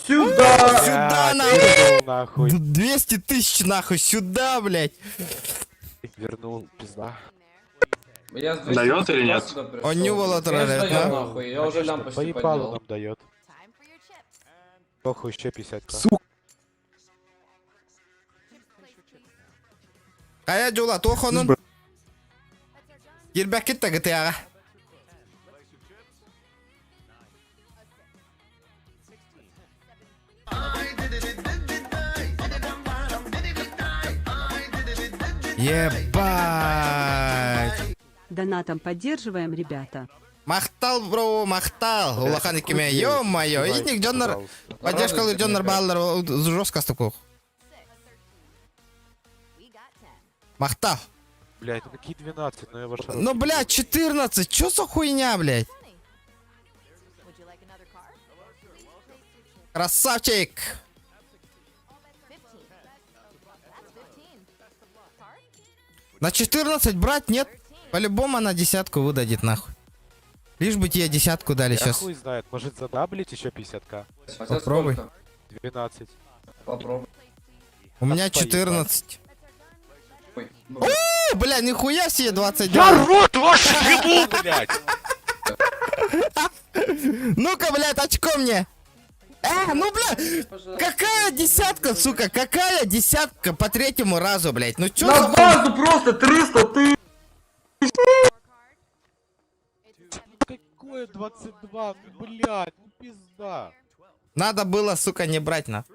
Сюда! Сюда, Блядь, нахуй. вернул, нахуй. 200 тысяч, нахуй, сюда, блядь. Вернул, пизда. Я с 200 Даёт или нет? сюда пришёл. Он не Конечно, даёт, даёт, да? нахуй. Я уже Конечно, лямпочки По ебалу поднял. нам дает. Похуй, еще 50 Сука. Кая жула, тохонун. Кирбәк китте ГТА-га. Ебать. Донатом поддерживаем, ребята. Махтал, бро, махтал. Улахан икиме, ё-моё. Итник дьоннор, поддержкалыыр дьоннор бааллар жестко стукух. Махтал. Блядь, ну какие 12, ну я ваш Ну, блядь, 14, чё за хуйня, блядь? Красавчик! На 14 брать нет? По-любому она десятку выдадит, нахуй. Лишь бы тебе десятку дали Я сейчас. хуй знает, может задаблить еще 50к? А тебя Попробуй. сколько? 12. Попробуй. У меня Отпоебать. 14. Ой, О, бля, нихуя себе 22. рот ваш ебу, блядь! Ну-ка, блядь, очко мне. Ну, бля, какая десятка, сука, какая десятка по третьему разу, блядь. Ну чё На за хуй- базу просто 300 тысяч! Какое 22? Ну, блядь, ну пизда. Надо было, сука, не брать, на.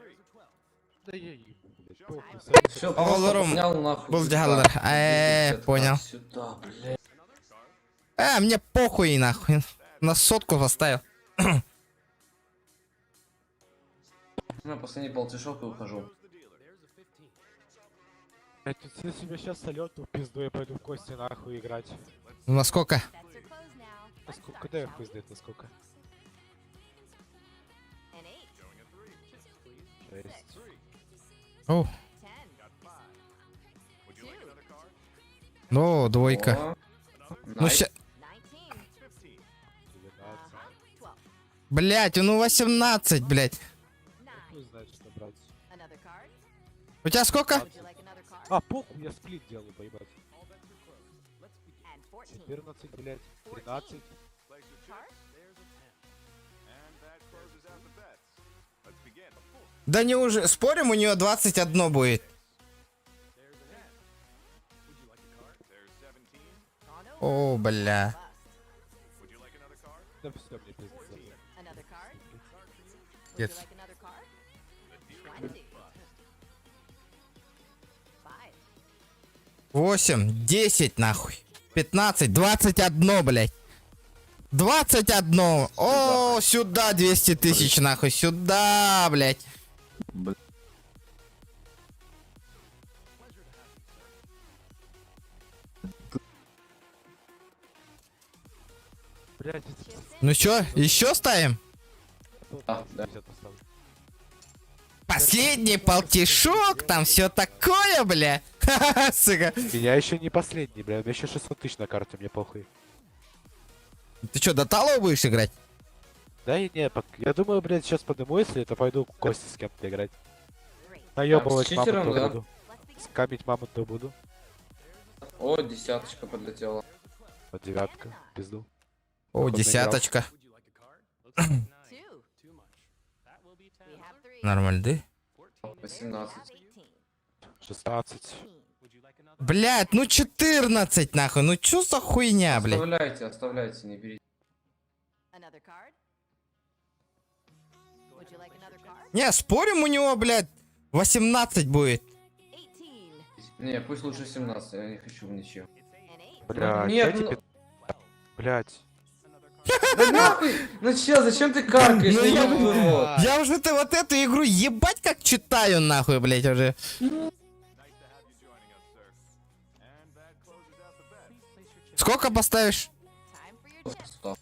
Да я ебу, блядь, похуй. сами Все, Оголорум. просто снял нахуй. Был сюда. джаллер. Понял. Сюда, блядь. Мне похуй, нахуй. На сотку поставил. На последний полтишок и ухожу. Блядь, тут если себе сейчас салюту в пизду, я пойду в кости нахуй играть. Ну, На сколько? На сколько? Да я хуй знает на сколько. 6. О. Ну, двойка. О, Ну, nice. ща... 12. Блять, ну 18, блять. Хуй знает, что брать. У тебя сколько? А, похуй, я сплит делаю, поебать. 14, блядь, 13. Да не уже. Спорим, у нее 21 будет. О, бля. Да все, мне пиздец. Пиздец. 8, 10, нахуй. 15, 21, блядь. 21. О, сюда 200 тысяч, нахуй. Сюда, блядь. Блядь, это пиздец. Ну чё, еще ставим? А, да. 50 поставлю. Последний полтишок, там все такое, бля. Ха-ха, сука. Меня еще не последний, бля, у меня еще 600 тысяч на карте, мне похуй. Ты чё, до Талова будешь играть? Да и не, я думаю, блядь, сейчас подниму, если это пойду кости с кем-то играть. Наебывать с читером, мамонта да? буду. Скамить мамонта буду. О, десяточка подлетела. Вот девятка, пизду. О, Походу, десяточка. Нормально, да? 18. 16. Блять, ну 14 нахуй, ну чё за хуйня, блядь? Оставляйте, оставляйте, не берите. Не, спорим, у него, блядь, 18 будет. Не, пусть лучше 17, я не хочу в ничью. Блядь, Нет, дайте ну- Блядь. Да нахуй! Ну чел, зачем ты каркаешь? Ну Ну я- ёб твой рот. Я уже ты вот эту игру ебать как читаю нахуй, блядь, уже. Сколько поставишь? 100.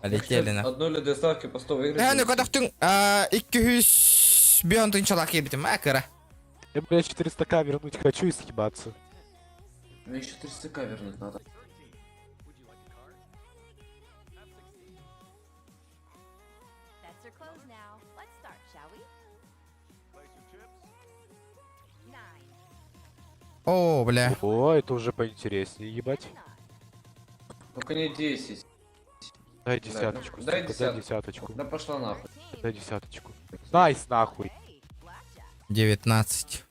Полетели нахуй. Одну или две ставки по 100 выиграть. Э, ну көтөхтүҥ, 200 тыһыынчалаах киирбитим, а, кыра. Я, блядь, 400к вернуть хочу и съебаться. Мне еще 300к вернуть надо. О, бля. О, это уже поинтереснее, ебать. Только не 10. Дай десяточку, дай сука, дай десятку. десяточку. Да пошла нахуй. Дай десяточку. Nice, нахуй. 19.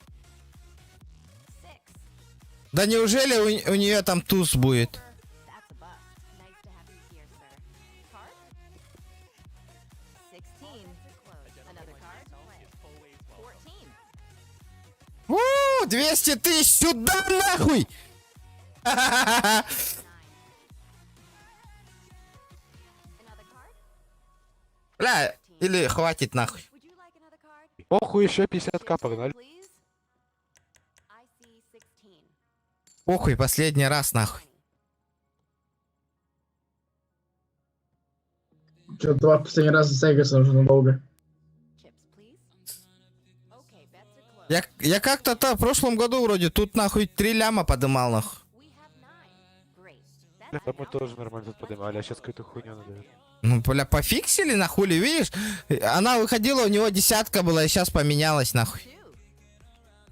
Да неужели у нее там туз будет? У, 200 тысяч сюда нахуй! Бля, или хватит нахуй. Похуй, еще 50к погнали. Похуй, последний раз нахуй. Что, два последний раз затягивается уже надолго. Я как-то то в прошлом году вроде тут нахуй 3 ляма подымал нахуй. Да мы тоже нормально тут поднимали, а сейчас какую-то хуйню надо. Ну, бля, пофиксили нахуй, видишь? Она выходила, у него десятка была, и сейчас поменялась нахуй.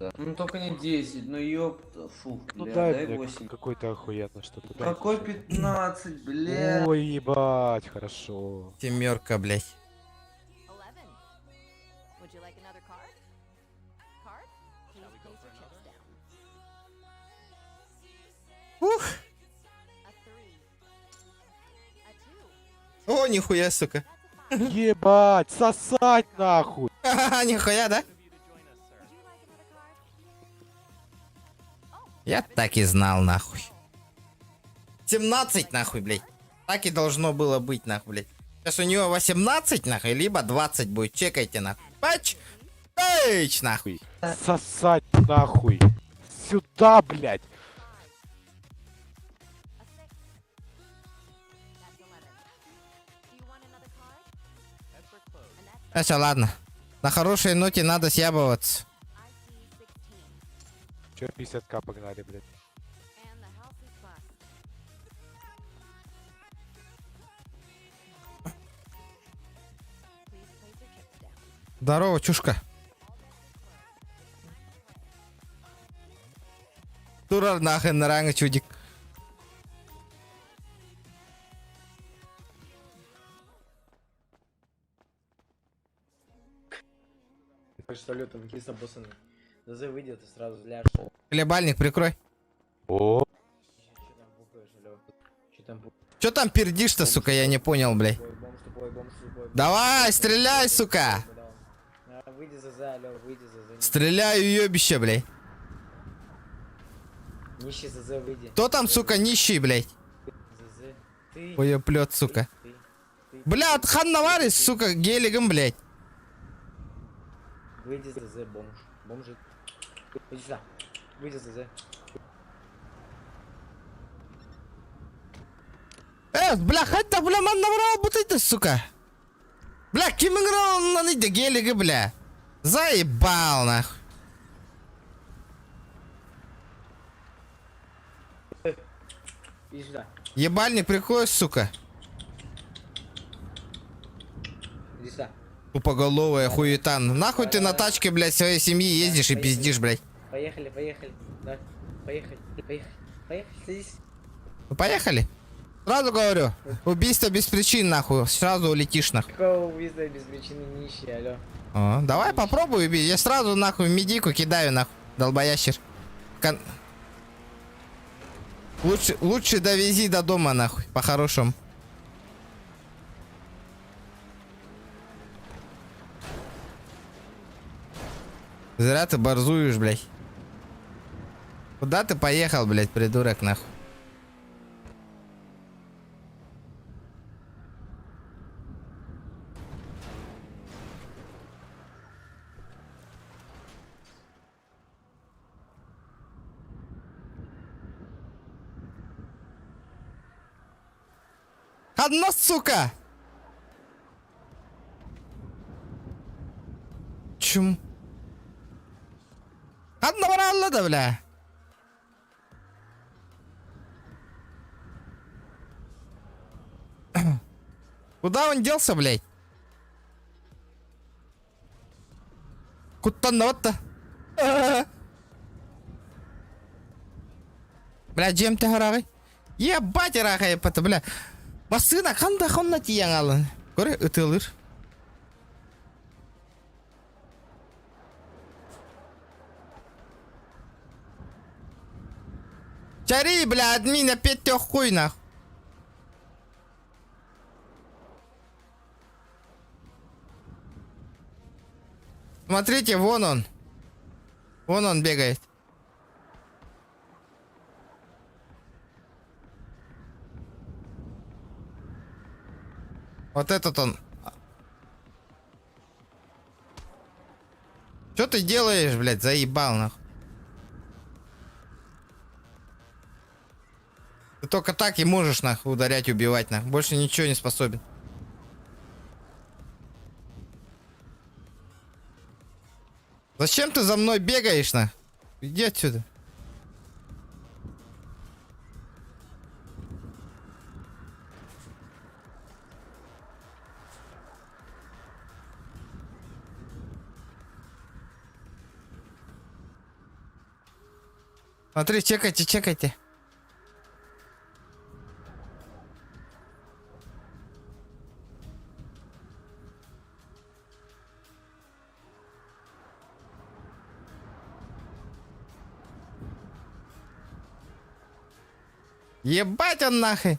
Да. Ну только не 10, ну ёпта, фу, Ну бля, дай дай мне 8. какой-то охуенно что-то. дай Какой что-то. 15, бля? Ой, ебать, хорошо. Семерка, блядь. Ух. О, нихуя, сука. Ебать, сосать нахуй. Нихуя, да? Я так и знал, нахуй. 17, нахуй, блядь. Так и должно было быть, нахуй, блядь. Сейчас у него 18, нахуй, либо 20 будет. Чекайте, нахуй. Пач! Пач, нахуй. Сосать нахуй. Сюда, блядь. Все, ладно. На хорошей ноте надо съябываться. Че 50к погнали, блядь. Здорово, чушка. Турар нахрен наранга чудик. Салютом, кис обоссанный. ДЗ выйдет и сразу ляжешь. Хлебальник прикрой. О, Че там пукаешь, алло? Че там пукаешь? Чё там пердишь-то, сука, я не понял, блядь. Бомж тупой, бомж тупой. Давай, стреляй, сука! А, Выйди за за, алло, выйди за за. Стреляю, уебище, блядь. Нищий за за, выйди. Кто там, сука, нищий, блядь? За за. Ты. Уеплет, сука. Ты. Ты. Бля, от Ханнаварис, сука, геликом, блядь. Выйди за за, бомж. Бомжи. Иди сюда. Выйди за за. Бля, хотя, бля, ман набрал вот это, сука. Бля, ким играл на эти гелиги, бля. Заебал, нахуй. Иди сюда. Ебальник прикрой, сука. Иди сюда. Тупоголовая хуета. Нахуй ты на тачке, блядь, своей семьи ездишь и пиздишь, блядь. Поехали, поехали. Да. Поехали, поехали. Поехали, садись. Ну, поехали. Сразу говорю, убийство без причин, нахуй. Сразу улетишь, нахуй. Какого убийства без причины нищий, алло. О, давай попробуй убить. Я сразу, нахуй, медику кидаю, нахуй. Долбоящер. Лучше, лучше довези до дома, нахуй, по-хорошему. Зря ты борзуешь, блядь. Куда ты поехал, блядь, придурок, нахуй? Одна, сука! Чум. Одна баралла да, бля. Куда он делся, блядь? Куттаннабат да. Бля, дьиэм төһө Ебать ыраахайыппата, бля. Массыына ханда хонно тиийэн алын. Көрө ытыалыр. Чари, бля, админ опять ты хуй нах. Смотрите, вон он. Вон он бегает. Вот этот он. Что ты делаешь, блядь, заебал нахуй. Ты только так и можешь нахуй ударять, убивать нахуй. Больше ничего не способен. Зачем ты за мной бегаешь на? Иди отсюда. Смотри, чекайте, чекайте. Ебать он нахуй.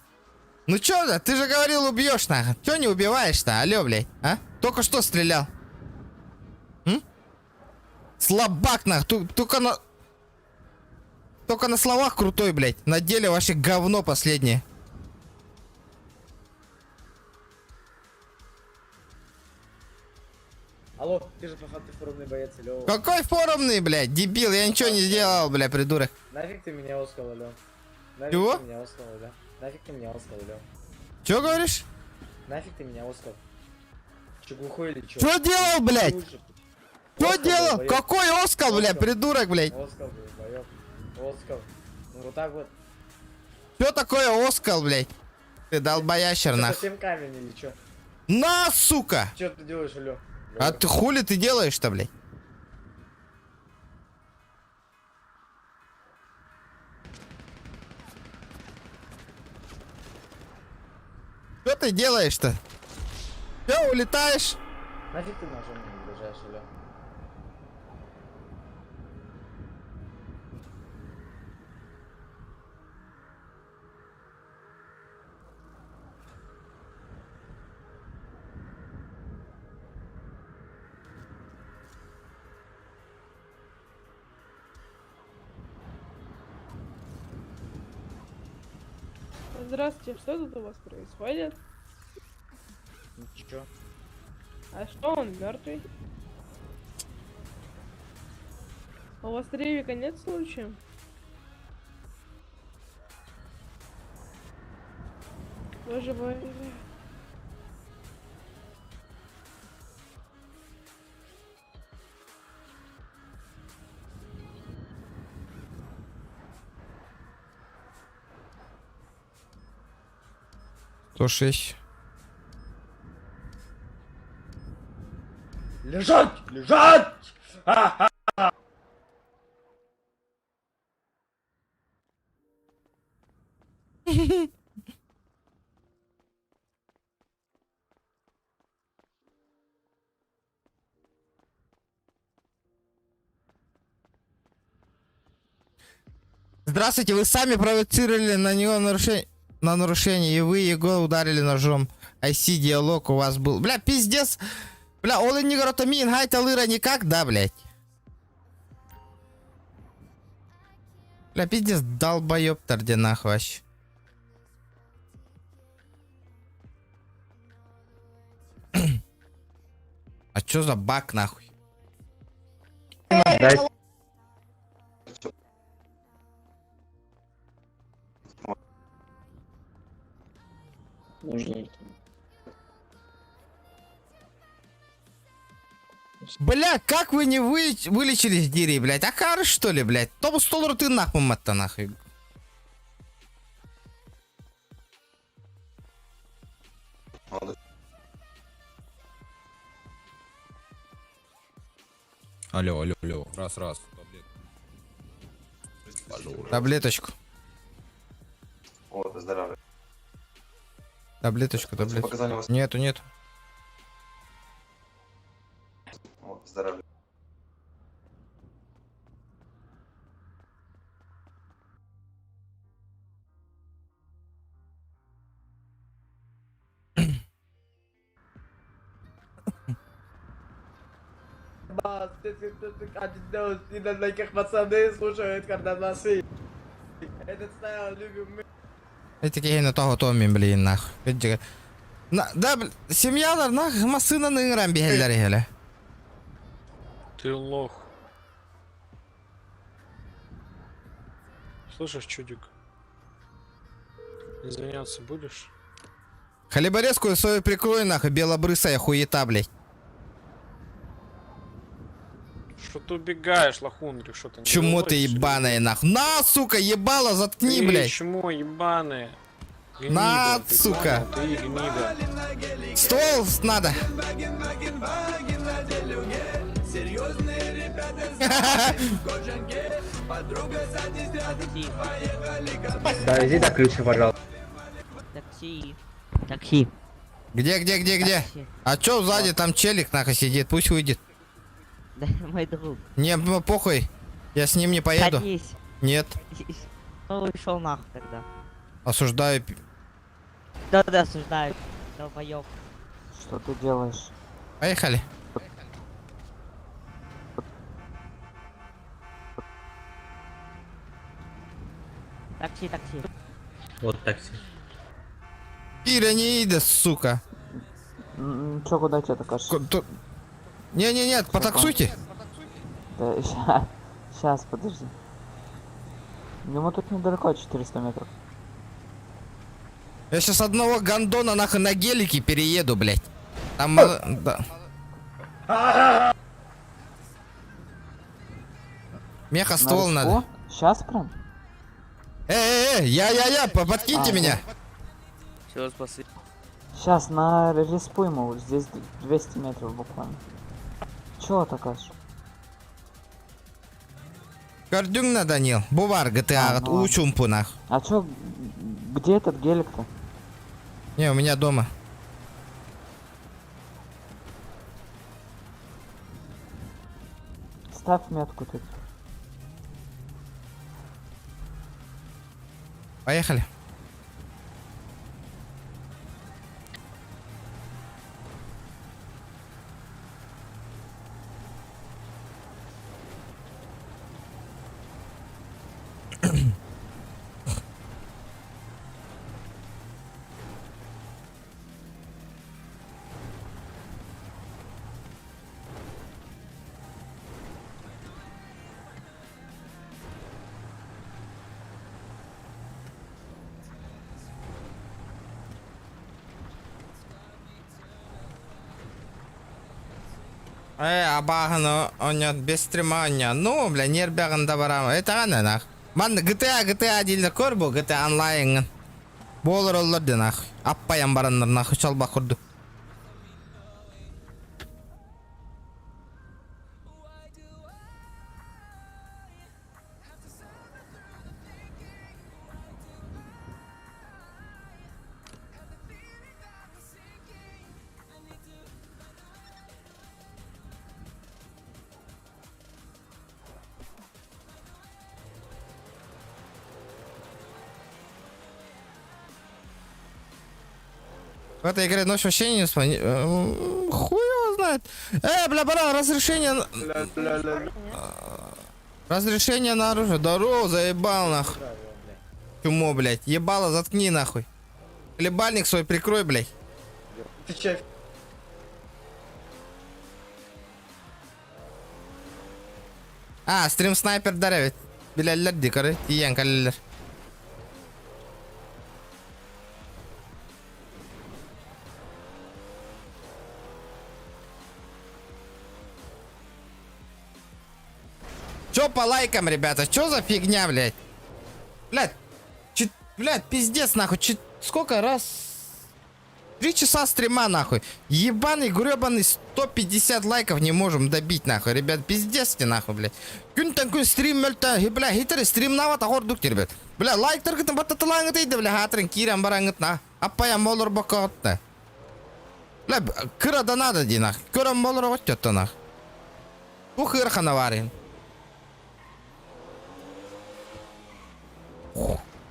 Ну чё, да, ты же говорил убьешь нахуй. Чё не убиваешь-то, алло, блядь, а? Только что стрелял. М? Слабак нахуй, только на... Только на словах крутой, блядь. На деле вообще говно последнее. Алло, ты же походу форумный боец, алло. Какой форумный, блядь, дебил, я ничего не сделал, бля, придурок. Нафиг ты меня оскал, алло. Нафиг Чего? ты меня оскал, алло. Нафиг ты меня оскал, алло. Чё говоришь? Нафиг ты меня оскал. Че глухой или чё? Чё делал, блядь? Лучше. Что Оскал, делал? долбоёб. Какой оскал, бля, Оскал. придурок, блядь? Оскал, долбоёб. Оскал. Ну вот так вот. Что такое оскал, блядь? Ты долбоящер, Ты нахуй. совсем камень или чё? На, сука! Чё ты делаешь, алло? А ты хули ты делаешь-то, блядь? Что ты делаешь-то? Че, улетаешь? Нафиг ты ножом мне угрожаешь, алло? Здравствуйте, что тут у вас происходит? Ничего. А что он мертвый? А у вас ревика нет случаем? Боже мой. 106. Лежать! Лежать! Здравствуйте, вы сами провоцировали на него нарушение, на нарушение, и вы его ударили ножом. IC диалог у вас был. Бля, пиздец. Бля, ол не мин, хай талыра никак, да, блядь. Бля, пиздец, долбоёбтар де нахуй вообще. А чё за баг нахуй? Бля, как вы не вы... вылечились, Дири, блядь? Акары, что ли, блядь? Том стол ты нахуй матта нахуй. Алло, алло, алло. Раз, раз. Таблеточку. Вот, здоровья. Таблеточку, таблеточку. Показания у вас. Нету, нету. Вот, здоровья. Пацаны слушают кардамасы. Этот style любим мы. Эти киһини тоһутуом мин блин нах. На, да, бл- семьялар нах массыынаны ыҥыран биһэллэр иһэлэ. Ты лох. Слышишь, чудик? Извиняться будешь? Хлеборезку свою прикрой нахуй, белобрысая хуета, блядь. Что ты убегаешь, лохундрик, что ты не Чмо ты вылазишь? ебаная нахуй. На, сука, ебало, заткни, Ты блядь. чмо ебаное. Гнида, На, ты сука. понял? Ты гнида. Ствол надо. Довези до ключа, пожалуйста. Такси. Такси. Где, где, где, где? А чё сзади там челик нахуй сидит, пусть выйдет. Да, мой друг. Не, ну, похуй. Я с ним не поеду. Садись. Нет, Ну, ушел нахуй тогда. осуждаю. Да-да, осуждаю. Долбоёб. Что ты делаешь? Поехали. Такси, такси. Вот такси. Киря не идет, сука. Чё, куда тебе такая? Не-не-не, потаксуйте. Да, ща, сейчас, подожди. Ему тут недалеко, 400 метров. Я сейчас одного гондона нахуй на гелике перееду, блядь. Там... Да. Меха ствол надо. Сейчас прям? Эй, эй, эй, я, я, подкиньте А, меня. Все, спасибо. Сейчас на респу ему, здесь 200 метров буквально. Чё такаш? Кордюн на Данил. Бувар GTA, А, ну ладно. учумпу нах. А чё, где этот гелик-то? Не, у меня дома. Ставь метку тут. Поехали. Э, абаһыны онят без стримания. Ну, бля, нербягында барам. Это ана нах. Ман GTA, GTA дилде көр бу, GTA онлайн. Болор оллар де нах. Аппаян бараннар нах, чалба курду. В этой игре ночь вообще не вспомни. Хуй его знает. Бля, баран, разрешение... Разрешение на оружие. Здорово, заебал нахуй. Чмо, блядь. Ебало, заткни нахуй. Хлебальник свой прикрой, блядь. Ты че? А, стрим снайпер даревит. Билэллэр дии, короче, тиийэн кэллилэр. Чё по лайкам, ребята? Чё за фигня, блядь? Блядь, чё, блядь, пиздец, нахуй. Чё, сколько раз? 3 часа стрима, нахуй. Ебаный, гребаный 150 лайков не можем добить, нахуй. Ребят, пиздец ты, нахуй, блядь. Күнтэн күн стрим мөлтө, бля, хитер стримнаабат ордук, ребят. Бля, лайктаргытын баттаталааҥҥыт бля, хаатырын киирэн бараҥҥыт, на. Аппайан болор бокоотта. Бля, кыра да надо дии, нах. Көрөн болор оттотто, нах. Бу хырхана варин.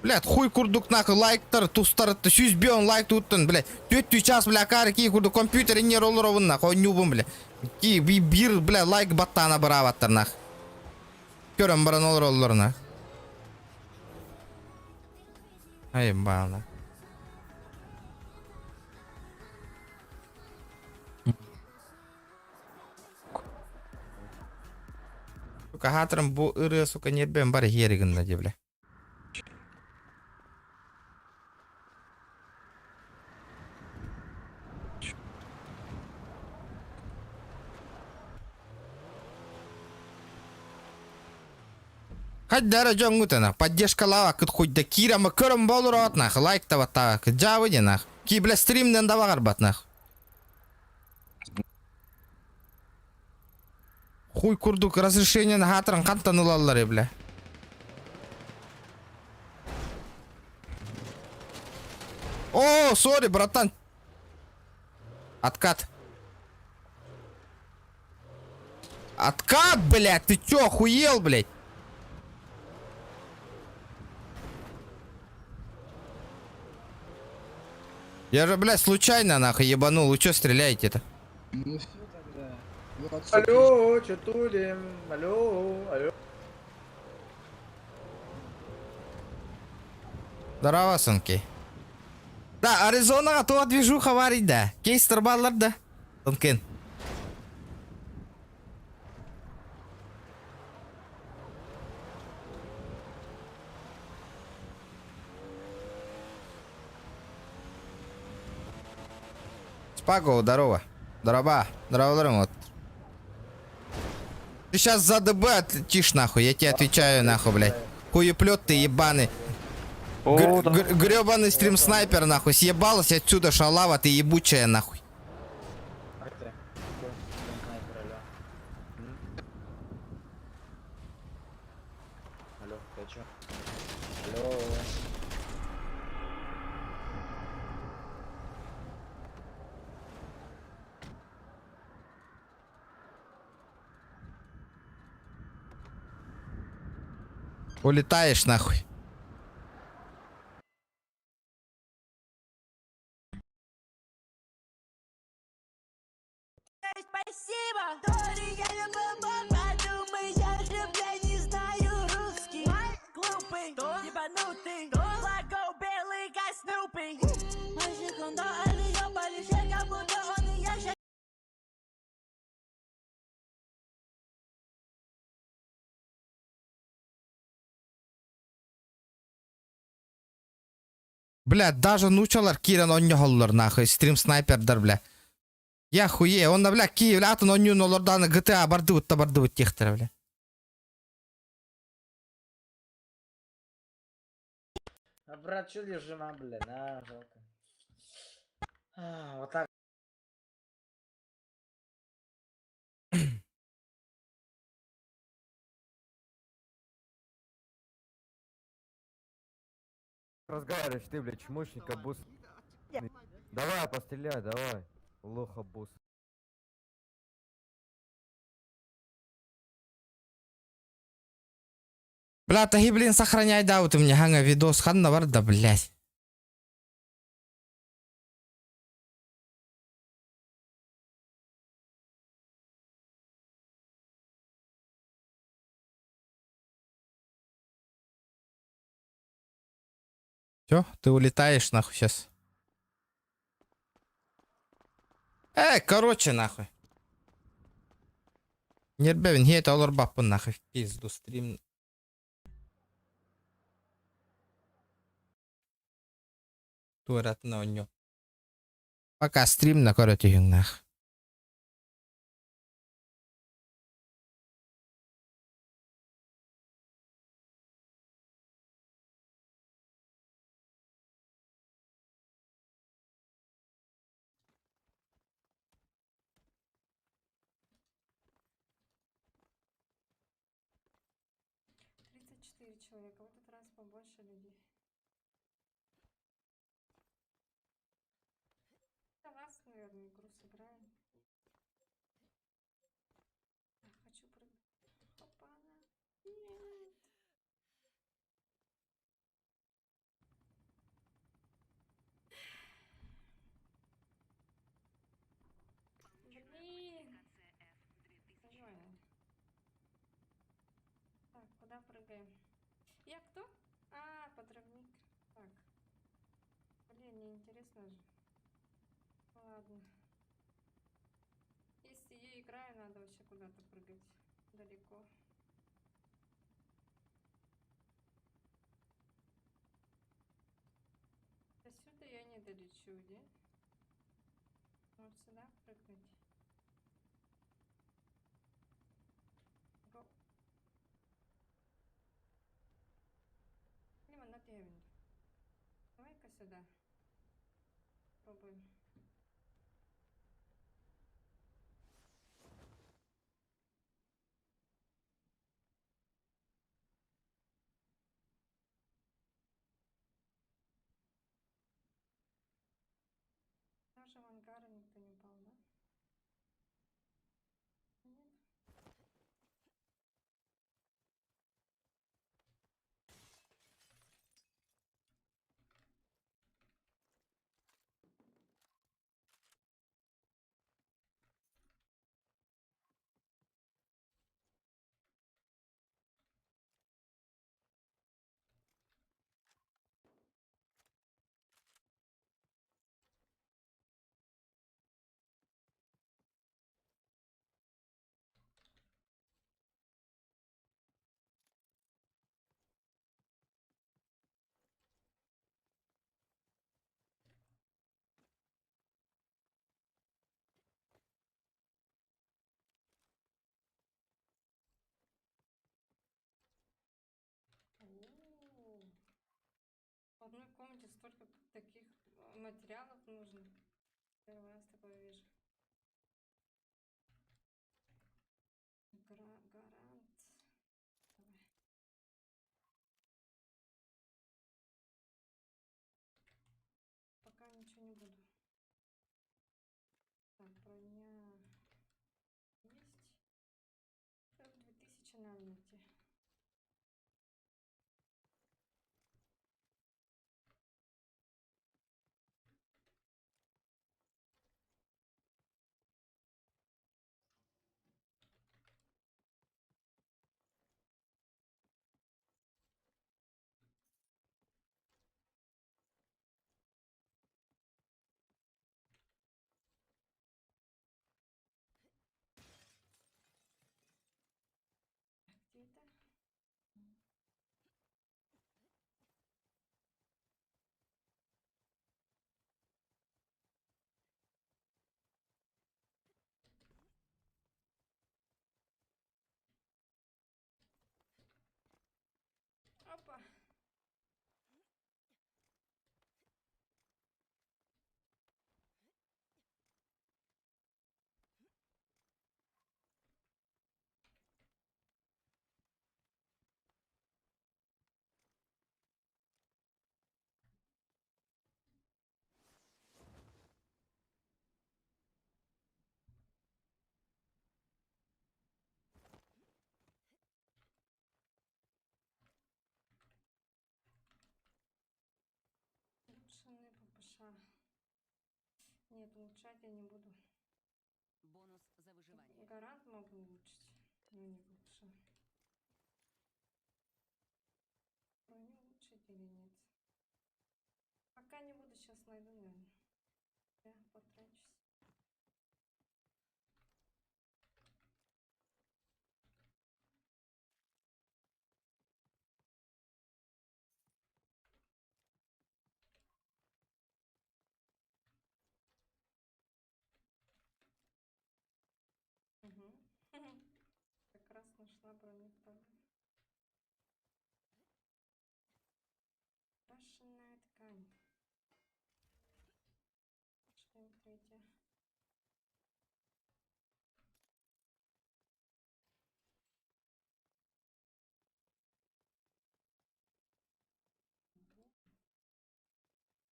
Блядь, хуй курдук нахуй лайктар, тустар, 105 лайк туттун, блядь. Түөрт чаас, бля, кары ки курдук компьютер не олоробун нах, оонньуубун, бля. Ки би биир, бля, лайк баттаана быраабаттар нах. Көрөн баран олороллор нах. Ай, баана. Сука, хаатырым бу ырыа, сука, нербен бар херигин да, бля. Хаддара жонгутана, поддержка лава кыт хоть да кира ма көрім болыр от нах, лайк та баттава, жабы де нах. Ки, бля, стримнен да бағар бат нах. Хуй курдук разрешение на хаатырын хантан ылаллар, бля. О, сори, братан. Откат. Откат, блядь, ты чё, охуел, блядь? Я же, блядь, случайно нахуй ебанул. Вы чё стреляете-то? Ну все тогда. Алло, чё тулим? Алло, алло. Здорово, сынки. Да, Аризонаҕа то движуха варить, да. Кейстер бааллар да. Тонкен. Спаго, здорово. Здорово. Здорово, вот. Ты сейчас за ДБ отлетишь нахуй, я тебе отвечаю нахуй, блядь. Хуеплет ты ебаный. Гребаный стрим снайпер нахуй. Съебалась отсюда, шалава, ты ебучая нахуй. А ты? Снайпер, алло. Алло, ты чё? Алло. Улетаешь нахуй. Спасибо! Подумай, я же, бля, не знаю русский. Глупый, ебанутый, Лаго белый, как Снупи. Секунда, как будто он и я. Бля, даже нууччалар киирэн оонньоһоллор нахуй, стрим снайпердар, бля. Я хуе, он, бля, Киев, атын оонньуун олордоҕуна GTA бардыбыт да бардыбыт диэхтэрэ, бля. А брат, чё лежим, а, бля, на, жалко. А, вот так. Разговариваешь ты, блядь, чмошник, обус. Давай, постреляй, давай. Лох обус. Бля, таги, блин, сохраняй, да, вот у меня ханга видос ханна бар да, блядь. Все, ты улетаешь нахуй сейчас. Э, короче, нахуй. Нербевин, хет олор баппын нахуй в пизду стрим. Туоратын оонньуу. Пока стрим на көрө түһүҥ нах. 34 человека. В этот раз побольше людей. Это вас, наверное, игру сыграем. Так, хочу прыгнуть. Опа-на. Нет. Блин. Нажимай. Так, куда прыгаем? Я кто? А, подрывник. Так. Блин, неинтересно же. Ладно. Если я играю, надо вообще куда-то прыгать. Далеко. До сюда я не долечу, да? Вот сюда прыгнуть. Го. Давай-ка сюда. Пробуем. Даже в ангары никто не упал, да? Нет. О, В одной комнате столько таких материалов нужно. Первый раз такое вижу. Гарант. Давай. Пока ничего не буду. Так, броня есть. 2000 надо найти. Где это? Опа. Улучшенный ППШ. Нет, улучшать я не буду. Бонус за выживание. Гарант могу улучшить, но не ППШ. Броню улучшить или нет? АФК не буду, сейчас найду, наверное. Я потрачусь. Угу. Как раз нашла броню вторую. Крашеная ткань. Шлем третья.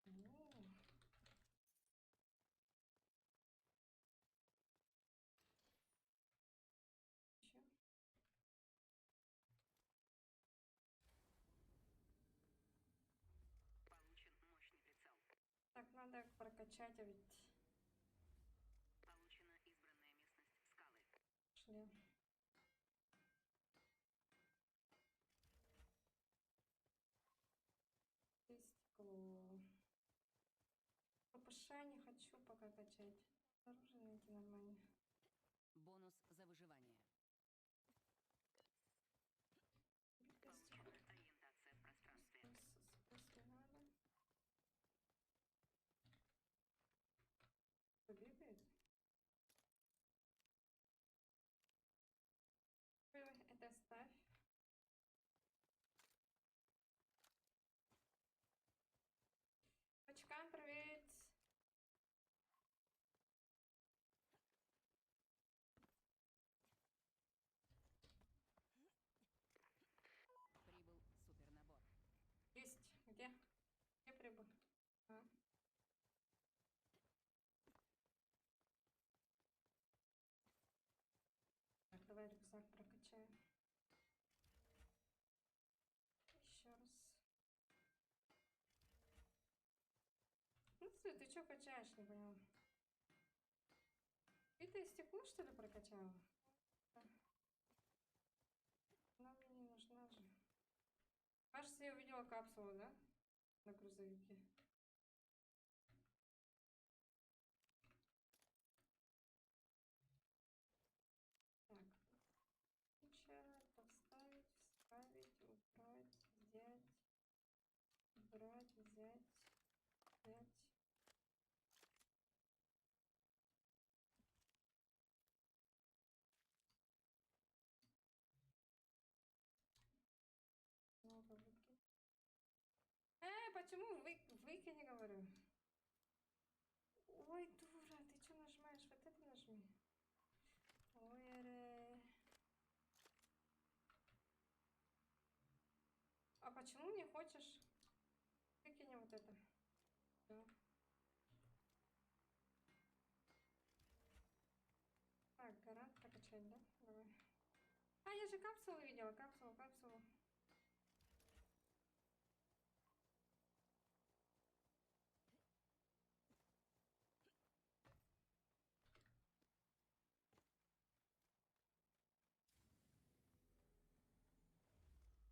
О. Чё? Так, надо прокачать, а ведь... Шлем. И Стекло. ППШ не хочу пока качать. Оружие найти нормально. Бонус за выживание. Битое стекло. Ориентация в пространстве. С надо. Кто бегает? Ой, это ставь. Очкам привет. Прибыл супернабор. Есть. Где? Где прибыл? А. Так, давай рюкзак прокачаем. Еще раз. Ну ты что качаешь, не поняла. Битое стекло, что ли, прокачала? Да. Она мне не нужна же. Кажется, я увидела капсулу, да? На грузовике. Так. Куча, поставить, вставить, убрать, взять. Убрать, взять, взять. Много выкинь. Почему выкини, говорю? Ой, дура, ты что нажимаешь? Вот это нажми. Ой, аре. А почему не хочешь? Выкини вот это. Всё. Так, гарант прокачать, да? Давай. А, я же капсулу видела. Капсулу, капсулу.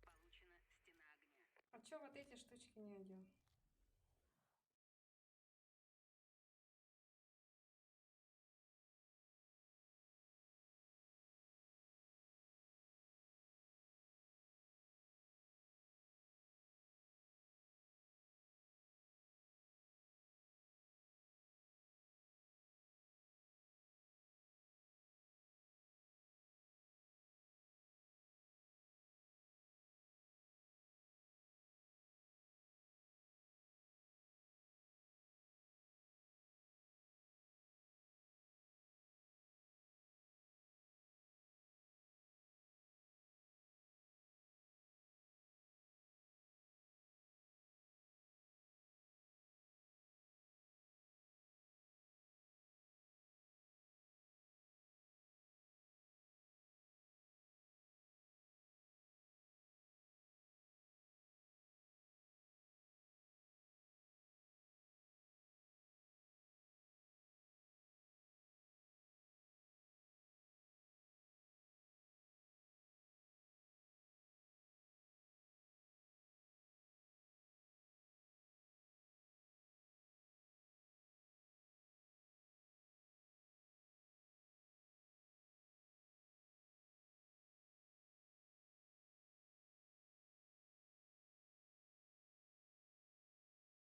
Получена стена огня. А чё вот эти штучки не одел?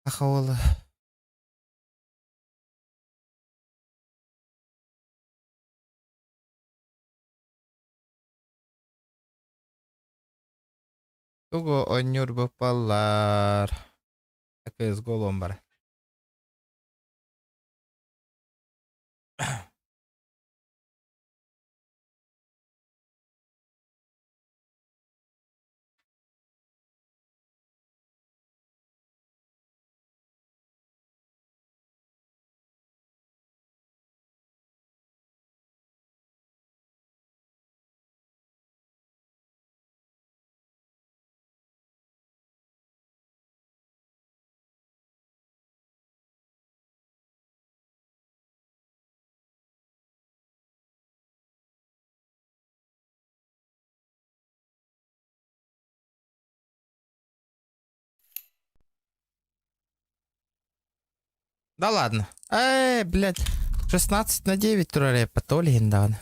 Ахауала. Тугу оонньуур баппаллар? CSGO бар. Да ладно. Эй, блядь. 16 на 9 турар патолигин даҕаны.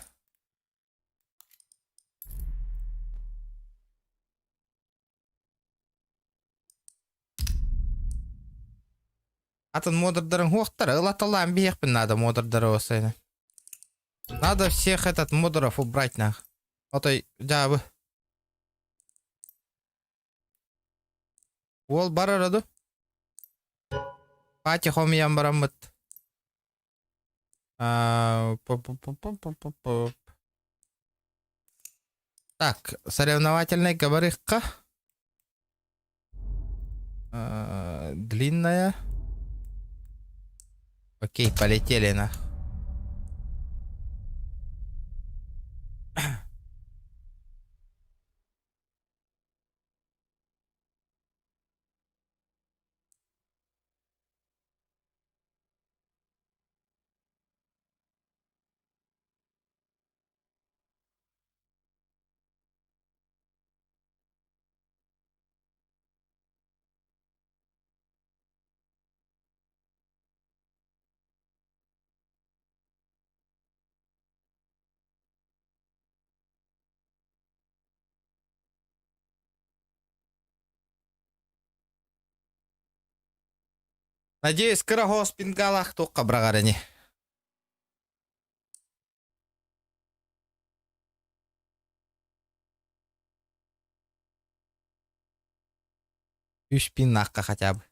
Атын модердарын хуохтара ылаталаан биһиэхпин надо модердары осайна. Надо всех этот модеров убрать нах. Отой дьаабы. Уол барара ду? Пати хомуйан бараммыт. Так, соревновательный говорихка. Длинная. Окей, полетели на. Надеюсь, кыра хоспингалах туохха быраҕар ини. Үс пиннаахха хотя бы.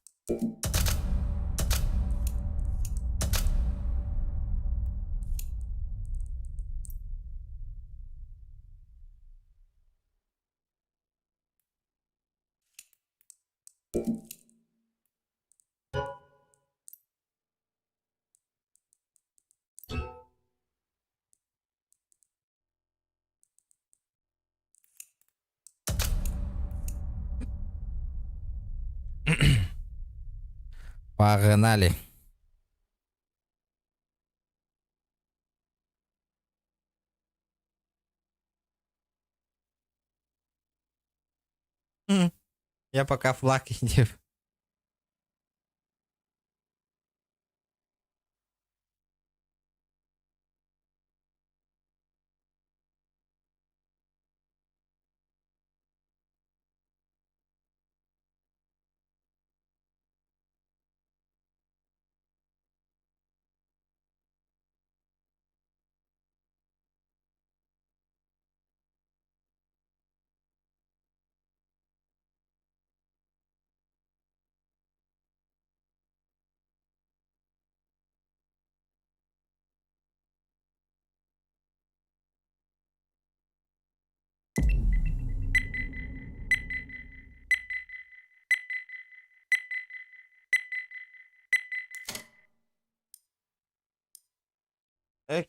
Погнали. Я пока флаг не...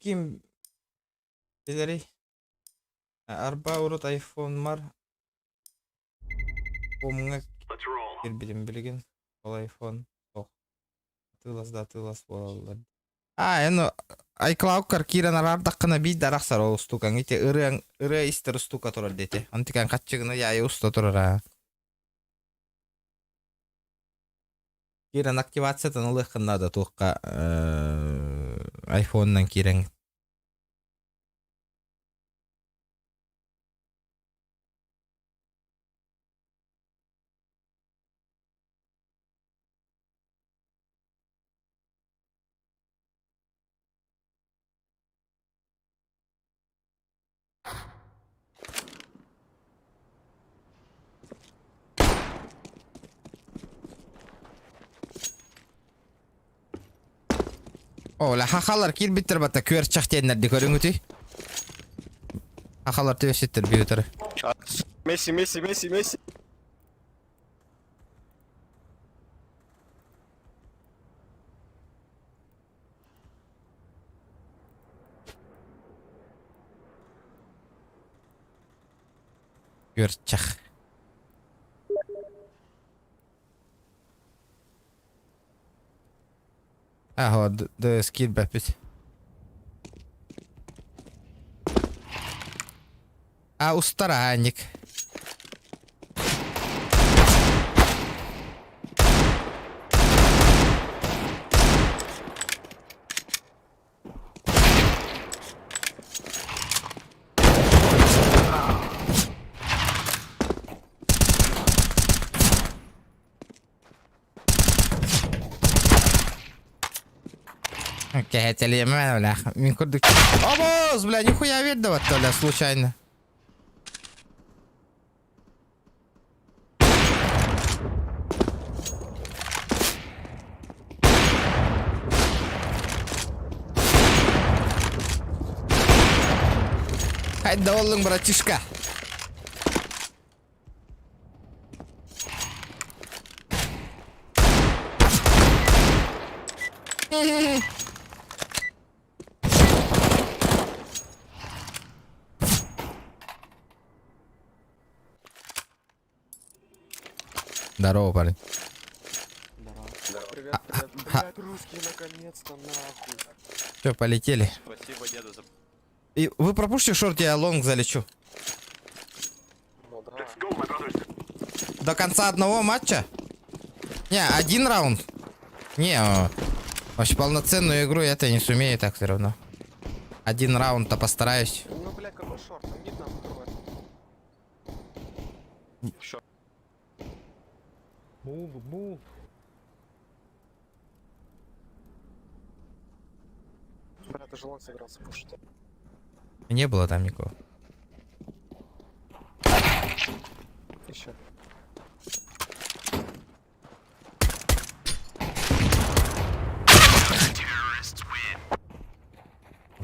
Ким билэрий? Арба урут айфонмар Помҥа киирбитим билигин ол айфон суох. Атыылас да атыылас буолаллар. А, эн iCloud-кар киирэн араардаххына биир да арахсар ол устукаҥ ити ырыаҥ ырыа истэр устука турар диэти. Онтукаҥ хаччыгына яйы уста турар аа. Киирэн активациятын ылыаххын наада туохха айфонунан киирэн. О, ла хахалар киирбиттэр батта күөрчэх диэннэрди көрүҥүтүй. Хахалар түөсүттэр бүүтөрү. Месси, Месси, Месси, Месси. Күөрчэх. Аһо, ДС киирбэппит. А, устар аанньык. Кэһэтэлиэмэ, бля. Мин курдук. Обоз, бля, нихуя видно, бля, случайно. Хайда оллуң, братишка. Здорово, парень. Привет, привет. Блядь, русские наконец-то, нахуй. Все, полетели. Спасибо деду за... И вы пропушите шорт, я лонг залечу. Ну да. До конца одного матча? Не, один раунд. Не, вообще полноценную игру я-то не сумею так все равно. Один раунд-то постараюсь. Ну, бля, какой шорт? Там мид нам открывает. Шорт. Move, move. Бля, ты же лонг собирался пушить. Не было там никого. Еще.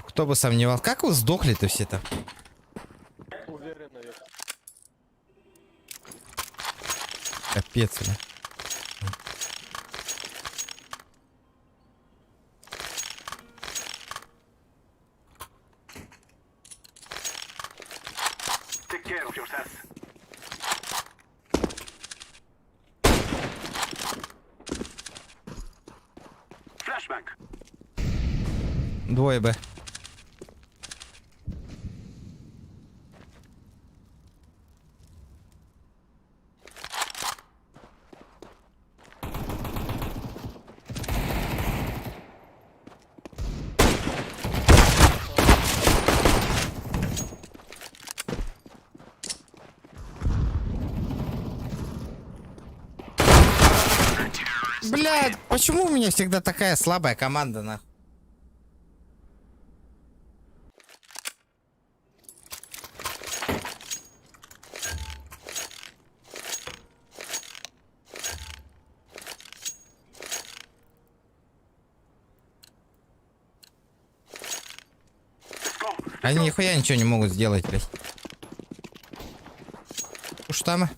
Кто бы сомневался. Как вы сдохли-то все там? Уверенно, я. Капец, бля. Take care of yourself. Flashbang. Двое Б. Блядь, почему у меня всегда такая слабая команда, нахуй? Они нихуя ничего не могут сделать, блядь. Уж там.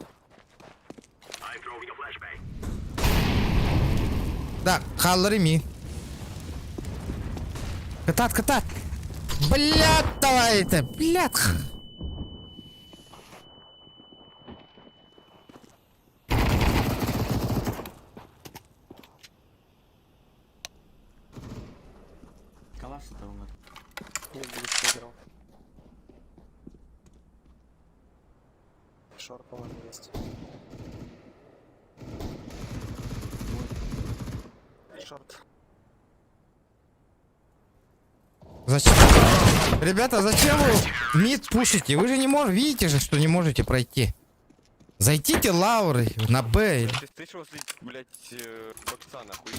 Да, халлары ми. Кытаат, кытаат. Блядь, давай это, блядь. Калаш это умер. Мид будет выиграл. Шорт, по-моему, есть. Шорт. Зачем? Ребята, зачем вы мид пушите? Вы же не можете, видите же, что не можете пройти. Зайдите лауры на Б. Ты стоишь возле, блядь, бокса, нахуй,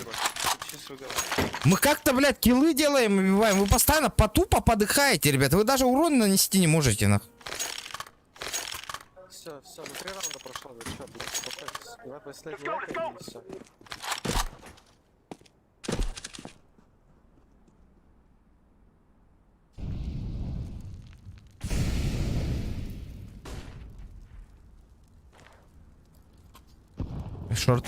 Мы как-то, блядь, киллы делаем, убиваем. Вы постоянно потупо подыхаете, ребята. Вы даже урон нанести не можете, нахуй. Все, все, ну три раунда прошло, вы чё, блядь, успокойтесь. Давай последний это и все. Short.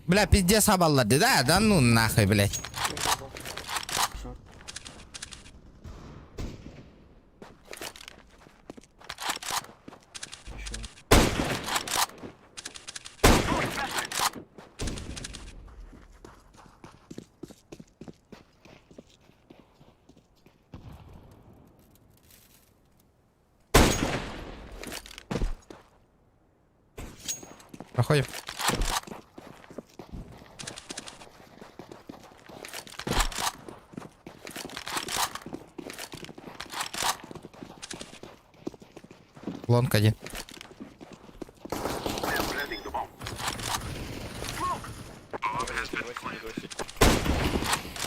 Бля, пиздец хабалларды, да? Да ну нахуй, блядь. Проходим. Long один.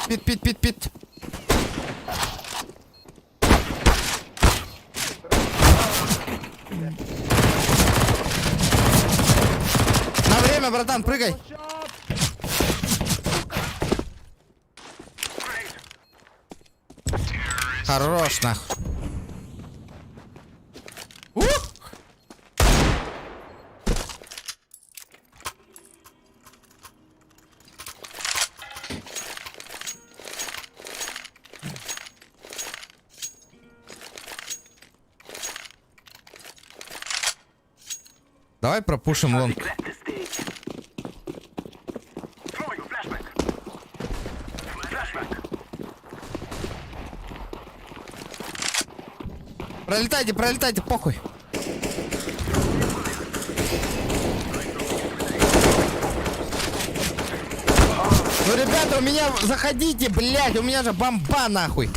Pit, pit, pit, pit. На время, братан, прыгай. Хорош, нахуй. Ух! Давай пропушим long. Пролетайте, пролетайте, похуй. Ну, ребята, у меня... Заходите, блядь, у меня же бомба, нахуй.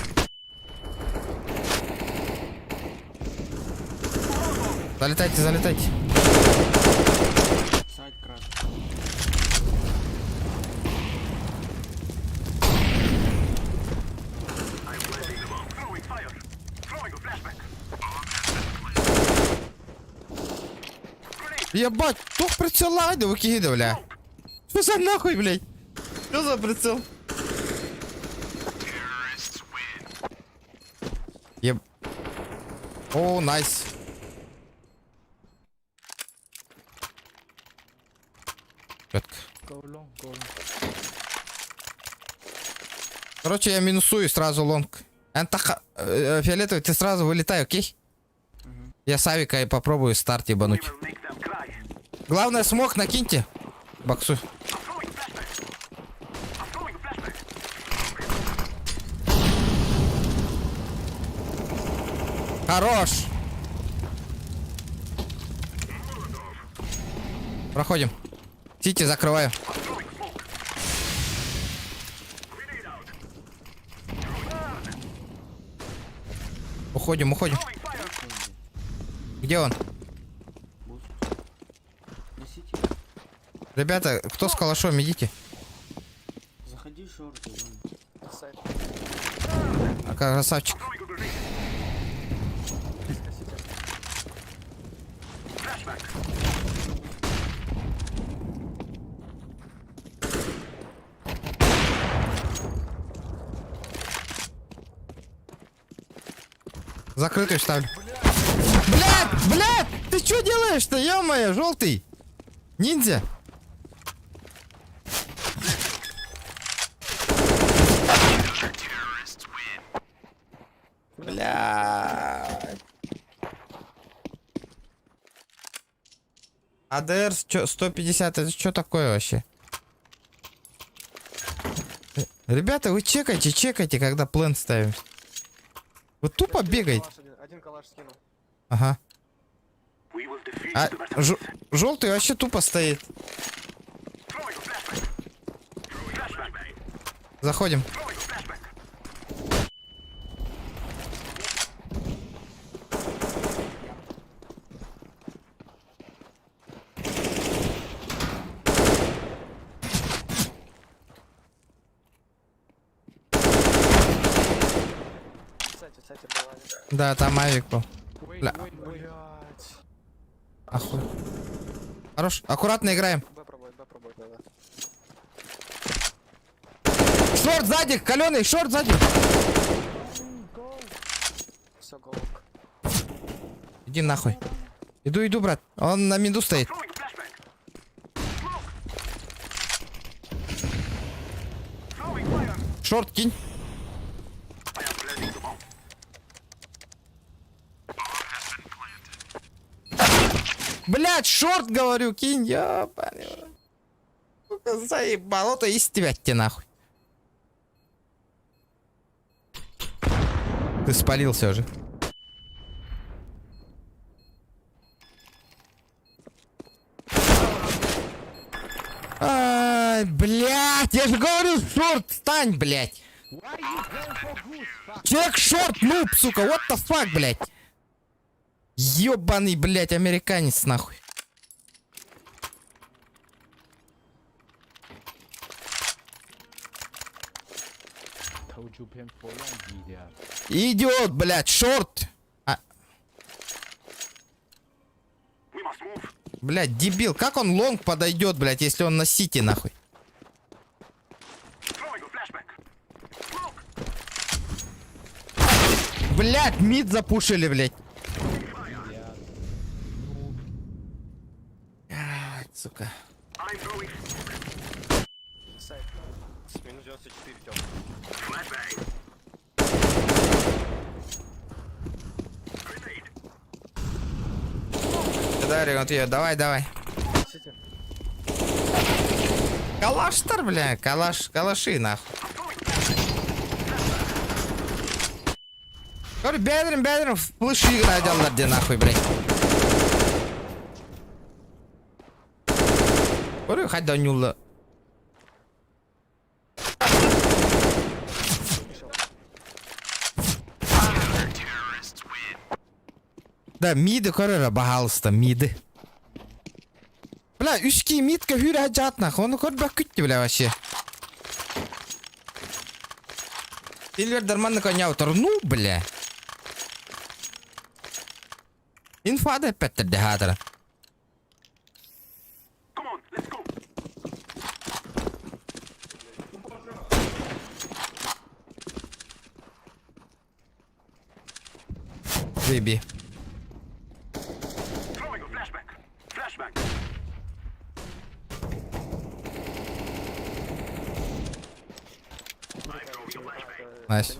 Залетайте, залетайте. Site красный. Ебать, тух прицел ладно, выкидывай, бля. Что за нахуй, блядь? Что за прицел? Еб... О, nice. Четко. Go long, go long. Короче, я минусую сразу long. Антаха, фиолетовый, ты сразу вылетай, окей? Я с авика и попробую старт ебануть. Главное, smoke накиньте. Боксу. Хорош. Проходим. CT закрываю. Уходим, уходим. Где он? Несите. Ребята, кто с калашом, идите. Заходи short, Иван. А, красавчик. Закрытую ставлю. Блядь, блядь, ты что делаешь-то, ё-моё, желтый? Ниндзя. Бля. ADR 150, это что такое вообще? Ребята, вы чекайте, чекайте, когда план ставим. Вы тупо бегаете. Один калаш скинул. Ага. А желтый вообще тупо стоит. Заходим. Кстати, кстати, была. Да, там авик был. Бля. Блять. Охуй. Хорош. Аккуратно играем. Б пробует, Б пробует, надо. Short сзади, каленый, short сзади. Все, go. Иди нахуй. Иду, иду, брат. Он на миду стоит. Шорт кинь. Блять, шорт, говорю, кинь, ёбаный. Сука, заебало, то из тебя тебе нахуй. Ты спалился уже. Ай, блядь, я же говорю, шорт, встань, блядь. Человек short, noob, сука, what the fuck, блядь. Ёбаный, блядь, американец, нахуй. Идиот, блядь, short. А. Блядь, дебил, как он long подойдет, блядь, если он на сити, нахуй? Блядь, mid запушили, блядь. Блядь, сука. Минус 94, Тём. Давай, вот ее, давай, давай. Калаштар, бля, калаш, калаши, нахуй. Говорю, бедрым, бедрым, в плыши играть, где нахуй, блядь. Говорю, хоть до нюла. Да, миды көрөрө, пожалуйста, миды. Бля, үс киһи мидка хүрэ жат нахуй, оны көрбөккүт бля вообще. Сильвер дарманны коня ну, бля. Инфа да петтер дехатара. Baby. Nice.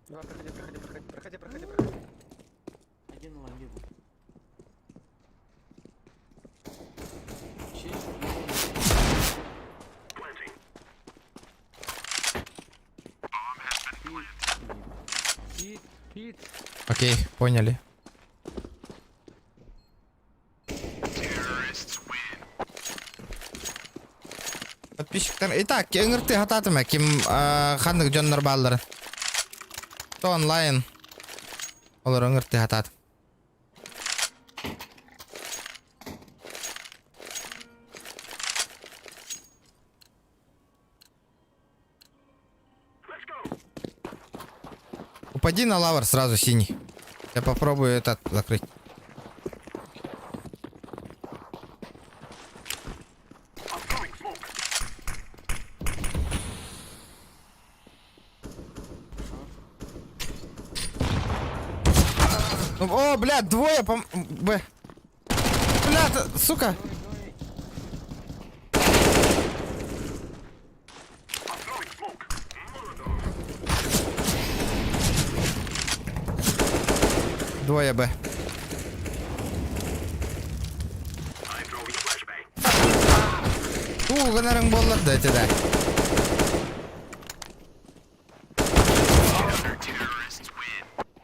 Два, проходи, проходи, проходи, проходи, проходи, проходи. Один лонги был. Хит, хит. Окей, поняли. Подписчиктар. Итак, ыҥыртыы сатаатым ким ханнык дьоннор баалларын. То онлайн. Олар ыҥыртыы сатаатым. Упади на лавр сразу синий. Я попробую этот закрыть. Ну, О, бля, двое пом... Б. Бля, сука. Двое Б. Уу, гынарың боллар да это да.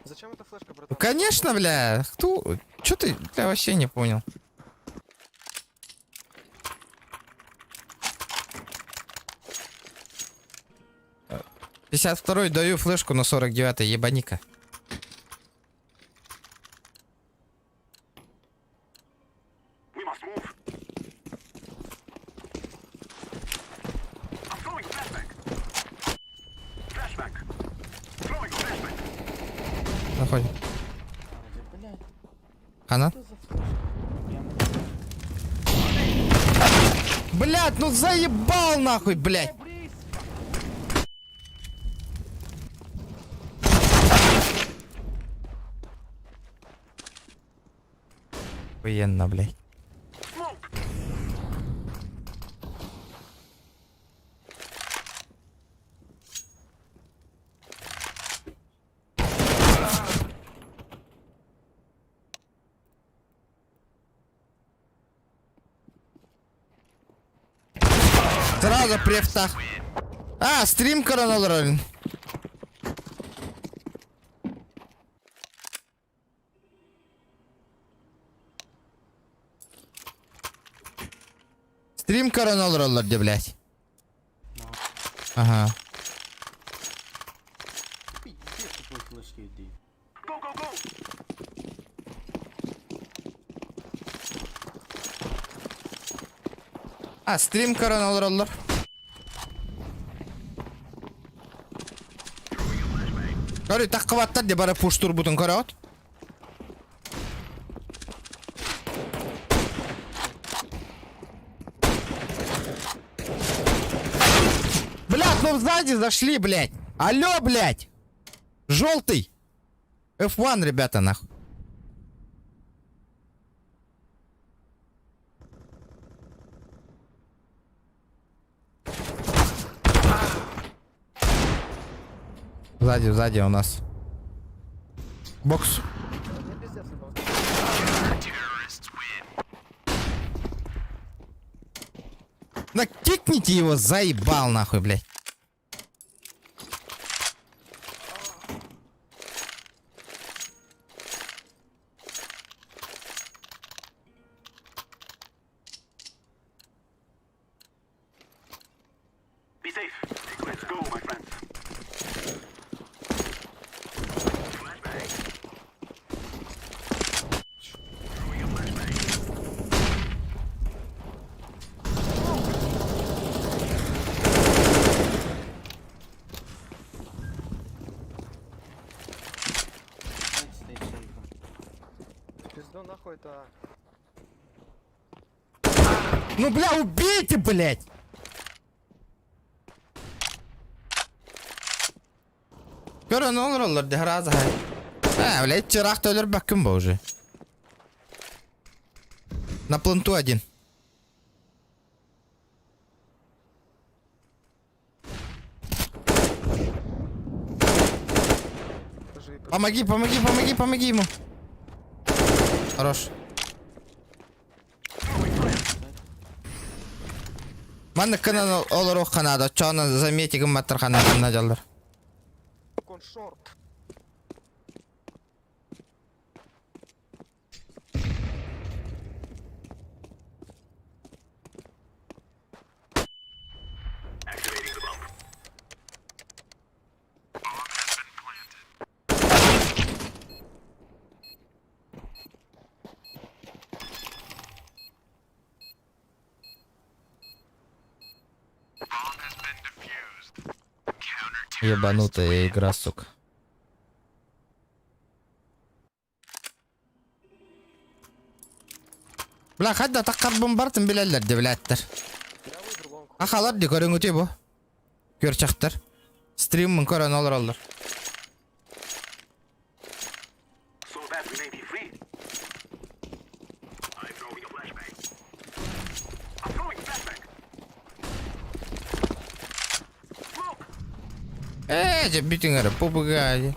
Зачем эта флешка, братан? Ну, конечно, бля. Кто? Чё ты? Бля, вообще не понял. 52-й даю флешку на 49-й, ебаника. Заходим. Блядь, Хана? что за флешка? Я Блядь, ну заебал нахуй, блядь. Охуенно, блядь. Сразу префтах. А, стрим коронал. Стрим коронал де, блядь. Ага. А, стрим коронал. Көрү таххыбаттар де бары пуш турбутун көрөт. Блядь, ну сзади зашли, блядь. Алло, блядь. Желтый. F1, ребята, нахуй. Сзади, сзади у нас. Бокс. Да кикните его, заебал нахуй, блядь. Пизду нахуй это. Ну, бля, убейте, блядь! Көрөн олороллор де хараза хай. А, блядь, чырах төлөр баккым ба уже. На планту один. Помоги, помоги, помоги, помоги ему. Хорош. Манна кынан олору ханада, чона замети гымматтар ханада жаллар. Он шорт. Ебанутая игра, сука. Бля, хадда таққар бартын билеллер де билеттер. Ахалар ди көрүңүтүй бу. Көрчактар. Стриммин көрөн олор олор. Э, бүтүңөр попугай.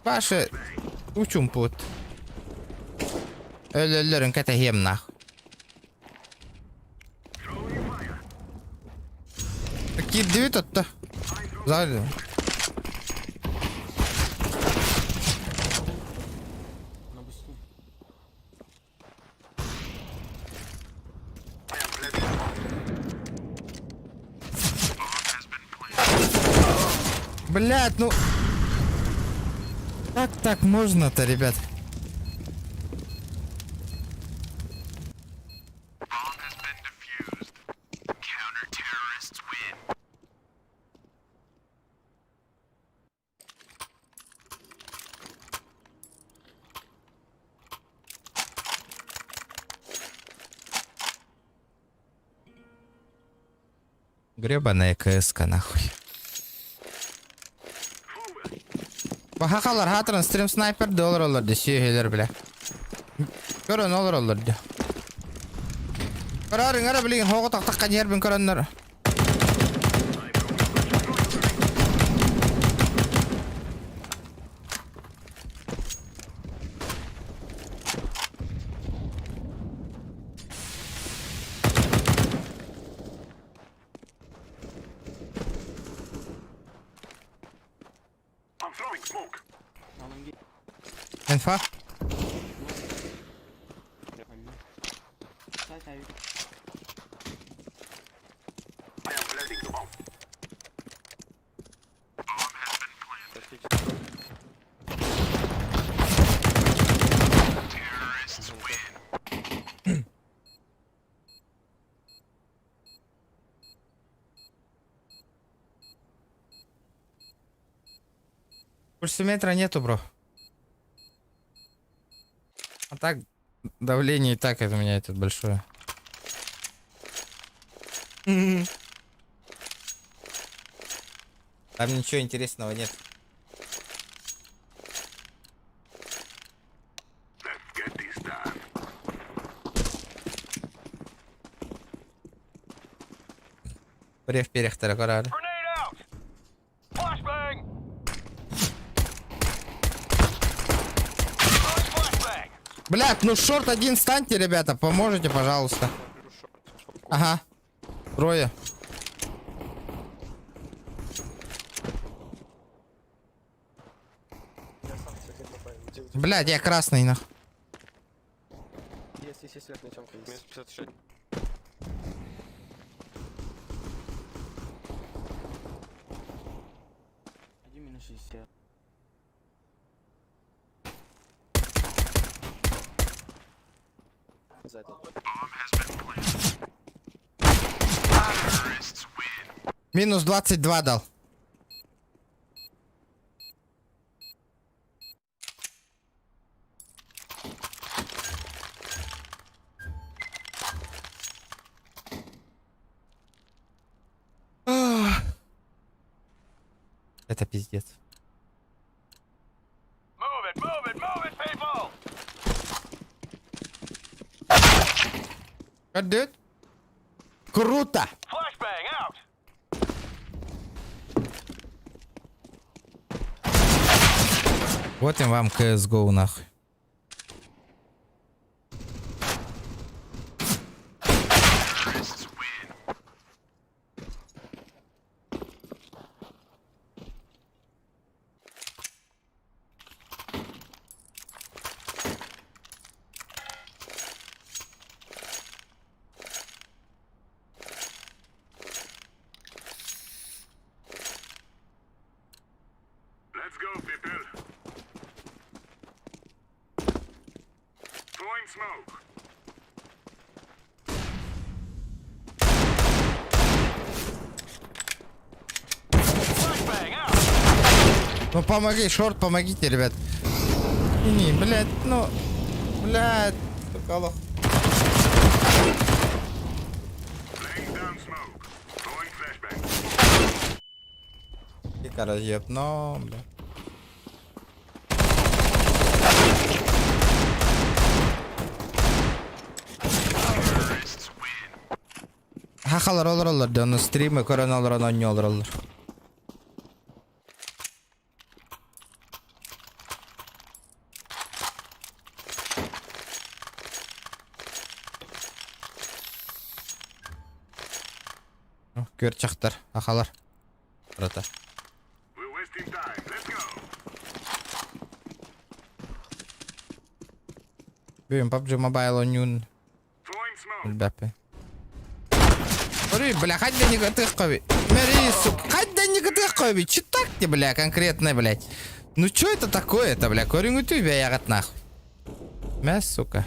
Башы учум пут. Өлөлөрүн кэтехием нах. Кирдибит отто. Зали. Блять, ну... Как так можно-то, ребят? Гребаная КСК нахуй. Бахакалар хаатыран стрим снайпер да олороллор да сүөһүлэр бля. Көрөн олороллор да. Көрөөрүҥ эрэ билигин хоҕу тахтахха ньиэрбин көрөннөр. Инфа? Пульсометра нету, бро. А так, давление и так это у меня этот большое. Там ничего интересного нет. Прев перехтара карар. Блядь, ну шорт один станьте, ребята, поможете, пожалуйста. Ага. Трое. Блядь, я красный, нах. Есть, есть, есть, верхняя темка есть. Минус 56. Один минус 60. Сзади. Минус 22 дал. Это пиздец. Good, dude. Круто! Вот им вам CSGO нахуй. Ну помоги, шорт, помогите, ребят. Не, блядь, ну... Блядь, сука, лох. И разъебно, бля. Хахалар олороллор да, оны стримы көрөн олорон онньу олороллор. Күөрчэхтэр, хахалар. Брата. Бүгүн PUBG Mobile онньуун Билбэппин. Ой, бля, хать да не готых Мэри, сука, хать да не готых Че так тебе, бля, конкретно, блядь? Ну чё это такое-то, бля? Көрүҥүтүй бэйэҕит нахуй. Мэ, сука.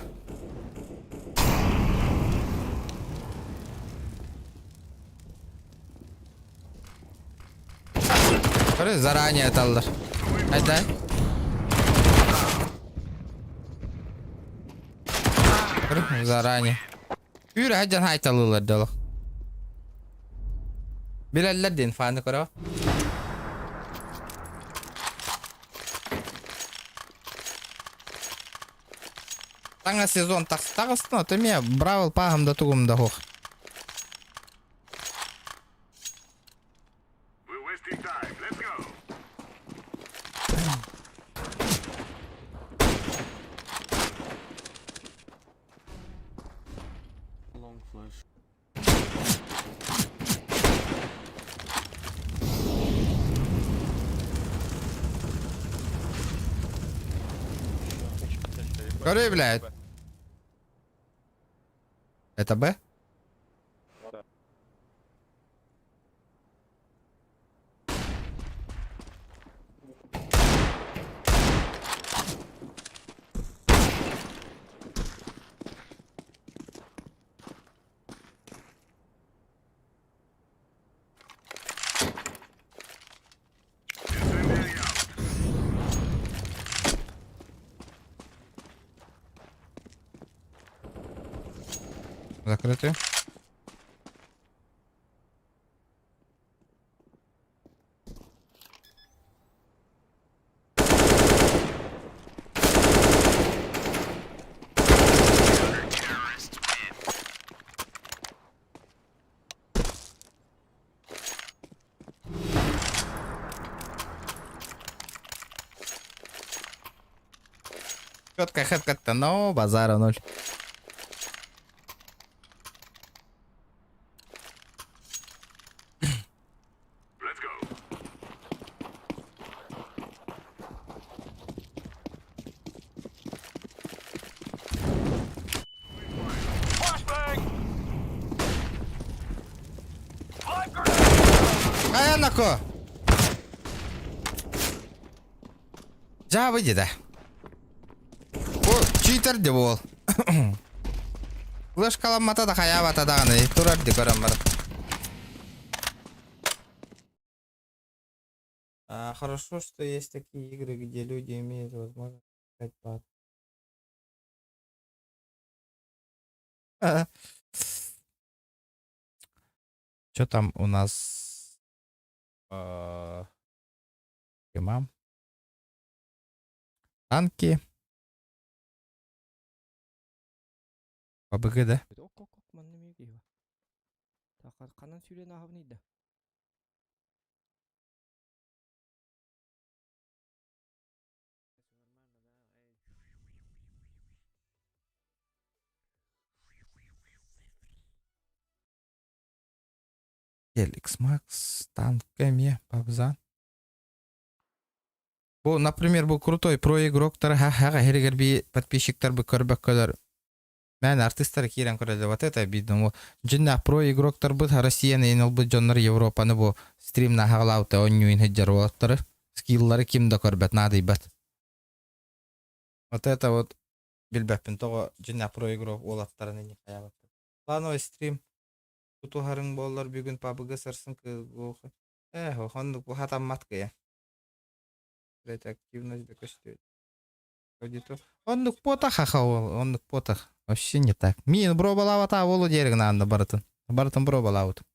Көрө, заранее аталлар. Айдай. Көрө, заранее. Үүрэ сылдьан хайталыылар дьолох. Билэллэр диэн фаны көрө. Таҥа сезон тахстаҕыстын, ото эмиэ Бравл пааһым да тугум да суох. Көрү, блядь. Это Б? Закрытый. Четко хэт но базара ноль. Айанако! Дьа выйди да. О, читер де бол. Флешкаламмата да хайаабата даҕаны турар ди көрөн баран. А, хорошо, что есть такие игры, где люди имеют возможность играть по... Что там у нас? А, Тема. Танки. ПБГ, да? Ханан сүүрэн ааһабыный да? Helix Max, танк эмиэ, Пабза. Бу, например, бу крутой про игроктар ха-ха херигер би подписчиктар бы көрбөккөлөр. Мэн артистар киирэн көрөлөр. Вот это обидно. Дьиннээх про игроктарбыт Россияны ин ылбыт дьоннор Европаны бу стримна хаҕалаабыта онньуин сылдьар уолаттары. Скиллары ким да көрбөт, наадыйбат. Вот это вот билбэппин тоҕо дьиннээх про игрок уолаттарын ини хайаабаттар. Плановый стрим тутуһарыҥ буоллар бүгүн пабыгы сарсын кыылгуох. Э, оннук бу хатаммат кыйа. Это активность да көстүөт. Оннук потах хаха ол, оннук потах. Вообще не так. Мин бробалаабата олу диэригин аанда барытын. Барытын бробалаабытым.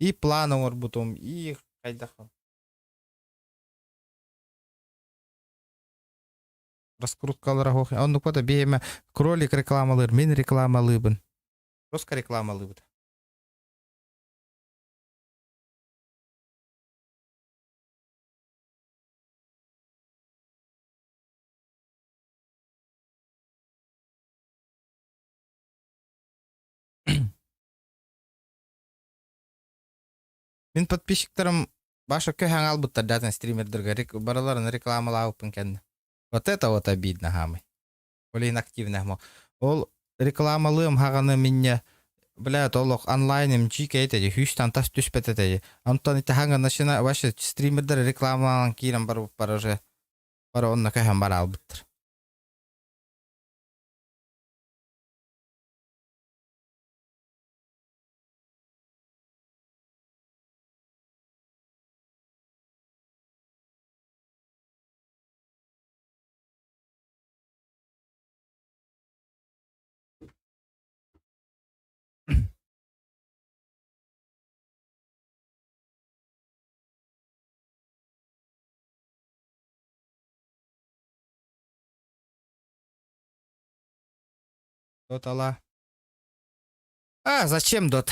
И план оҥорбутум, и хайдах раскруткалара хох. Оннук пота биэме кролик рекламалыыр, мин рекламалыыбын. Просто рекламалыыбыт. Мин подписчиктарым баша көһөҥ албыттар датын стримердерге барыларын рекламалаабыппын кэннэ. Вот это вот обидно хамый. Олин активно мо. Ол рекламалыым хаҕаны минне блядь, олох онлайным чикэ эти хүүстан тас түспэт эти. Антон ити хаҥа начина вообще стримердер рекламалаан киирэн барбыппар уже бары онно көһөн бара албыттар. Дотала. А, зачем дот?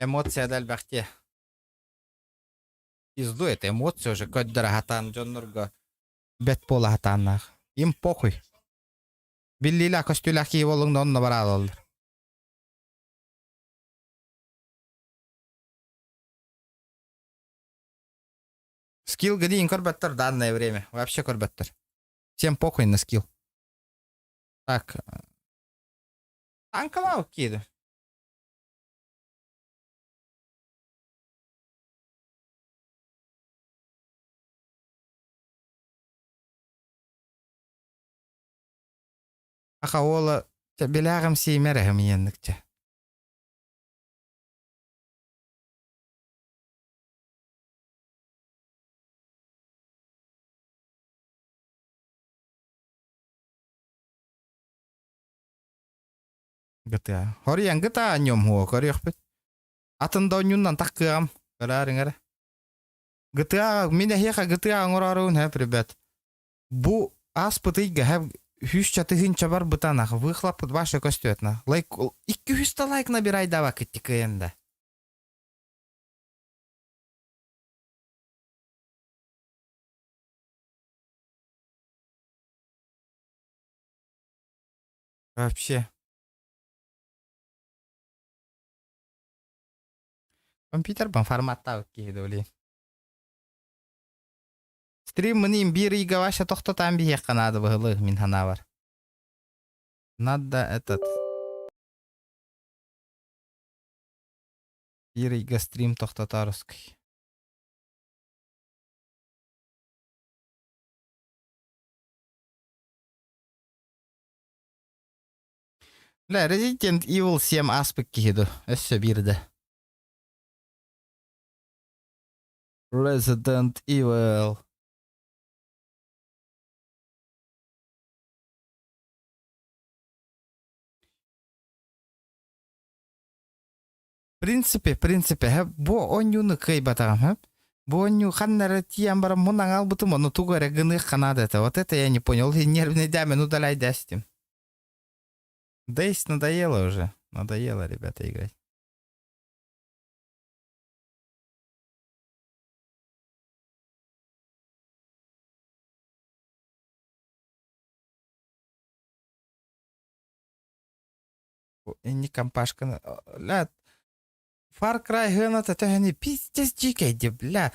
Эмоция да элбэхтиэ. Пизду это эмоция уже көддөрө хатаан дьоннорго бэт буола хатааннаах. Им похуй. Биллиилээх көстүүлээх киһи буоллуҥ да онно бараалаллар. Скилл гдиин көрбөттөр данное время. Вообще көрбөттөр. Всем похуй на скилл. Так. Танкалау кииди. Аха уола билээҕим сиимэр эһим иэнникчэ. GTA. Хоруйан GTA ньом хуо көрүөхпүт. Атын да онньуннан таккыам. Көрөөрүҥ эрэ. GTA мин эһиэхэ GTA оҥороорун хэп ребят. Бу ааспыт ыйга хэп үс чатыһынча барбытанах выхлоппыт ваше көстүөтна. Лайк 200 та лайк набирай давак кыйын да. Вообще. Компьютер бан форматтаабыт киһи да Стрим мын биир ыйга вообще тохтотан биһиэххэ наада быһылы мин санаабар. Надо этот биир ыйга стрим тохтотоорускай. Бля, Resident Evil 7 ааспыт киһи ду. Өссө биирдэ. Resident Evil. В принципе, хэ, бу оонньууну кыайбатаҕым, хэ. Бу оонньуу ханна эрэ тиийэн баран мун аҥаалбытым, ону тугу эрэ гыныах ханаада этэ. Вот это я не понял. Нервнейдээмен удаляйдастим. Days надоело уже. Надоело, ребята, играть. Инни компашканы ля Far Cry хыната төһөнү пиздец дьиикэйди бля.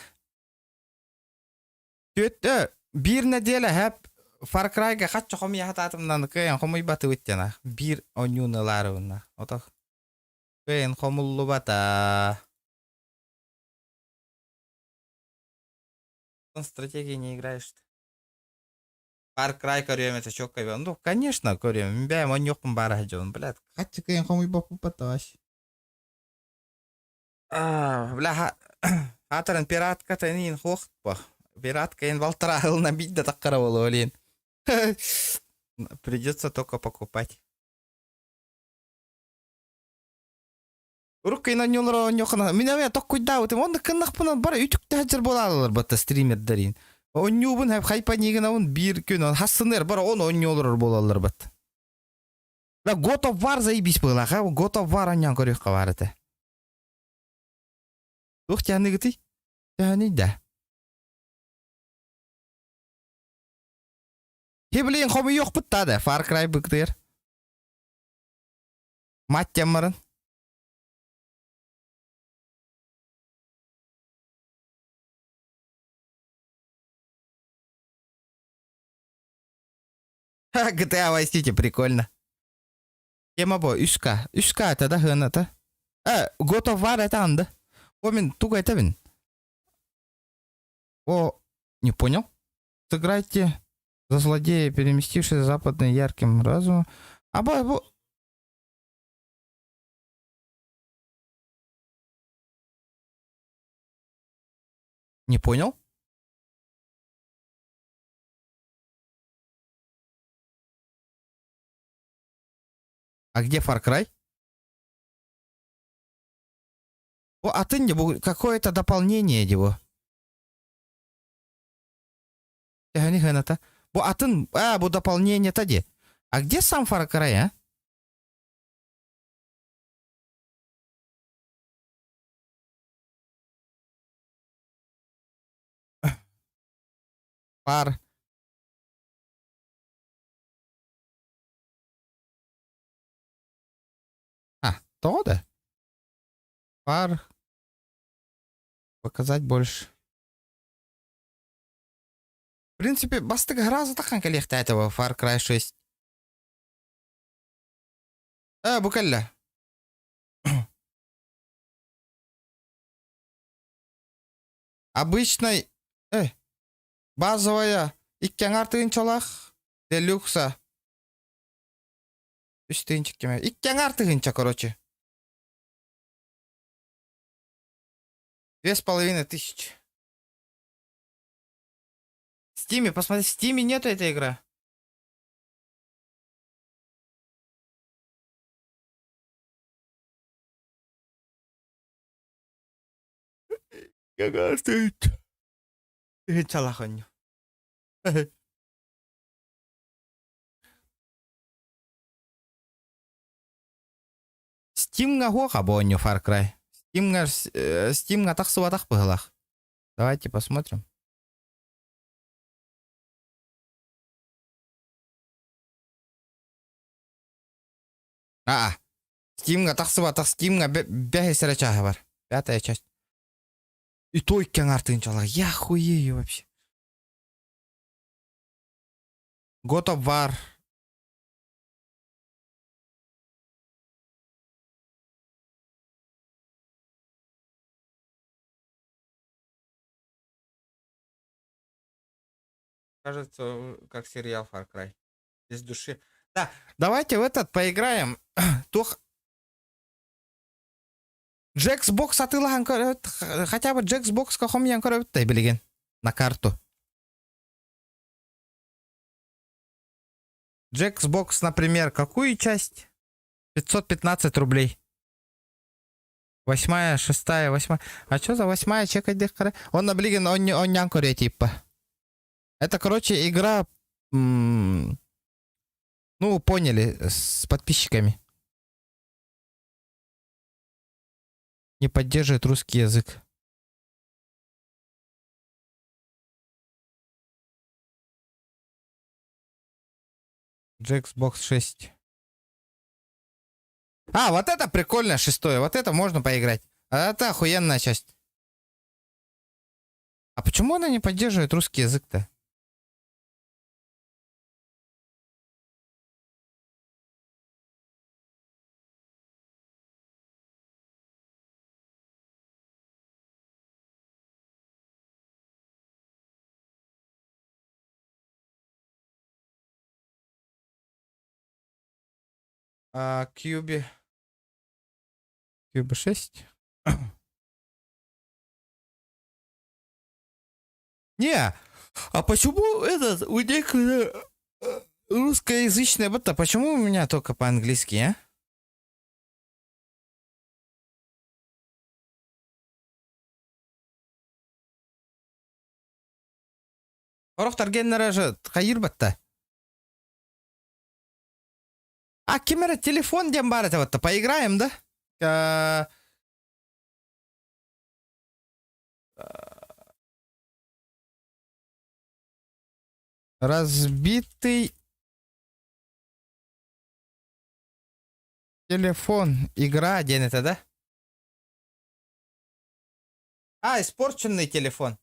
Түөттө биир нэдиэлэ хэп Far Cry-га хачча хомуйа хатаатымнан кыайан хомуйбатыбыт диэн биир онньууну ылаарыбынна. Отох кыайан хомуллубата. Стратегии не играешь. Far Cry көрүөм этэ чоккай. Ну, конечно, көрүөм. Бэйэм онньуохпун баара дьон. Блядь, хачча кыайан хомуйбаппыт вообще. А, бля, хаатарын пиратка тэнин хуохпа. Пиратка ин балтара ылна бидде таккара болу, Придется только покупать. Уруккайна ньолоро онньохана. Мин эмиэ токкуйдаабытым. Онно кыннахпына бары үтүктэ буолаалар батта стримердерин. Онньуубун хэп хайпанигынабын биир күн хассыныр бары он онньуолорор буолаллар бат. Да God of War заебись была, ха? God of War анньан көрүөххэ баар этэ. Туох тяныгытый? Тяны да. Хе блин, хомуйуохпут да, Far Cry быктыр. Мать теммарын. GTA Vice City прикольно. Тема бо, үска. Үска это да хыната. Э, God of War это анда. О, мин туга это бин. О, не понял. Сыграйте за злодея, переместившись западный ярким разумом. А бо, бо... Не понял? А где Far Cry? О, а ты не какое-то дополнение его. Бу атын, а, бу дополнение тади. А где сам Far Cry, а? Far. А, то да? Far. Показать больше. В принципе, бастык граза тахан этого Far Cry 6. А, бу кэллэ. Обычный, базовая, икки аҥаар тыһыынчалаах, делюкса. Үс тыһыынча кеме. Икки аҥаар тыһыынча, короче. 2500. В Стиме, посмотри, в Стиме нету этой игры. Аҥаар тыһыынча. Тыһыынчалаах оонньуу. Steam'ҥа суох бу оонньуу Far Cry. Steam'ҥа Steam'ҥа тахсыбатах быһыылаах. Давайте посмотрим. А, Steam'ҥа тахсыбатах, Steam'ҥа бэһис эрэ чааһа бар. Пятая часть. И то икки аҥаар тыһыынчалаах. Я хуею вообще. God of War. Кажется, как сериал Far Cry. Без души. Да, давайте в этот поиграем. Туох Jackbox атыылаһан көрөбүт. Хотя бы Jackbox хомуйан көрөбүт да билигин. На карту. Jackbox, например, какую часть? 515 рублей. Восьмая, шестая, восьмая. А что за восьмая? Чекать Он на билигин, он, он нянкуре типа. Это, короче, игра... Ну, поняли, с подписчиками. Не поддерживает русский язык. Jackbox 6. А, вот это прикольно, шестое. Вот это можно поиграть. А это охуенная часть. А почему она не поддерживает русский язык-то? А, Кьюби. Кьюби 6. Не, а почему этот, у них русскоязычная бета, почему у меня только по-английски, а? Сорохтор же хайыр батта. А ким эрэ телефон диэн баар этэ вот поиграем, да? Разбитый телефон. Игра один это, да? А, испорченный телефон.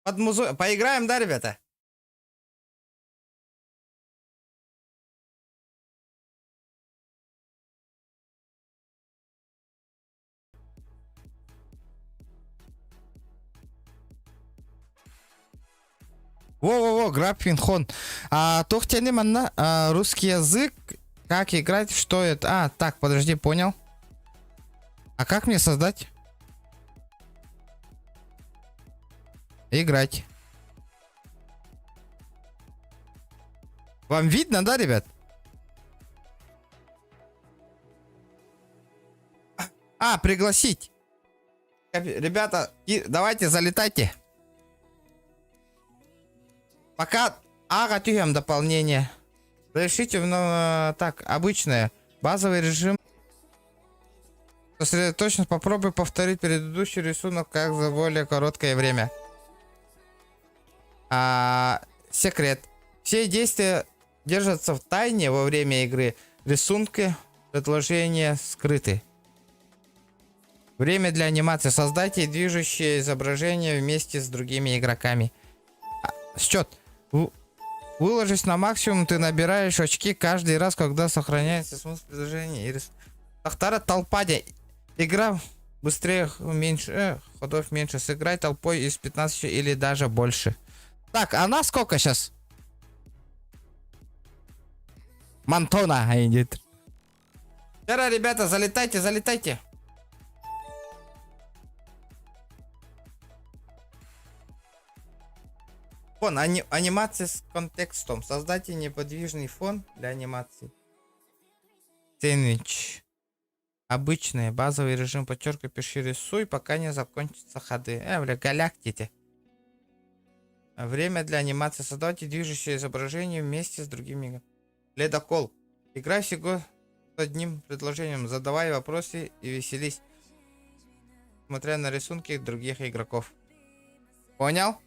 Под музу... Поиграем, да, ребята? Во-во-во, Grappling Хон. А, туох диэний манна, а, русский язык. Как играть, что это? А, так, подожди, понял. А как мне создать? Играть. Вам видно, да, ребят? А, пригласить. Ребята, давайте залетайте. Пока ага түһэм дополнение. Решите, ну, так, обычное. Базовый режим. Сосредоточенно попробуй повторить предыдущий рисунок как за более короткое время. А, секрет. Все действия держатся в тайне во время игры. Рисунки, предложения скрыты. Время для анимации. Создайте движущее изображение вместе с другими игроками. А, счет. Выложись на максимум, ты набираешь очки каждый раз, когда сохраняется смысл предложения. И Ахтара толпа. Игра быстрее, меньше, ходов меньше. Сыграй толпой из 15 или даже больше. Так, а нас сколько сейчас? Мантона идет. Вчера, ребята, залетайте, залетайте. Фон, анимация с контекстом. Создайте неподвижный фон для анимации. Сэндвич. Обычный базовый режим подчеркивай, пиши, рисуй, пока не закончатся ходы. Бля, галяктите. Время для анимации. Создавайте движущее изображение вместе с другими. Ледокол. Играй всего с одним предложением. Задавай вопросы и веселись. Смотря на рисунки других игроков. Понял?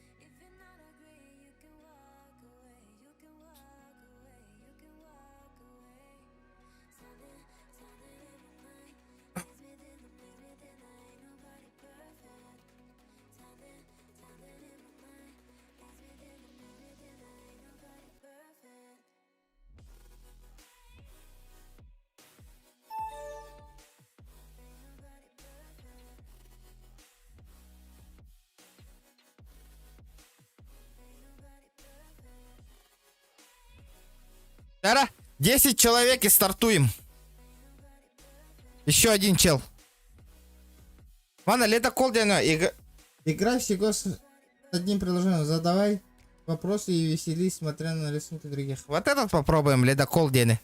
Тара, 10 человек и стартуем. Еще один чел. Ладно, ледокол диэн Игра всего с одним предложением. Задавай вопросы и веселись, смотря на рисунки других. Вот этот попробуем, ледокол диэни.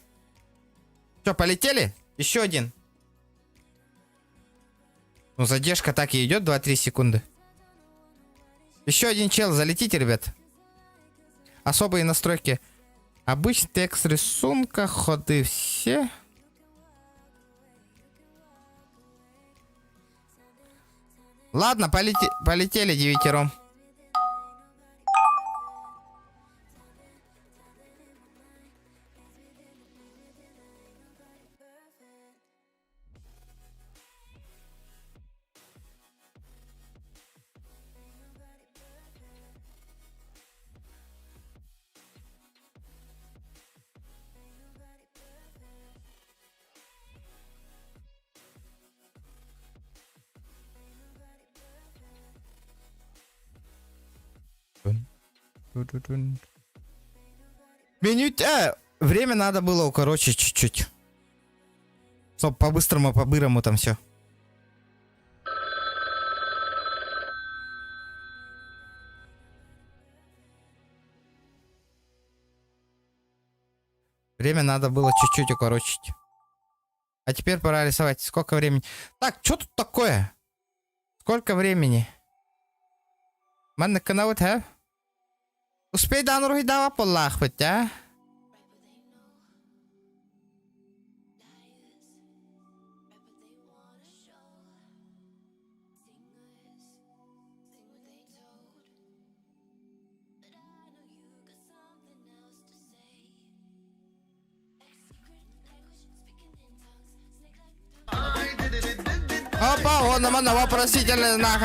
Что, полетели? Еще один. Ну, задержка так и идет, 2-3 секунды. Еще один чел, залетите, ребят. Особые настройки. Обычный текст рисунка, ходы все. Ладно, полетели девятером. Меню... Время надо было укорочить чуть-чуть. Чтоб по-быстрому, по-бырому там все. Время надо было чуть-чуть укорочить. А теперь пора рисовать. Сколько времени? Так, что тут такое? Сколько времени? Манна канал ха? Успей дан уруһуйдаабат буоллахпыт, а? Опа, он на вопросительный знак.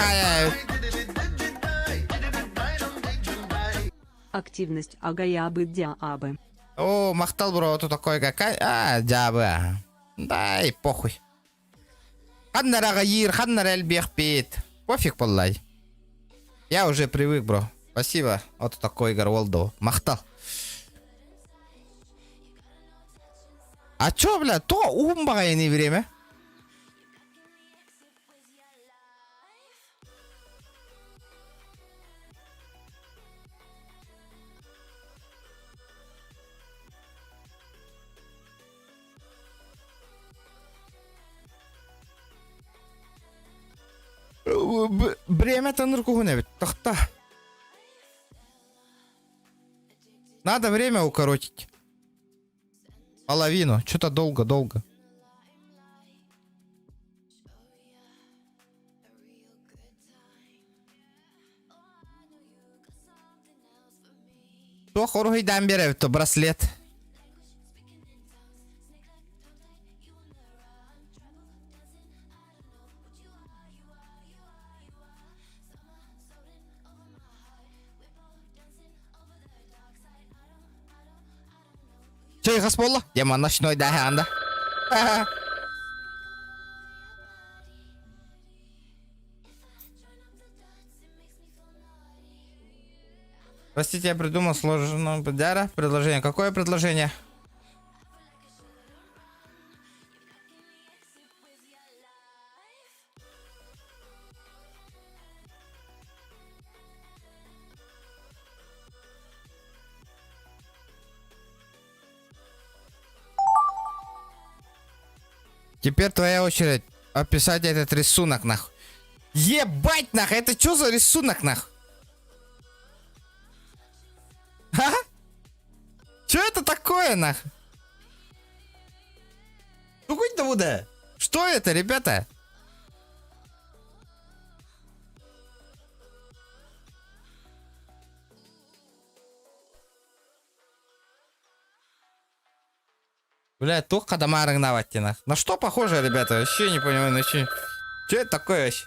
Активность агаябы дяабы. О, махтал бро, тут такой какая. А, дябы. Да и похуй. Ханна аҕыйыыр, ханна элбиир. Пофиг буоллаҕа. Я уже привык, бро. Спасибо. Вот такой Гарволдо. Махтал. А чё, бля, то уһун баҕайы время? Время тоныр куһун эбит. Тохта. Надо время укоротить. Половину. Что-то долго-долго. Туох уруһуйдаан биэрэбит то браслет. Чэй хас буолла? Дема ночной даһаанда. Простите, я придумал сложное да, предложение. Какое предложение? Теперь твоя очередь описать этот рисунок, нахуй. Ебать, нахуй, это что за рисунок, нахуй? А? Что это такое, нахуй? Ну хоть да Что это, ребята? Бля, туох хадамаарыҥнаабат нах. На что похоже, ребята? Вообще не понимаю, на что. Что это такое вообще?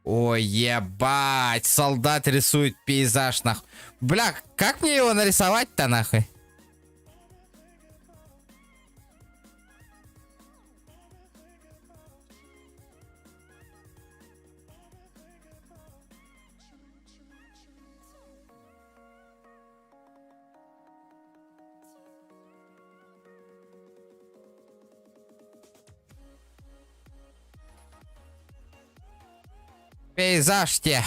Ой, ебать, солдат рисует пейзаж, нахуй. Бля, как мне его нарисовать-то, нахуй? Пейзаж те.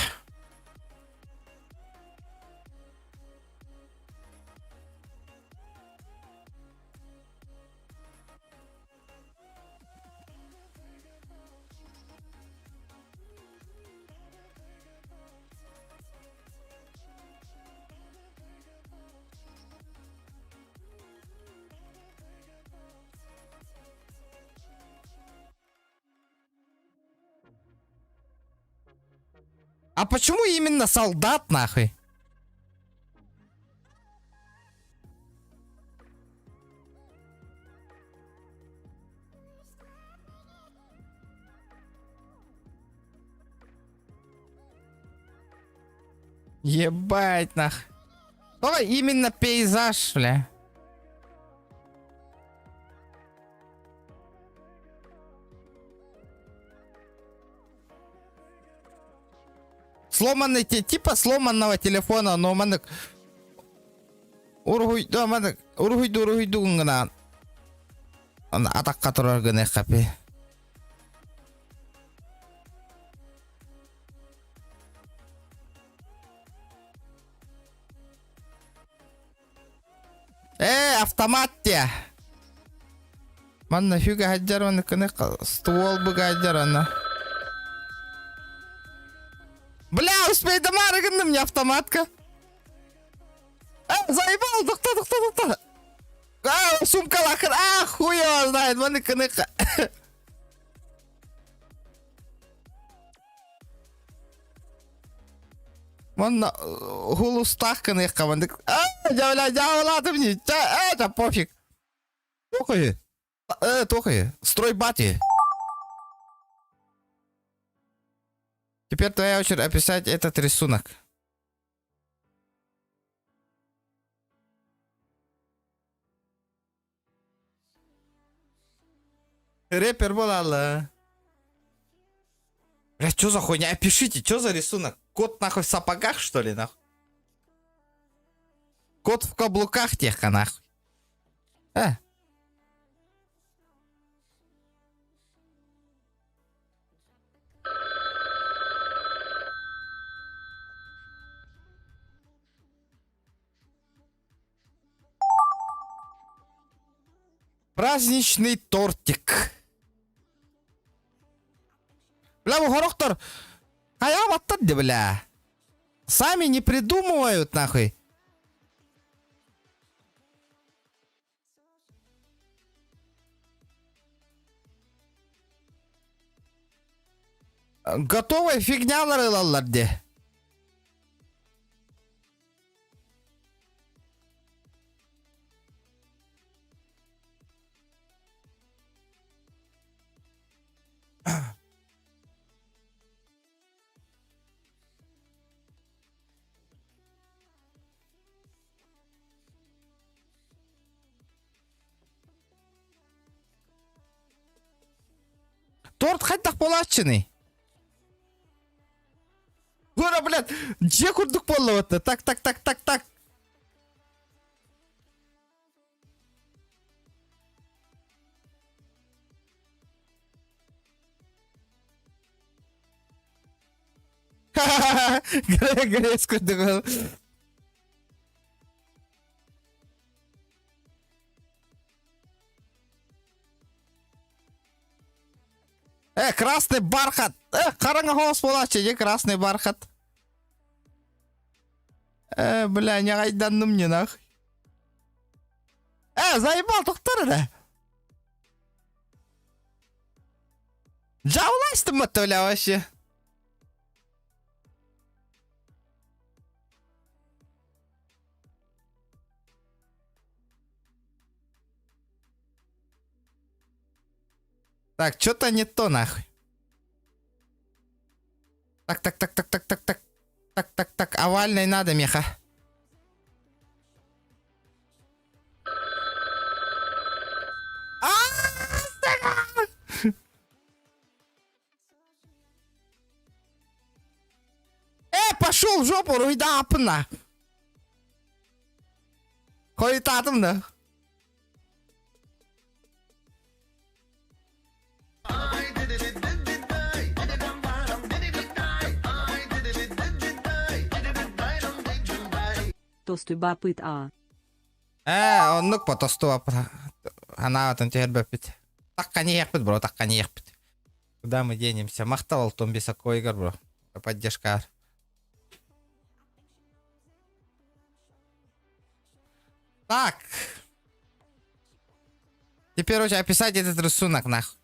А почему именно солдат, нахуй? Ебать, нах. Давай именно пейзаж, бля. Сломанный, типа сломанного телефона, но маннык уруһуйду маннык уруһуйду уруһуйду гына атахха турар гына хапи. Э, автомат те. Манна хүгэ хаджар манныкыны ствол быга ана. Бля, успей домары гынным мне автоматка. А, заебал, тохто, тохто, тохто. А, сумка лахыр, а, хуй его знает, манныкыны. Манна хулустаах гыныахха маннык. А, дьэ, дьаалаатым дии. Чэ, э, пофиг. Туох Э, туох Стройбат Теперь твоя очередь описать этот рисунок. Рэпер буолла. Бля, что за хуйня? Опишите, что за рисунок? Кот нахуй в сапогах, что ли, нахуй? Кот в каблуках тех, нахуй. Э. Праздничный тортик. Бля, бу хорохтор хайаабаттар де, бля. Сами не придумывают, нахуй. Готовая фигнялар ылаллар де. Торт хайдах буолааччыный? Ура, блядь, дьиэ курдук буолла вот Так, так, так, так, так. Грец курдук. Э, красный бархат! Э, хараҥа хоос буолааччы, дьэ, красный бархат. Э, бля, ньаҕайданным не нах. Э, заебал, тохтор эрэ. Дьауластым бля, вообще. Так, что-то не то нахуй. Так, так, так, так, так, так, так. Так, так, так, овальный надо, меха. Э, пошел в жопу, руйда апна. Хойутаатым да. Тостубапыт А. Ээ, оннук по тостубапыт. Анаатын түһэрбэппит. Такка ниэхпит, бро, такка ниэхпит. Куда мы денемся? Махтал Алтон Бесокойгар, бро. Поддержка. Так. Теперь очень описать этот рисунок, нах.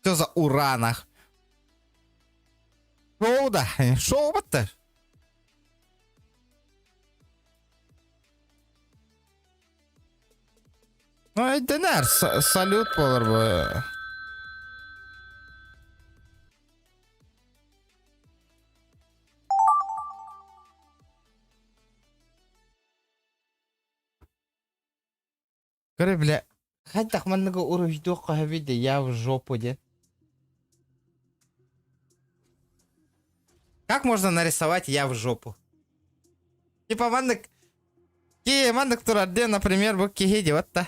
Что за ура, нах? Шоу да, шоу баттар. Ну, өйдөнөр, салют болар бу. Көрө бля, хайдах манныгы уруһуйдуохха сөбүй да я в жопу диэн. Как можно нарисовать я в жопу? Типа маннык ки маннык турар диэн, например, бу киһи диэбэт да.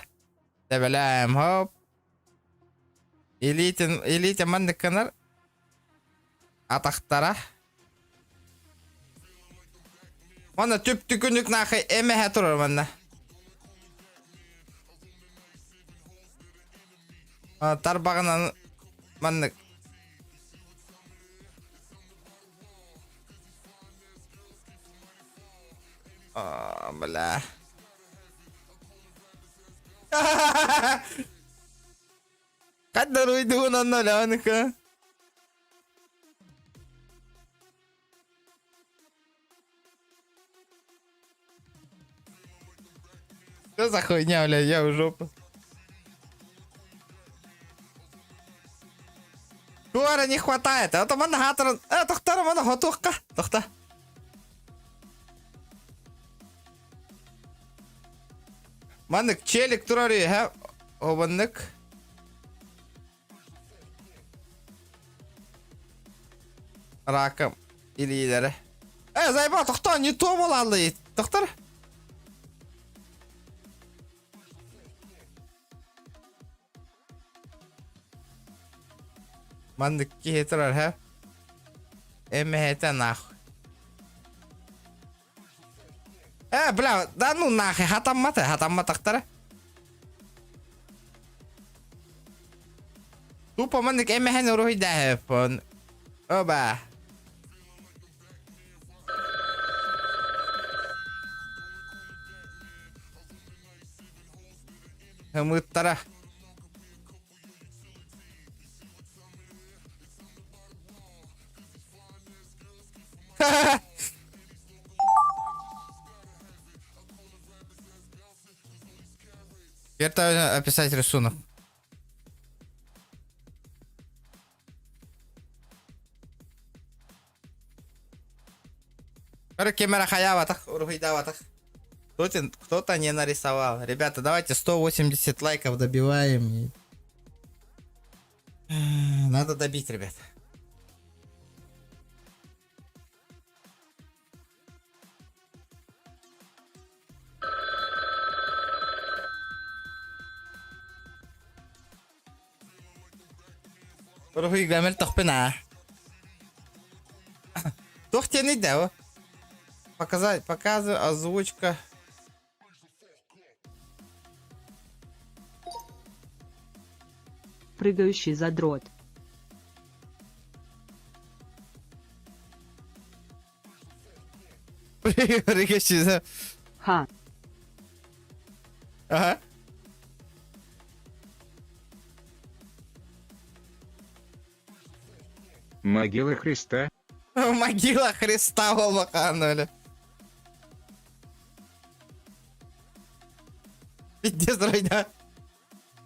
Тэбэлээм хоп. Илиитин илиитэ маннык гынар. Атахтара. Манна түп-түкүнүк нахай эмэһэ турар манна. Тарбаҕынан маннык. А, бля. Хаддар уйдугун онно Леоника. Что за хуйня, бля, я в жопу. Туара не хватает. Это манна хатар. Э, тохтар манна хотухка. Тохта. Маннык челик турар үһэ обаннык. Раком илиилэрэ. Э, зайба, тохтоо, не то буолааллый. Тохтор. Маннык киһи турар, һэ? Эмэһэтэ нахуй. Э, бля, да ну нахуй, хатаммата, хатамматахтара. Тупо маннык эмэһэн уруһуйдааһыппын. Оба. Ымыттара. Теперь описать рисунок. Кемера хаяватах, уруһуйдаабатах. Кто-то не нарисовал. Ребята, давайте 180 лайков добиваем. Надо добить, ребят. Уруһуйга мөлтөхпүн аа. Туох диэний да Показать, показываю, озвучка. Прыгающий задрот. Прыгающий за... Ха. Ага. Могила Христа. Могила Христа улаханули. Пиздец, райда.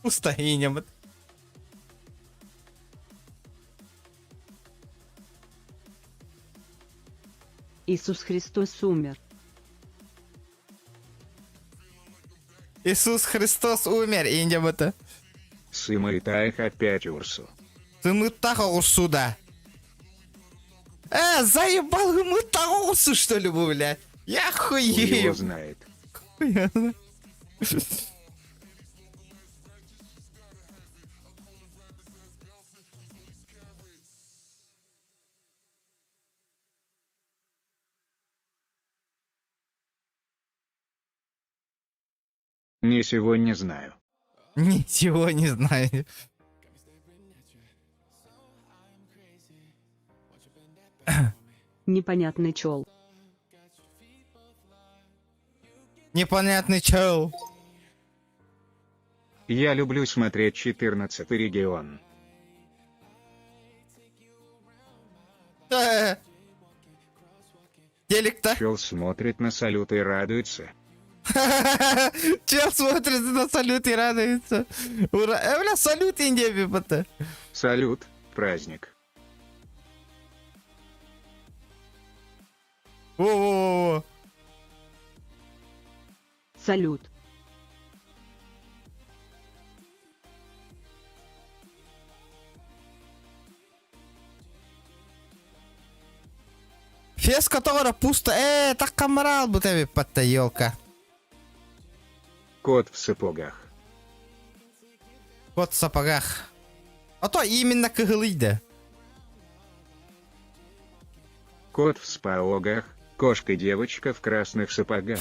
Пустогиня. Иисус Христос умер. Иисус Христос умер, инде Сымытаях опять урсу. Сымытах оҕурсу да. Э, заебал ымытах оҕурсу, что ли, бля? Я хуею. Его знает. Хуя знает. Ничего не знаю. Ничего не знаю. Непонятный чел. Непонятный чел. Я люблю смотреть 14 регион. Э. Телек-то. Чел смотрит на салют и радуется. Чел смотрит на салют и радуется. Ура. Э, бля, салют Индия, пипата. Салют, праздник. Во-во-во. Салют. Фес которого пусто. Э, так камрал будто патта елка. Кот в сапогах. Кот в сапогах. А то именно кыгылыйда. Кот в спаогах, кошка-девочка в красных сапогах.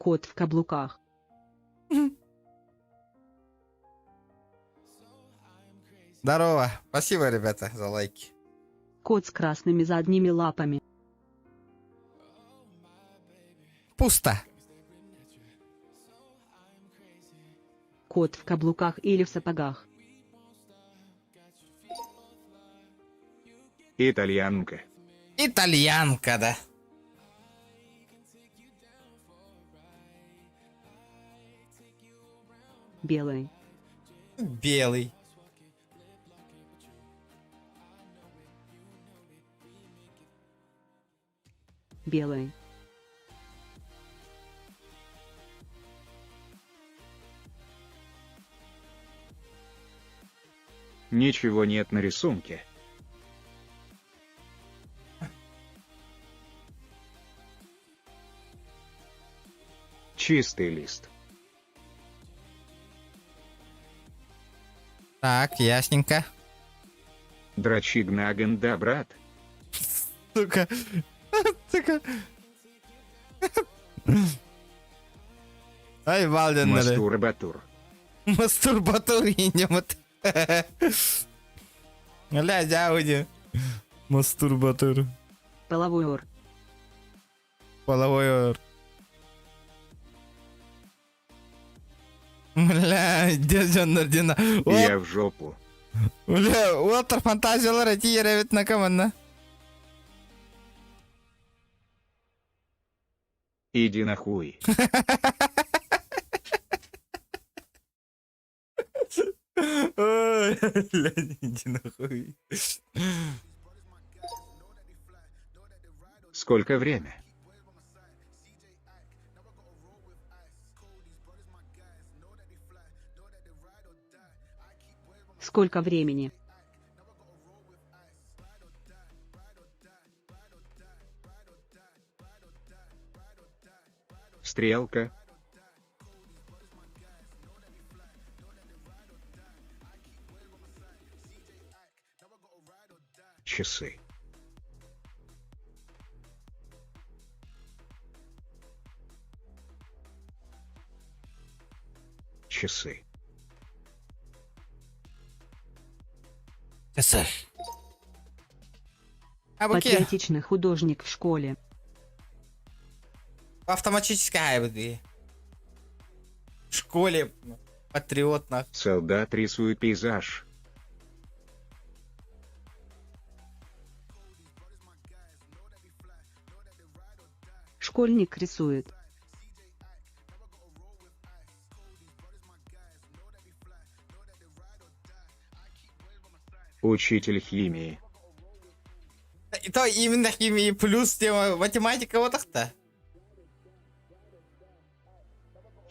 Кот в каблуках. Здорово. Спасибо, ребята, за лайки. Кот с красными задними лапами. Пусто. Кот в каблуках или в сапогах. Итальянка. Итальянка, да. Белый. Белый. Белый. Ничего нет на рисунке. Чистый лист. Так, ясненько. Дрочи гнаган да, брат. Сука. Сука. Ай, балденнары. Мастурбатур. Мастурбатур инемат. Ля, дяуди. Мастурбатур. Половой ор. Половой ор. Бля, дьоннор дина. Я в жопу. Бля, уолтар фантазиялар эти еребит на команда. Иди нахуй. Ой, бля, иди нахуй. Сколько время? Сколько времени? Стрелка. Часы. Часы. Часы. А Патриотичный художник в школе. Автоматическая В школе патриот нах. Солдат рисует пейзаж. Школьник рисует. Учитель химии. И то именно химии плюс тема математика вот так-то.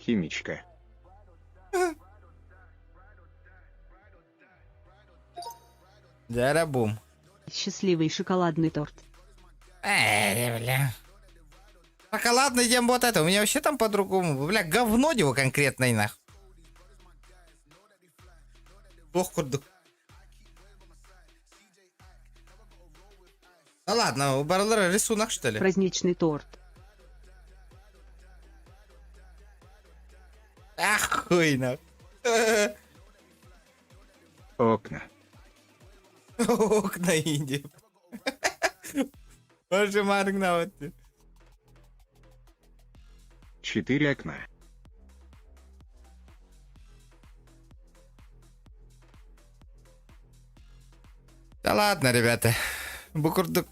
Химичка. Бум. Счастливый шоколадный торт. Эй, бля. Шоколадный дем вот это. У меня вообще там по-другому. Бля, говно его конкретно и нах. Ох, курдук. Да ладно, у Барлера рисунок, что ли? Праздничный торт. Ах, хуй нах. Окна. Окна Индии. Боже, Марк, на вот. Четыре окна. Да ладно, ребята. Бу курдук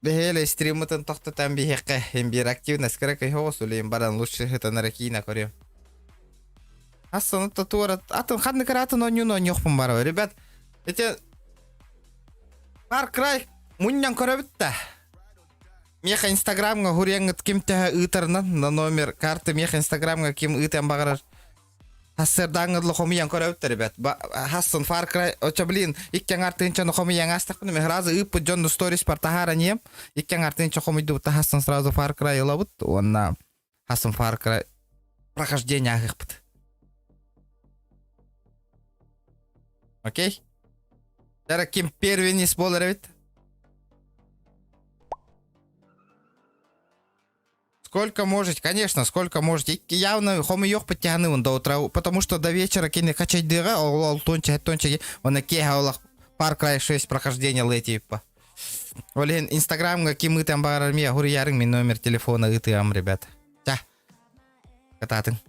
Бэһиэлэ стриммытын тохтотон биһиэхэ иһин биир активность кыра киһи оҕус баран лучше сытанара киинэ көрүөм. Ассаны татуара атын ханнык атын оонньууну оонньуохпун барабы. Ребят, эти Far Cry мунньан көрөбүт да. Миэхэ инстаграмҥа хуриаҥҥыт ким төһө ыытарынан на номер карты миэхэ инстаграмҥа ким ыытан баҕарар Хассырдааҥҥы дылы хомуйан көрөбүт ребят. Хассын Far Cry, очо блин, икки аҥар тыынчаны хомуйан аастахпына, мен сразу ыыппыт дьон сторис бар таһааран иһэм. Икки аҥар тыынча хомуйдубут хассын сразу Far Cry ылабыт уонна хассын Far Cry прохождение аһыахпыт. Окей? Дара ким первенец буолар эбит? Сколько можете, конечно, сколько можете. Явно хомуйуох подтянывын до утра, потому что до вечера кини качайдыга, ол ол тонча тонча, он кеха олах Far Cry 6 прохождение летипа. Олен инстаграмга ким ытан баарар мия хуруйарың мин номер телефона ытыам, ребят. Ча. Кататын.